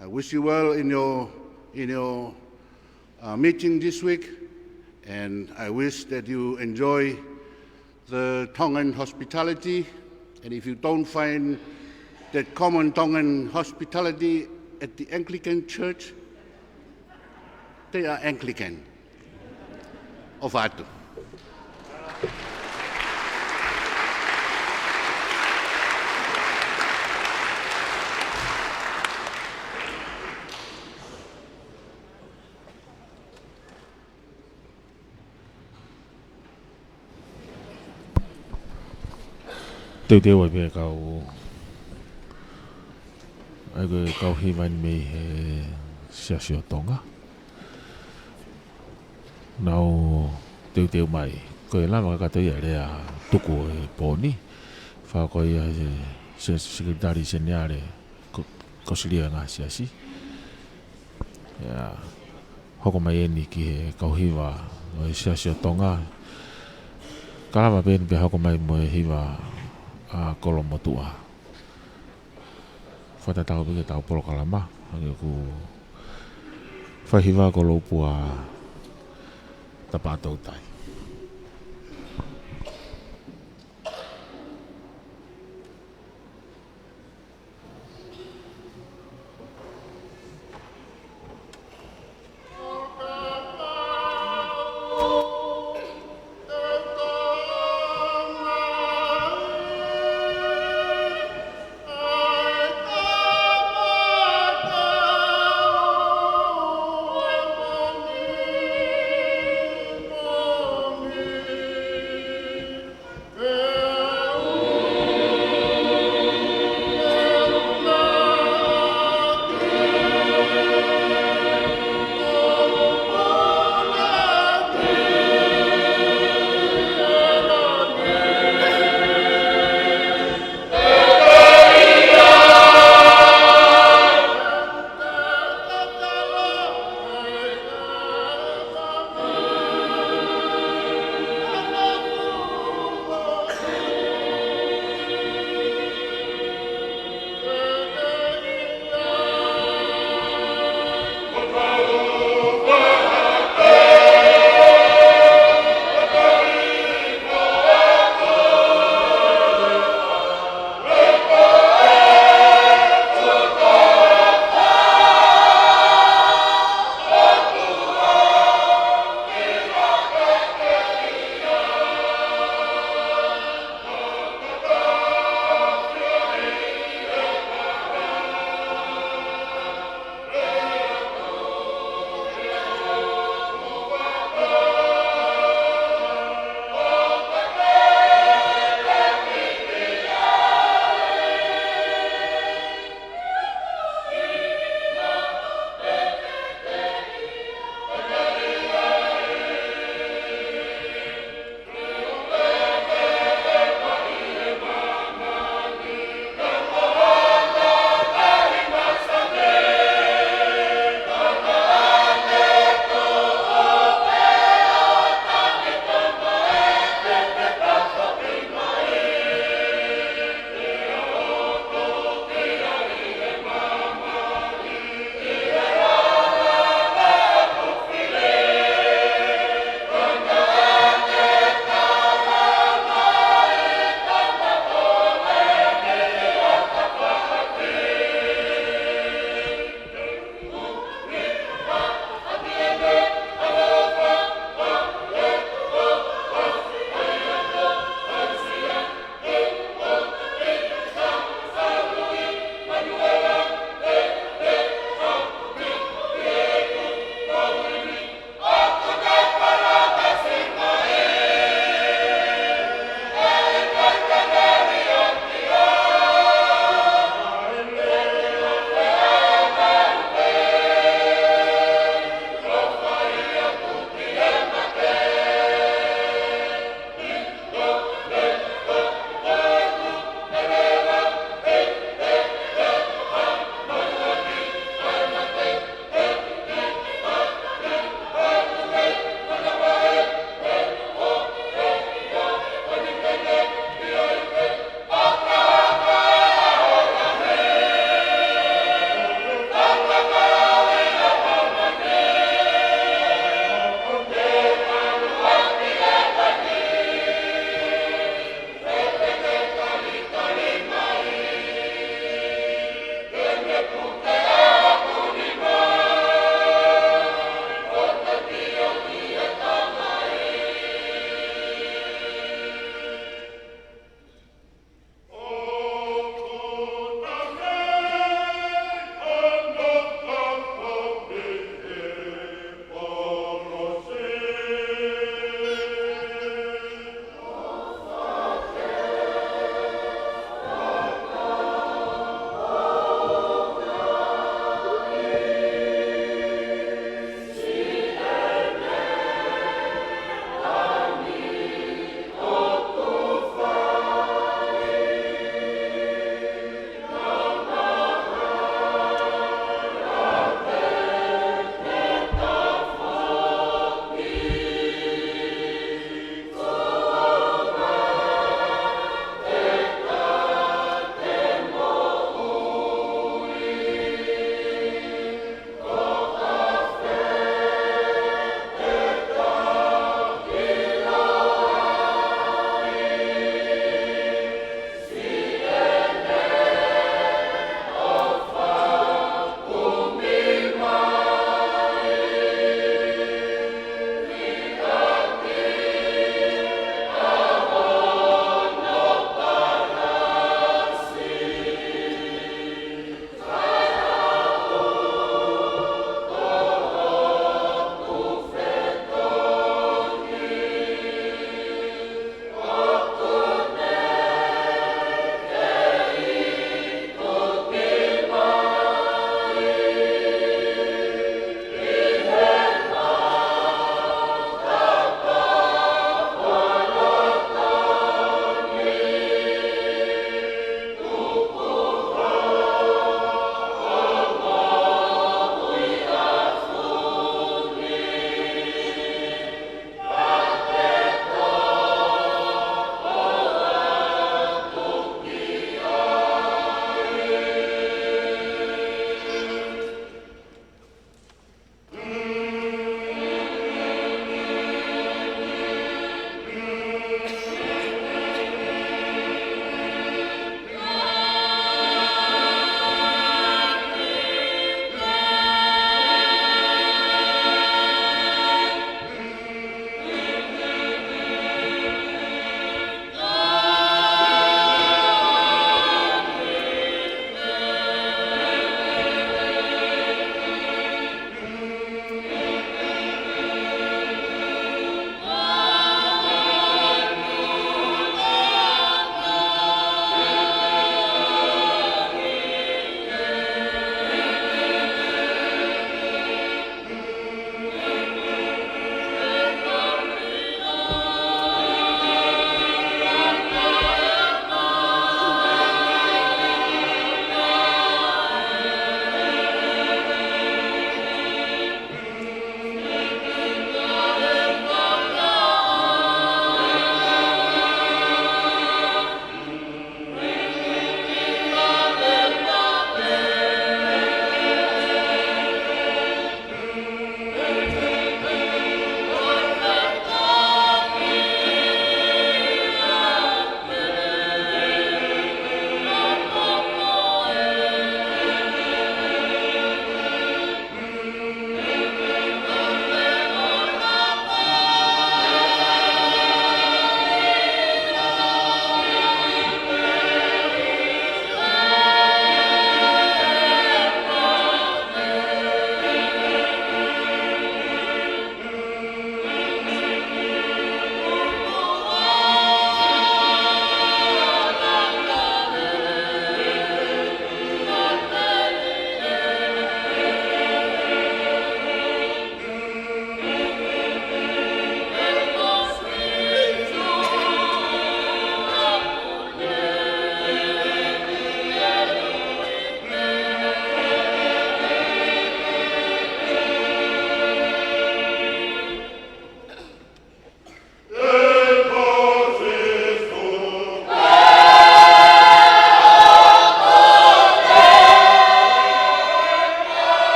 I wish you well in your, in your, uh, meeting this week, and I wish that you enjoy the Tongan hospitality. And if you don't find that common Tongan hospitality at the Anglican Church, they are Anglican. ʻOfa atu. Teuteu ai pē kau, ʻa e kau hiva ni mei he Siasi ʻo Tonga. Nau teuteu mai. Ko e lava ka tau ia lea tuku e pōni. Fā ko ia e se-, Sekelitali Seniale ko-, Kōsilio ʻa e ngaahi siasi. ʻIa, hoko mai eni ki he kau hiva ʻo e Siasi ʻo Tonga. Ka lava pē eni pea hoko mai mo e hiva ʻa Kolomotuʻa. Fakatatau pē ki heʻetau polokalama, hangē ko e fai hiva ko Lopua Tapatoutai.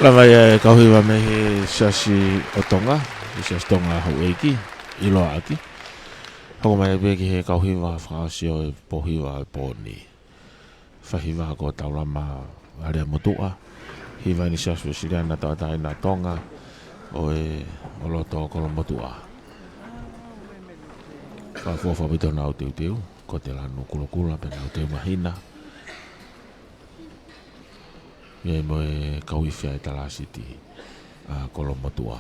Kavai e kau hiva mei he Siasi ʻo Tonga, he Siasi Tonga Houʻeiki, ʻiloa ʻaki. Hoko mai pē ki he kau hiva fakaʻosi ʻo e pō hiva ʻo e pō ni. Fai hiva ko Taulama Aleamotuʻa, hiva ʻeni Siasi Uēsiliana Tauʻatāina ʻo Tonga, ʻo e, ʻo loto Kolomotuʻa. Fakaʻofoʻofa ʻaupito honau teuteu, ko e lanu kulokula pea nau teu mahina. ʻIo, mo e kau ifi ʻa e Talāsiti ʻa Kolomotuʻa.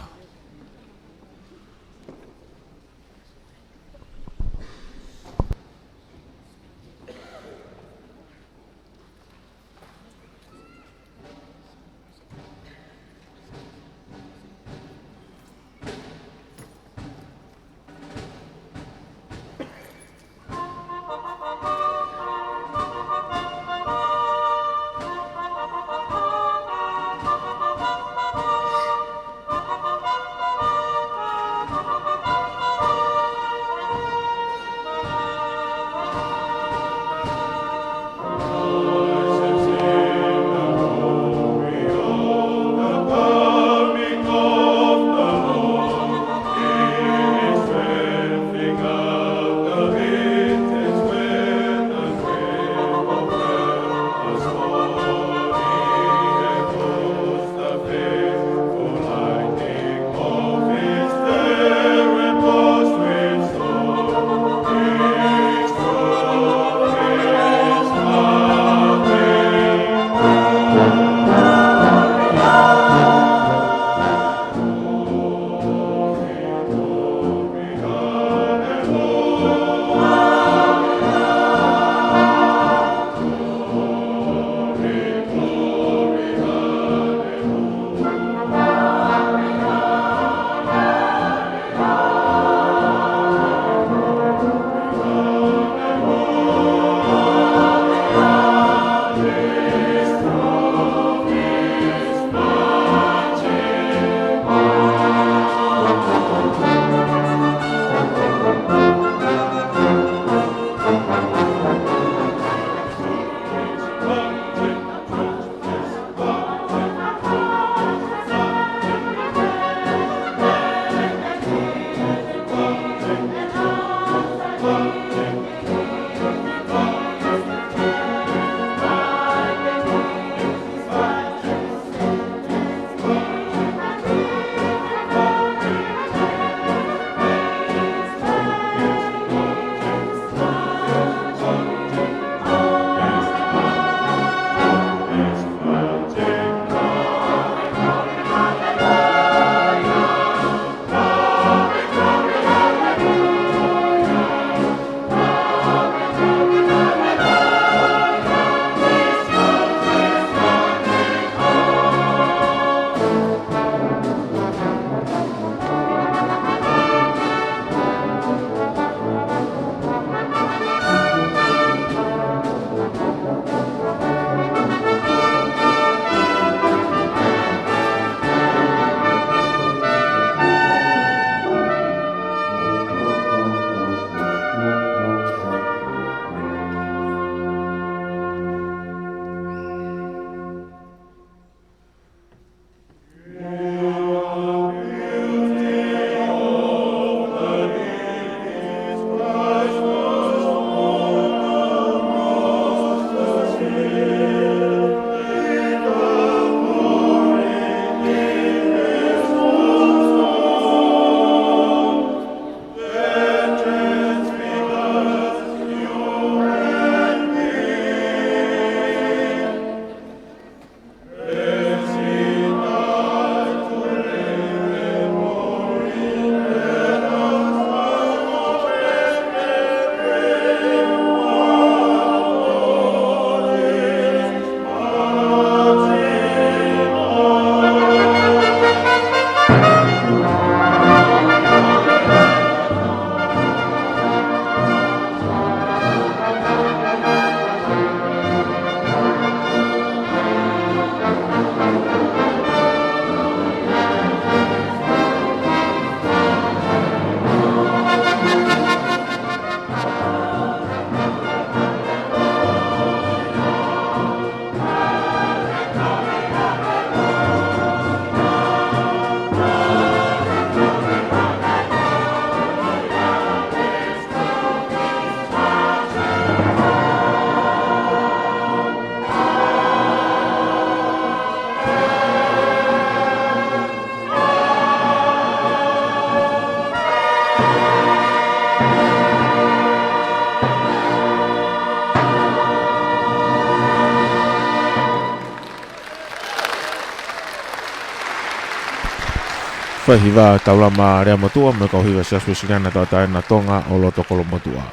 Hiva Taulama Leamotuʻa mo e kau hiva Siasi Uēsiliana Tauʻatāina Tonga ʻo loto Kolomotuʻa.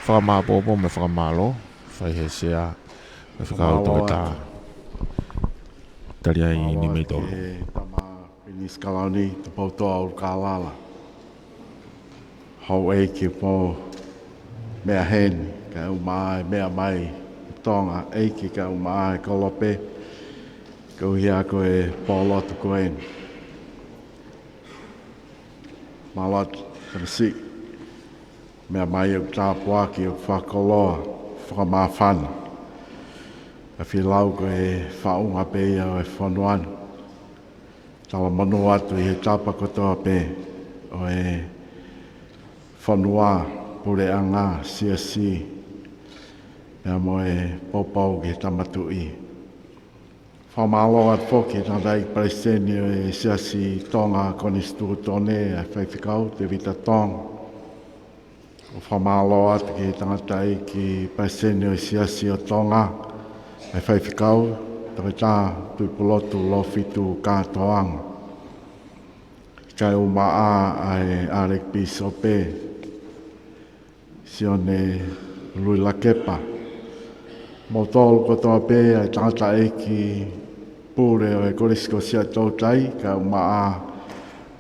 Fakamāʻopoʻopo mo e fakamālō, fai he sea, mo e fekau toketā. Tali ai ni mei tō. Tama Pilinisi Kalauni, Tupoutoʻa ʻUlukalala. Houʻeiki pō meʻa heni, kae ʻumaʻā e meʻa mai ʻi Tonga, ʻeiki kae ʻumaʻā e kolope, koeʻuhi ko e pōlotu ko eni. Mālō atu, Tennessee. Meʻa mai ʻoku tāpuaki, ʻoku fakakoloa, fakamāfana. ʻA e filau ko e faʻunga pē ia ʻo e fonua ni. Talamonū atu ʻi he tapa kotoa pē ʻo e fonua, puleʻanga, siasi, pea mo e poupou ki he Tama Tuʻi. Fakamālō atu foki ki he tangataʻeiki Palesiteni ʻo e Siasi Tonga Konisitūtone, ʻa e Faifekau Tevita Tong. ʻOku fakamālō atu ki he tangataʻeiki Palesiteni ʻo e Siasi ʻo Tonga, ʻa e Faifekau Toketā Tuʻipulotu Lōfitu Kātoanga. Kae ʻumaʻā ʻa e ʻAlekipīsope Sione Luilakepa. Mo kimoutolu kotoa pē ʻa e tangataʻeiki pule ʻo e Kolisi ko Siaʻatoutai, kae ʻumaʻā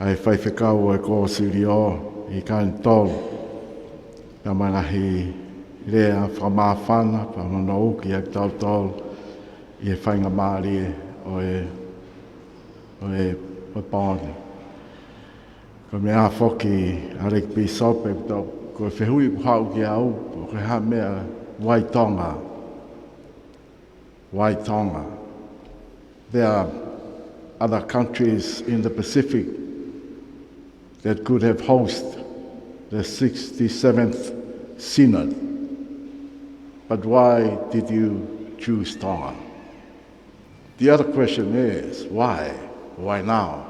ʻa e faifekau ʻo e Kōsilio ʻi Kanitolu. Pea mo e ngaahi lea fakamāfana, pea mo hono uki ʻa kitautolu ʻi he faingamālie ʻo e, ʻo e, ʻo e pō ni. Ko e meʻa foki ʻAlekipīsope, ko e fehuʻi ʻoku haʻu kiate au, ko e hā e meʻa, why Tonga? Why Tonga? There are other countries in the Pacific that could have hosted the sixty-seventh Synod. But why did you choose Tonga? The other question is, why? Why now?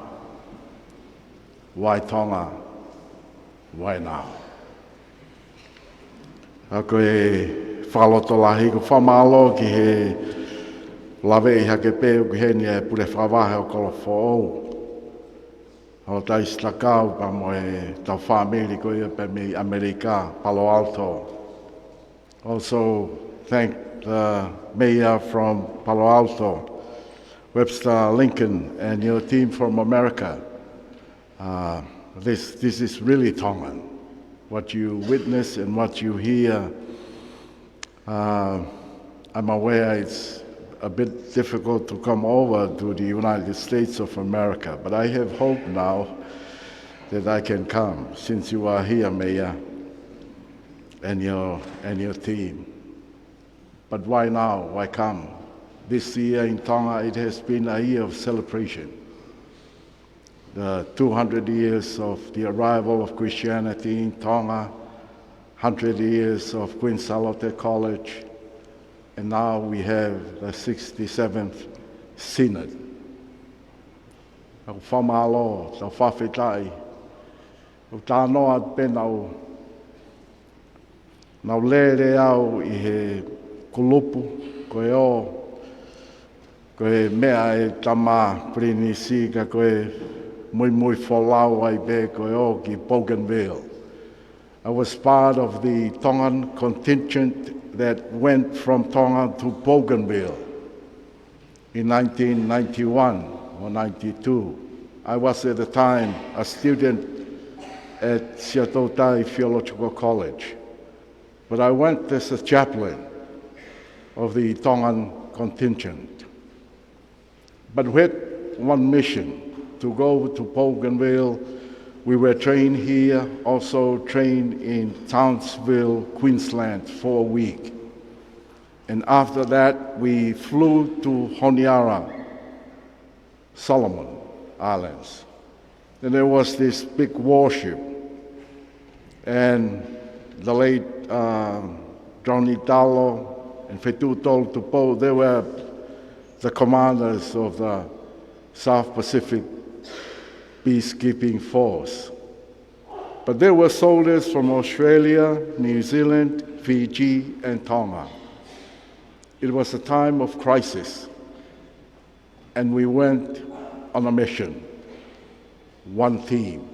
Why Tonga? Why now? ʻA ko e fakalotolahi, ko e fakamālō ki he laveʻi hake pē ʻoku ʻi heni e pule fakavahe ʻo Kolofoʻou. Holo tai sitakau pea mo e tau fāmili ko ia pē mei ʻAmelika, Palo Alto. Also thank the mayor from Palo Alto, Webster Lincoln, and your team from America. Uh, this, this is really Tongan. What you witness and what you hear, uh, I'm aware it's a bit difficult to come over to the United States of America, but I have hope now that I can come since you are here, Mayor, and your, and your team. But why now? Why come? This year in Tonga, it has been a year of celebration. The two hundred years of the arrival of Christianity in Tonga, hundred years of Queen Sālote College, and now we have the sixty-seventh Synod. ʻOku fakamālō, tau fakafetaʻi. ʻOku talanoa pē naʻa ku, naʻa ku lele au ʻi he kulupu, ko e ō, ko e meʻa e tama Pilinisi ka ko e muimui folau ai pē ko e ō ki Bougainville. I was part of the Tongan contingent that went from Tonga to Bougainville in nineteen ninety-one or ninety-two. I was at the time a student at Siaʻatoutai Theological College, but I went as a chaplain of the Tongan contingent. But we had one mission to go to Bougainville. We were trained here, also trained in Townsville, Queensland, for a week. And after that, we flew to Honiara, Solomon Islands. And there was this big warship. And the late, uh, Johnny Talo and Fetuʻutolu Tupou, they were the commanders of the South Pacific Peacekeeping Force. But there were soldiers from Australia, New Zealand, Fiji, and Tonga. It was a time of crisis, and we went on a mission. one team.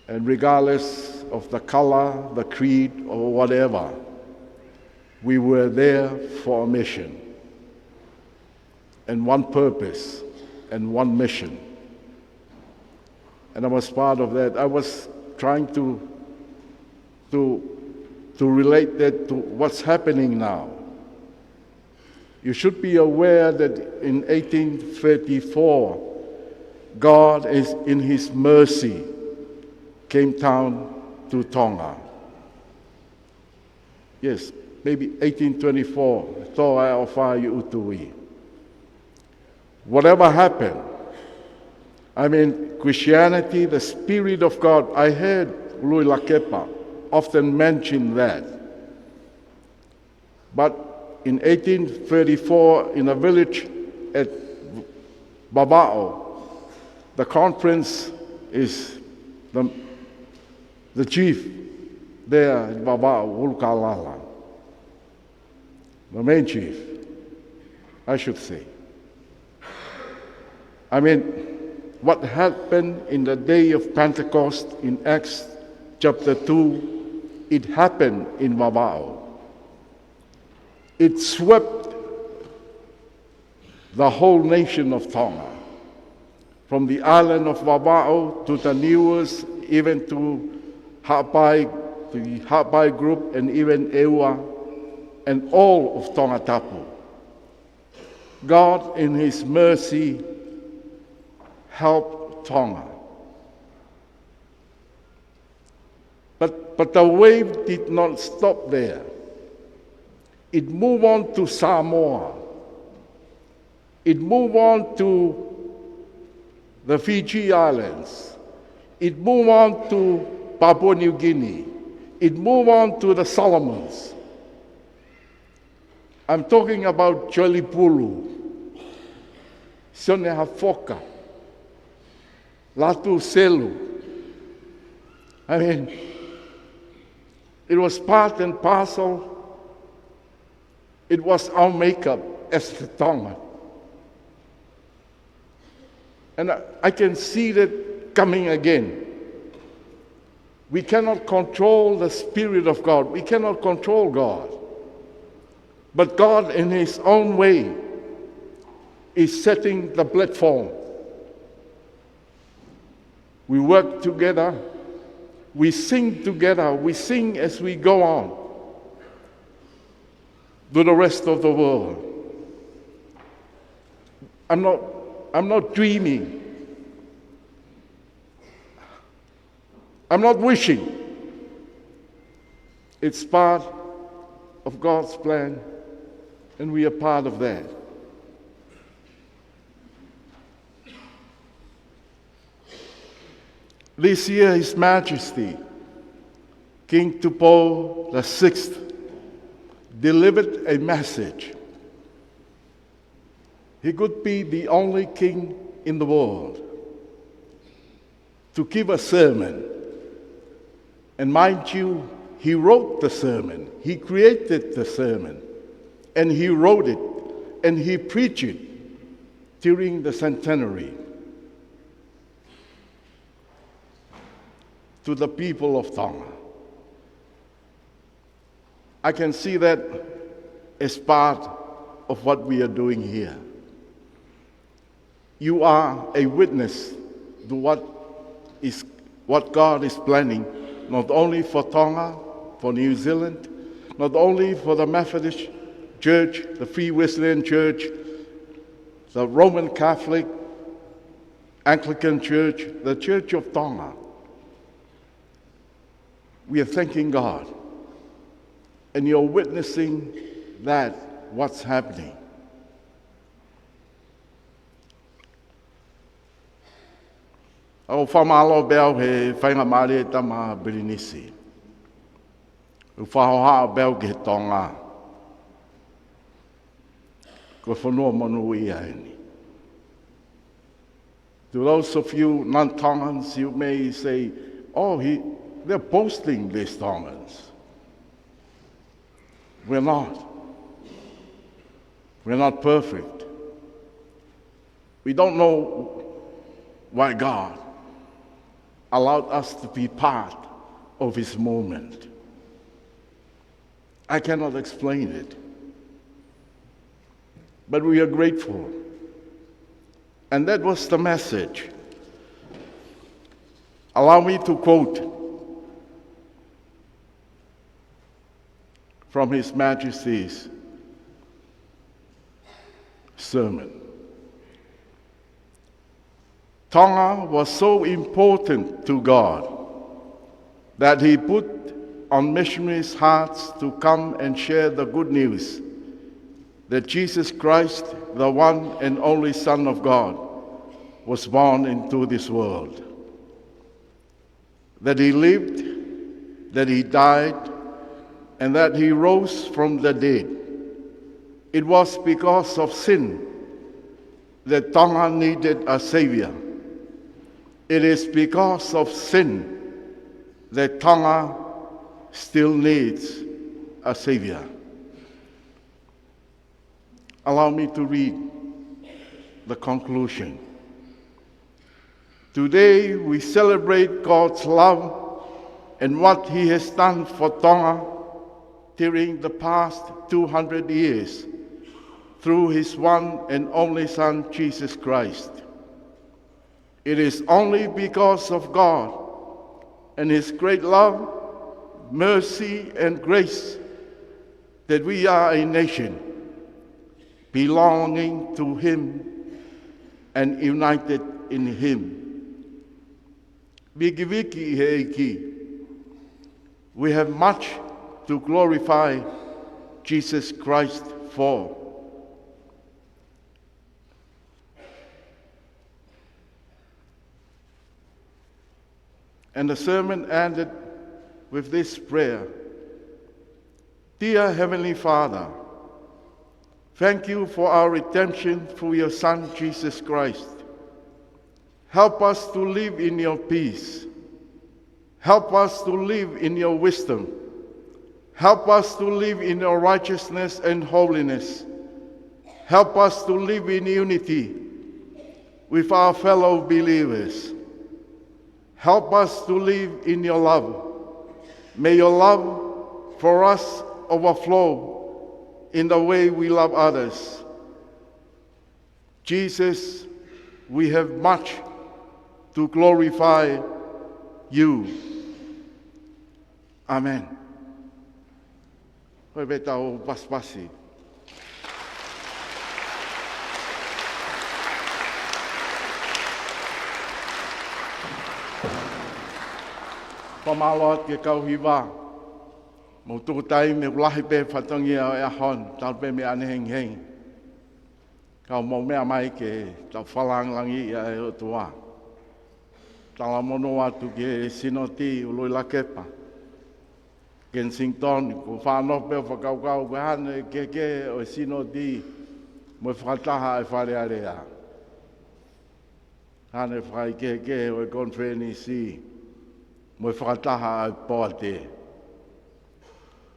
And regardless of the color, the creed, or whatever, we were there for a mission and one purpose and one mission. And I was part of that. I was trying to, to, to relate that to what's happening now. You should be aware that in eighteen thirty-four, God is in his mercy came down to Tonga. Yes, maybe eighteen twenty-four, tō ʻa e ʻofa ʻi ʻUtui. Whatever happened, I mean, Christianity, the Spirit of God, I heard Louis Lakepa often mention that. But in eighteen thirty-four, in a village at Vavaʻu, the conference is the, the chief there at Vavaʻu, Ulukalala. The main chief, I should say. I mean, what happened in the day of Pentecost in Acts chapter two, it happened in Vavaʻu. It swept the whole nation of Tonga, from the island of Vavaʻu to the Niuas, even to Haʻapai, to the Haʻapai group, and even ʻEua, and all of Tongatapu. God, in his mercy, helped Tonga. But, but the wave did not stop there. It moved on to Samoa. It moved on to the Fiji Islands. It moved on to Papua New Guinea. It moved on to the Solomons. I'm talking about Jolly Pulu, Sione Hafoka, Latu Selu. I mean, it was part and parcel. It was our makeup as the Tongan. And I, I can see that coming again. We cannot control the Spirit of God. We cannot control God. But God, in his own way, is setting the platform. We work together. We sing together. We sing as we go on to the rest of the world. I'm not, I'm not dreaming. I'm not wishing. It's part of God's plan, and we are part of that. This year, His Majesty, King Tupou the sixth, delivered a message. He could be the only king in the world to give a sermon. And mind you, he wrote the sermon, he created the sermon, and he wrote it, and he preached it during the centenary to the people of Tonga. I can see that as part of what we are doing here. You are a witness to what is, what God is planning, not only for Tonga, for New Zealand, not only for the Methodist Church, the Free Wesleyan Church, the Roman Catholic, Anglican Church, the Church of Tonga. We are thanking God. And you're witnessing that, what's happening. ʻOku fakamālō pē au he faingamālie ʻa e Tama Pilinisi. ʻOku fakahohaʻa pē au ki he Tonga. Ko e fonua monūʻia eni. To those of you non-Tongans, you may say, "Oh, he, they're boasting, these Tongans." We're not. We're not perfect. We don't know why God allowed us to be part of his moment. I cannot explain it, but we are grateful. And that was the message. Allow me to quote from His Majesty's sermon. Tonga was so important to God that he put on missionaries' hearts to come and share the good news that Jesus Christ, the one and only Son of God, was born into this world, that he lived, that he died, and that he rose from the dead. It was because of sin that Tonga needed a savior. It is because of sin that Tonga still needs a savior. Allow me to read the conclusion. Today, we celebrate God's love and what he has done for Tonga during the past two hundred years through his one and only Son, Jesus Christ. It is only because of God and his great love, mercy, and grace that we are a nation belonging to him and united in him. Vikiviki ʻi he ʻEiki. We have much to glorify Jesus Christ for. And the sermon ended with this prayer. Dear Heavenly Father, thank you for our redemption through your Son, Jesus Christ. Help us to live in your peace. Help us to live in your wisdom. Help us to live in your righteousness and holiness. Help us to live in unity with our fellow believers. Help us to live in your love. May your love for us overflow in the way we love others. Jesus, we have much to glorify you. Amen. Ko e pē tau pasipasi. Fakamālō atu ki he kau hiva. Mou tuku taimi, ʻoku lahi pē fatongia ʻo e ʻaho ni, talu pē meʻa ʻanai hengihengi. Ka mou meʻa mai ke tau fakalāngilangiʻi ʻa e ʻOtua. Talamonū atu ki he Sinoti ʻUluʻi Lakepa, Kensington, ʻoku ou faʻa nofo pē ʻo fakakaukau ko e hā nai e kehekehe ʻo e Sinoti mo e fakataha ʻa e Fale Alea. Hā nai e fakakehekehe ʻo e konifelenisi mo e fakataha ʻa e poate.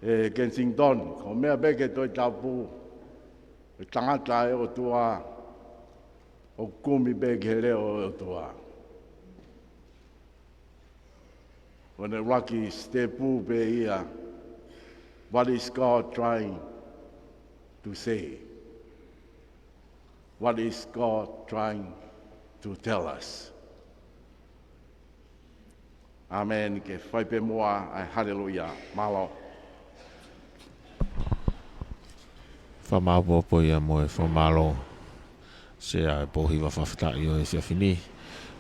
ʻE Kensington, ko e meʻa pē ke toe tāpū e tangata ʻa e ʻOtua, ʻoku kumi pē ki he leʻo ʻo e ʻOtua. Ko ʻene ʻuluaki sitepu pē ia, what is God trying to say? What is God trying to tell us? Amen. Ke fai pē muʻa ʻa e haleluia. Mālō. Fakamāʻopoʻopo ia mo e fakamālō. Sea, e pou hiva fakafetaʻi ʻo e efiafi ni.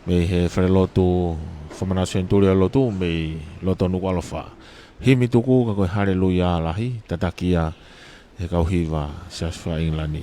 Mei he falelotu Fakamanatu Senituli ʻo e Lotu, mei loto Nukuʻalofa. Himi tuku ka ko e haleluia lahi, tataki ia ʻe he kau hiva Siasi faka-ʻIngilani.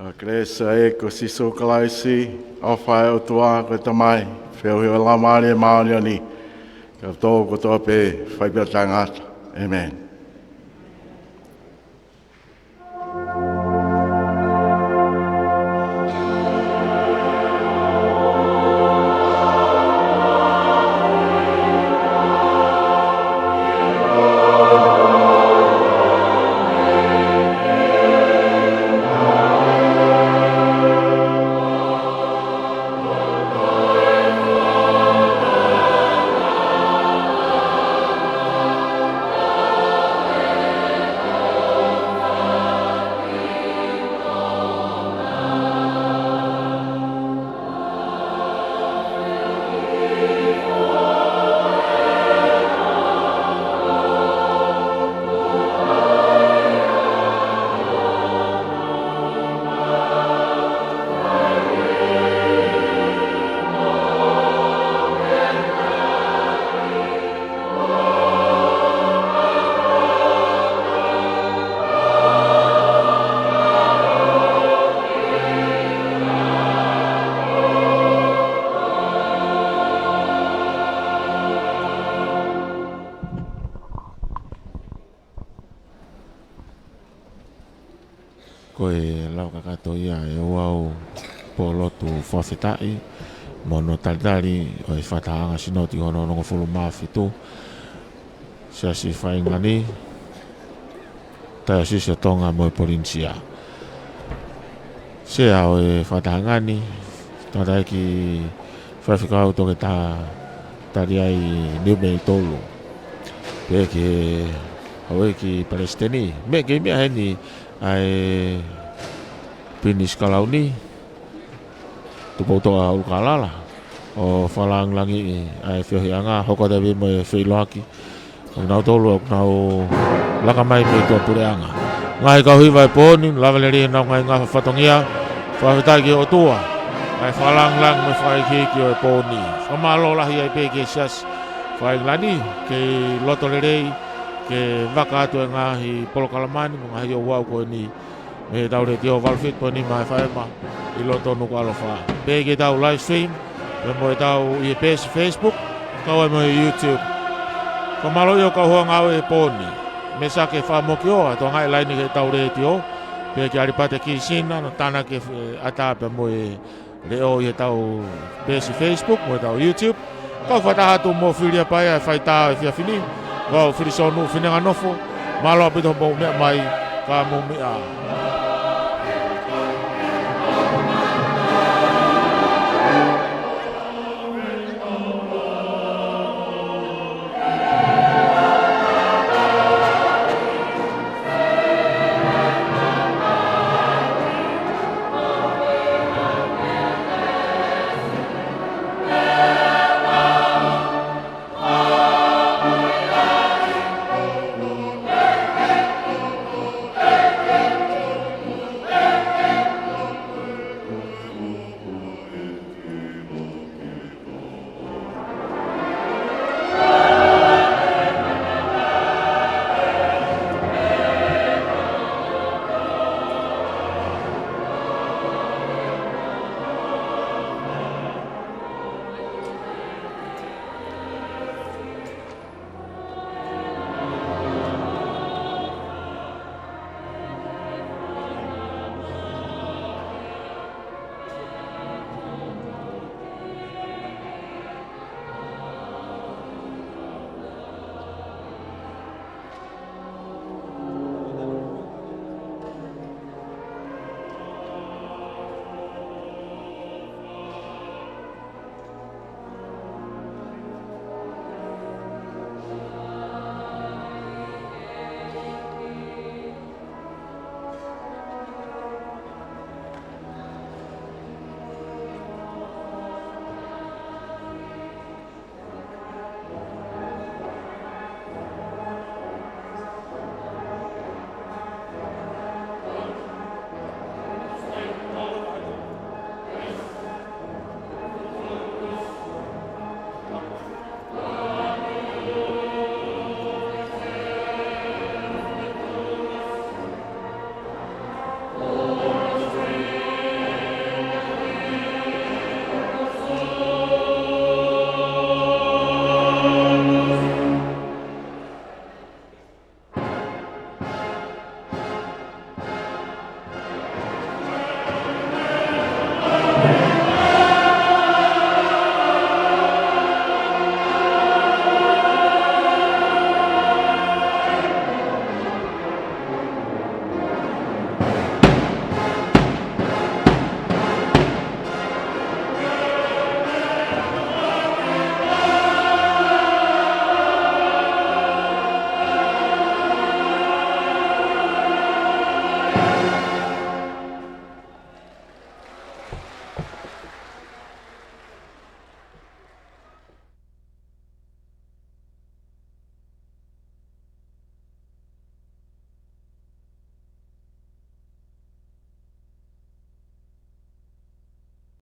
ʻA e kelesi ʻa e ʻEiki ko Sīsū Kalaisi, ʻofa ʻa e ʻOtua ko e Tamai, feohi ʻo e Laumālie Māʻoniʻoni, kae ʻoua ke tō kotoa pē, fai pē ʻo taʻengata. ʻĒmeni. Ko e lau kakato ia ʻa e ouau pōlotu fakafetaʻi mo hono talitali ʻo e fakatahaʻanga Sinoti hono hongofulu mā fitu, Siasi Fakaʻingilani, Taiosisi ʻo Tonga mo e Polinisia. Sea ʻo e fakatahaʻanga ni, Tangataʻeiki Faifekau Toketā Taliai Niumeitolu. Pehē ki he Houʻeiki Palesiteni, meʻa ke meʻa heni ʻa e Pilinisi Kalauni, Tupoutoʻa ʻUlukalala, ʻo fakalāngilangiʻi ʻa e feohiʻanga, hoko atu pē mo e feʻiloaki ʻo kinautolu ʻoku nau laka mai mei tuʻapuleʻanga. Ngaahi kau hiva ʻo e pō ni, lava lelei ʻenau ngaahi ngafa fatongia, fakafetaʻi ki he ʻOtua ʻa e fakalāngilangi mo e fakaikiiki ʻo e pō ni. Fakamālō lahi ai pē ki he Siasi Fakaʻingilani, kei loto lelei ke vaka atu e ngaahi polokalama ni mo e ngaahi ouau ko eni mei heʻetau letiō valu fitu poini nima F M ʻi loto Nukuʻalofa. Pehē ki heʻetau live stream, pea mo ʻetau ʻi he peesi Facebook, kau ai mo e YouTube. Fakamālō ʻi hoʻo kau hoa ngāue he pō ni. Mesa ke fakamokioa, tokangaʻi e laine ki heʻetau letiō, pehē kia ʻAlipate Kisina, naʻa na tānaki e ʻatā pea mo e leʻo ʻi heʻetau peesi Facebook mo ʻetau YouTube. Kau fakataha atu mo Filia Paea ʻi he faitā ʻo e efiafi ni, ko au Filisonu Finenganofo, mālō ʻaupito hoʻomou meʻa mai, ka mou meʻa ā.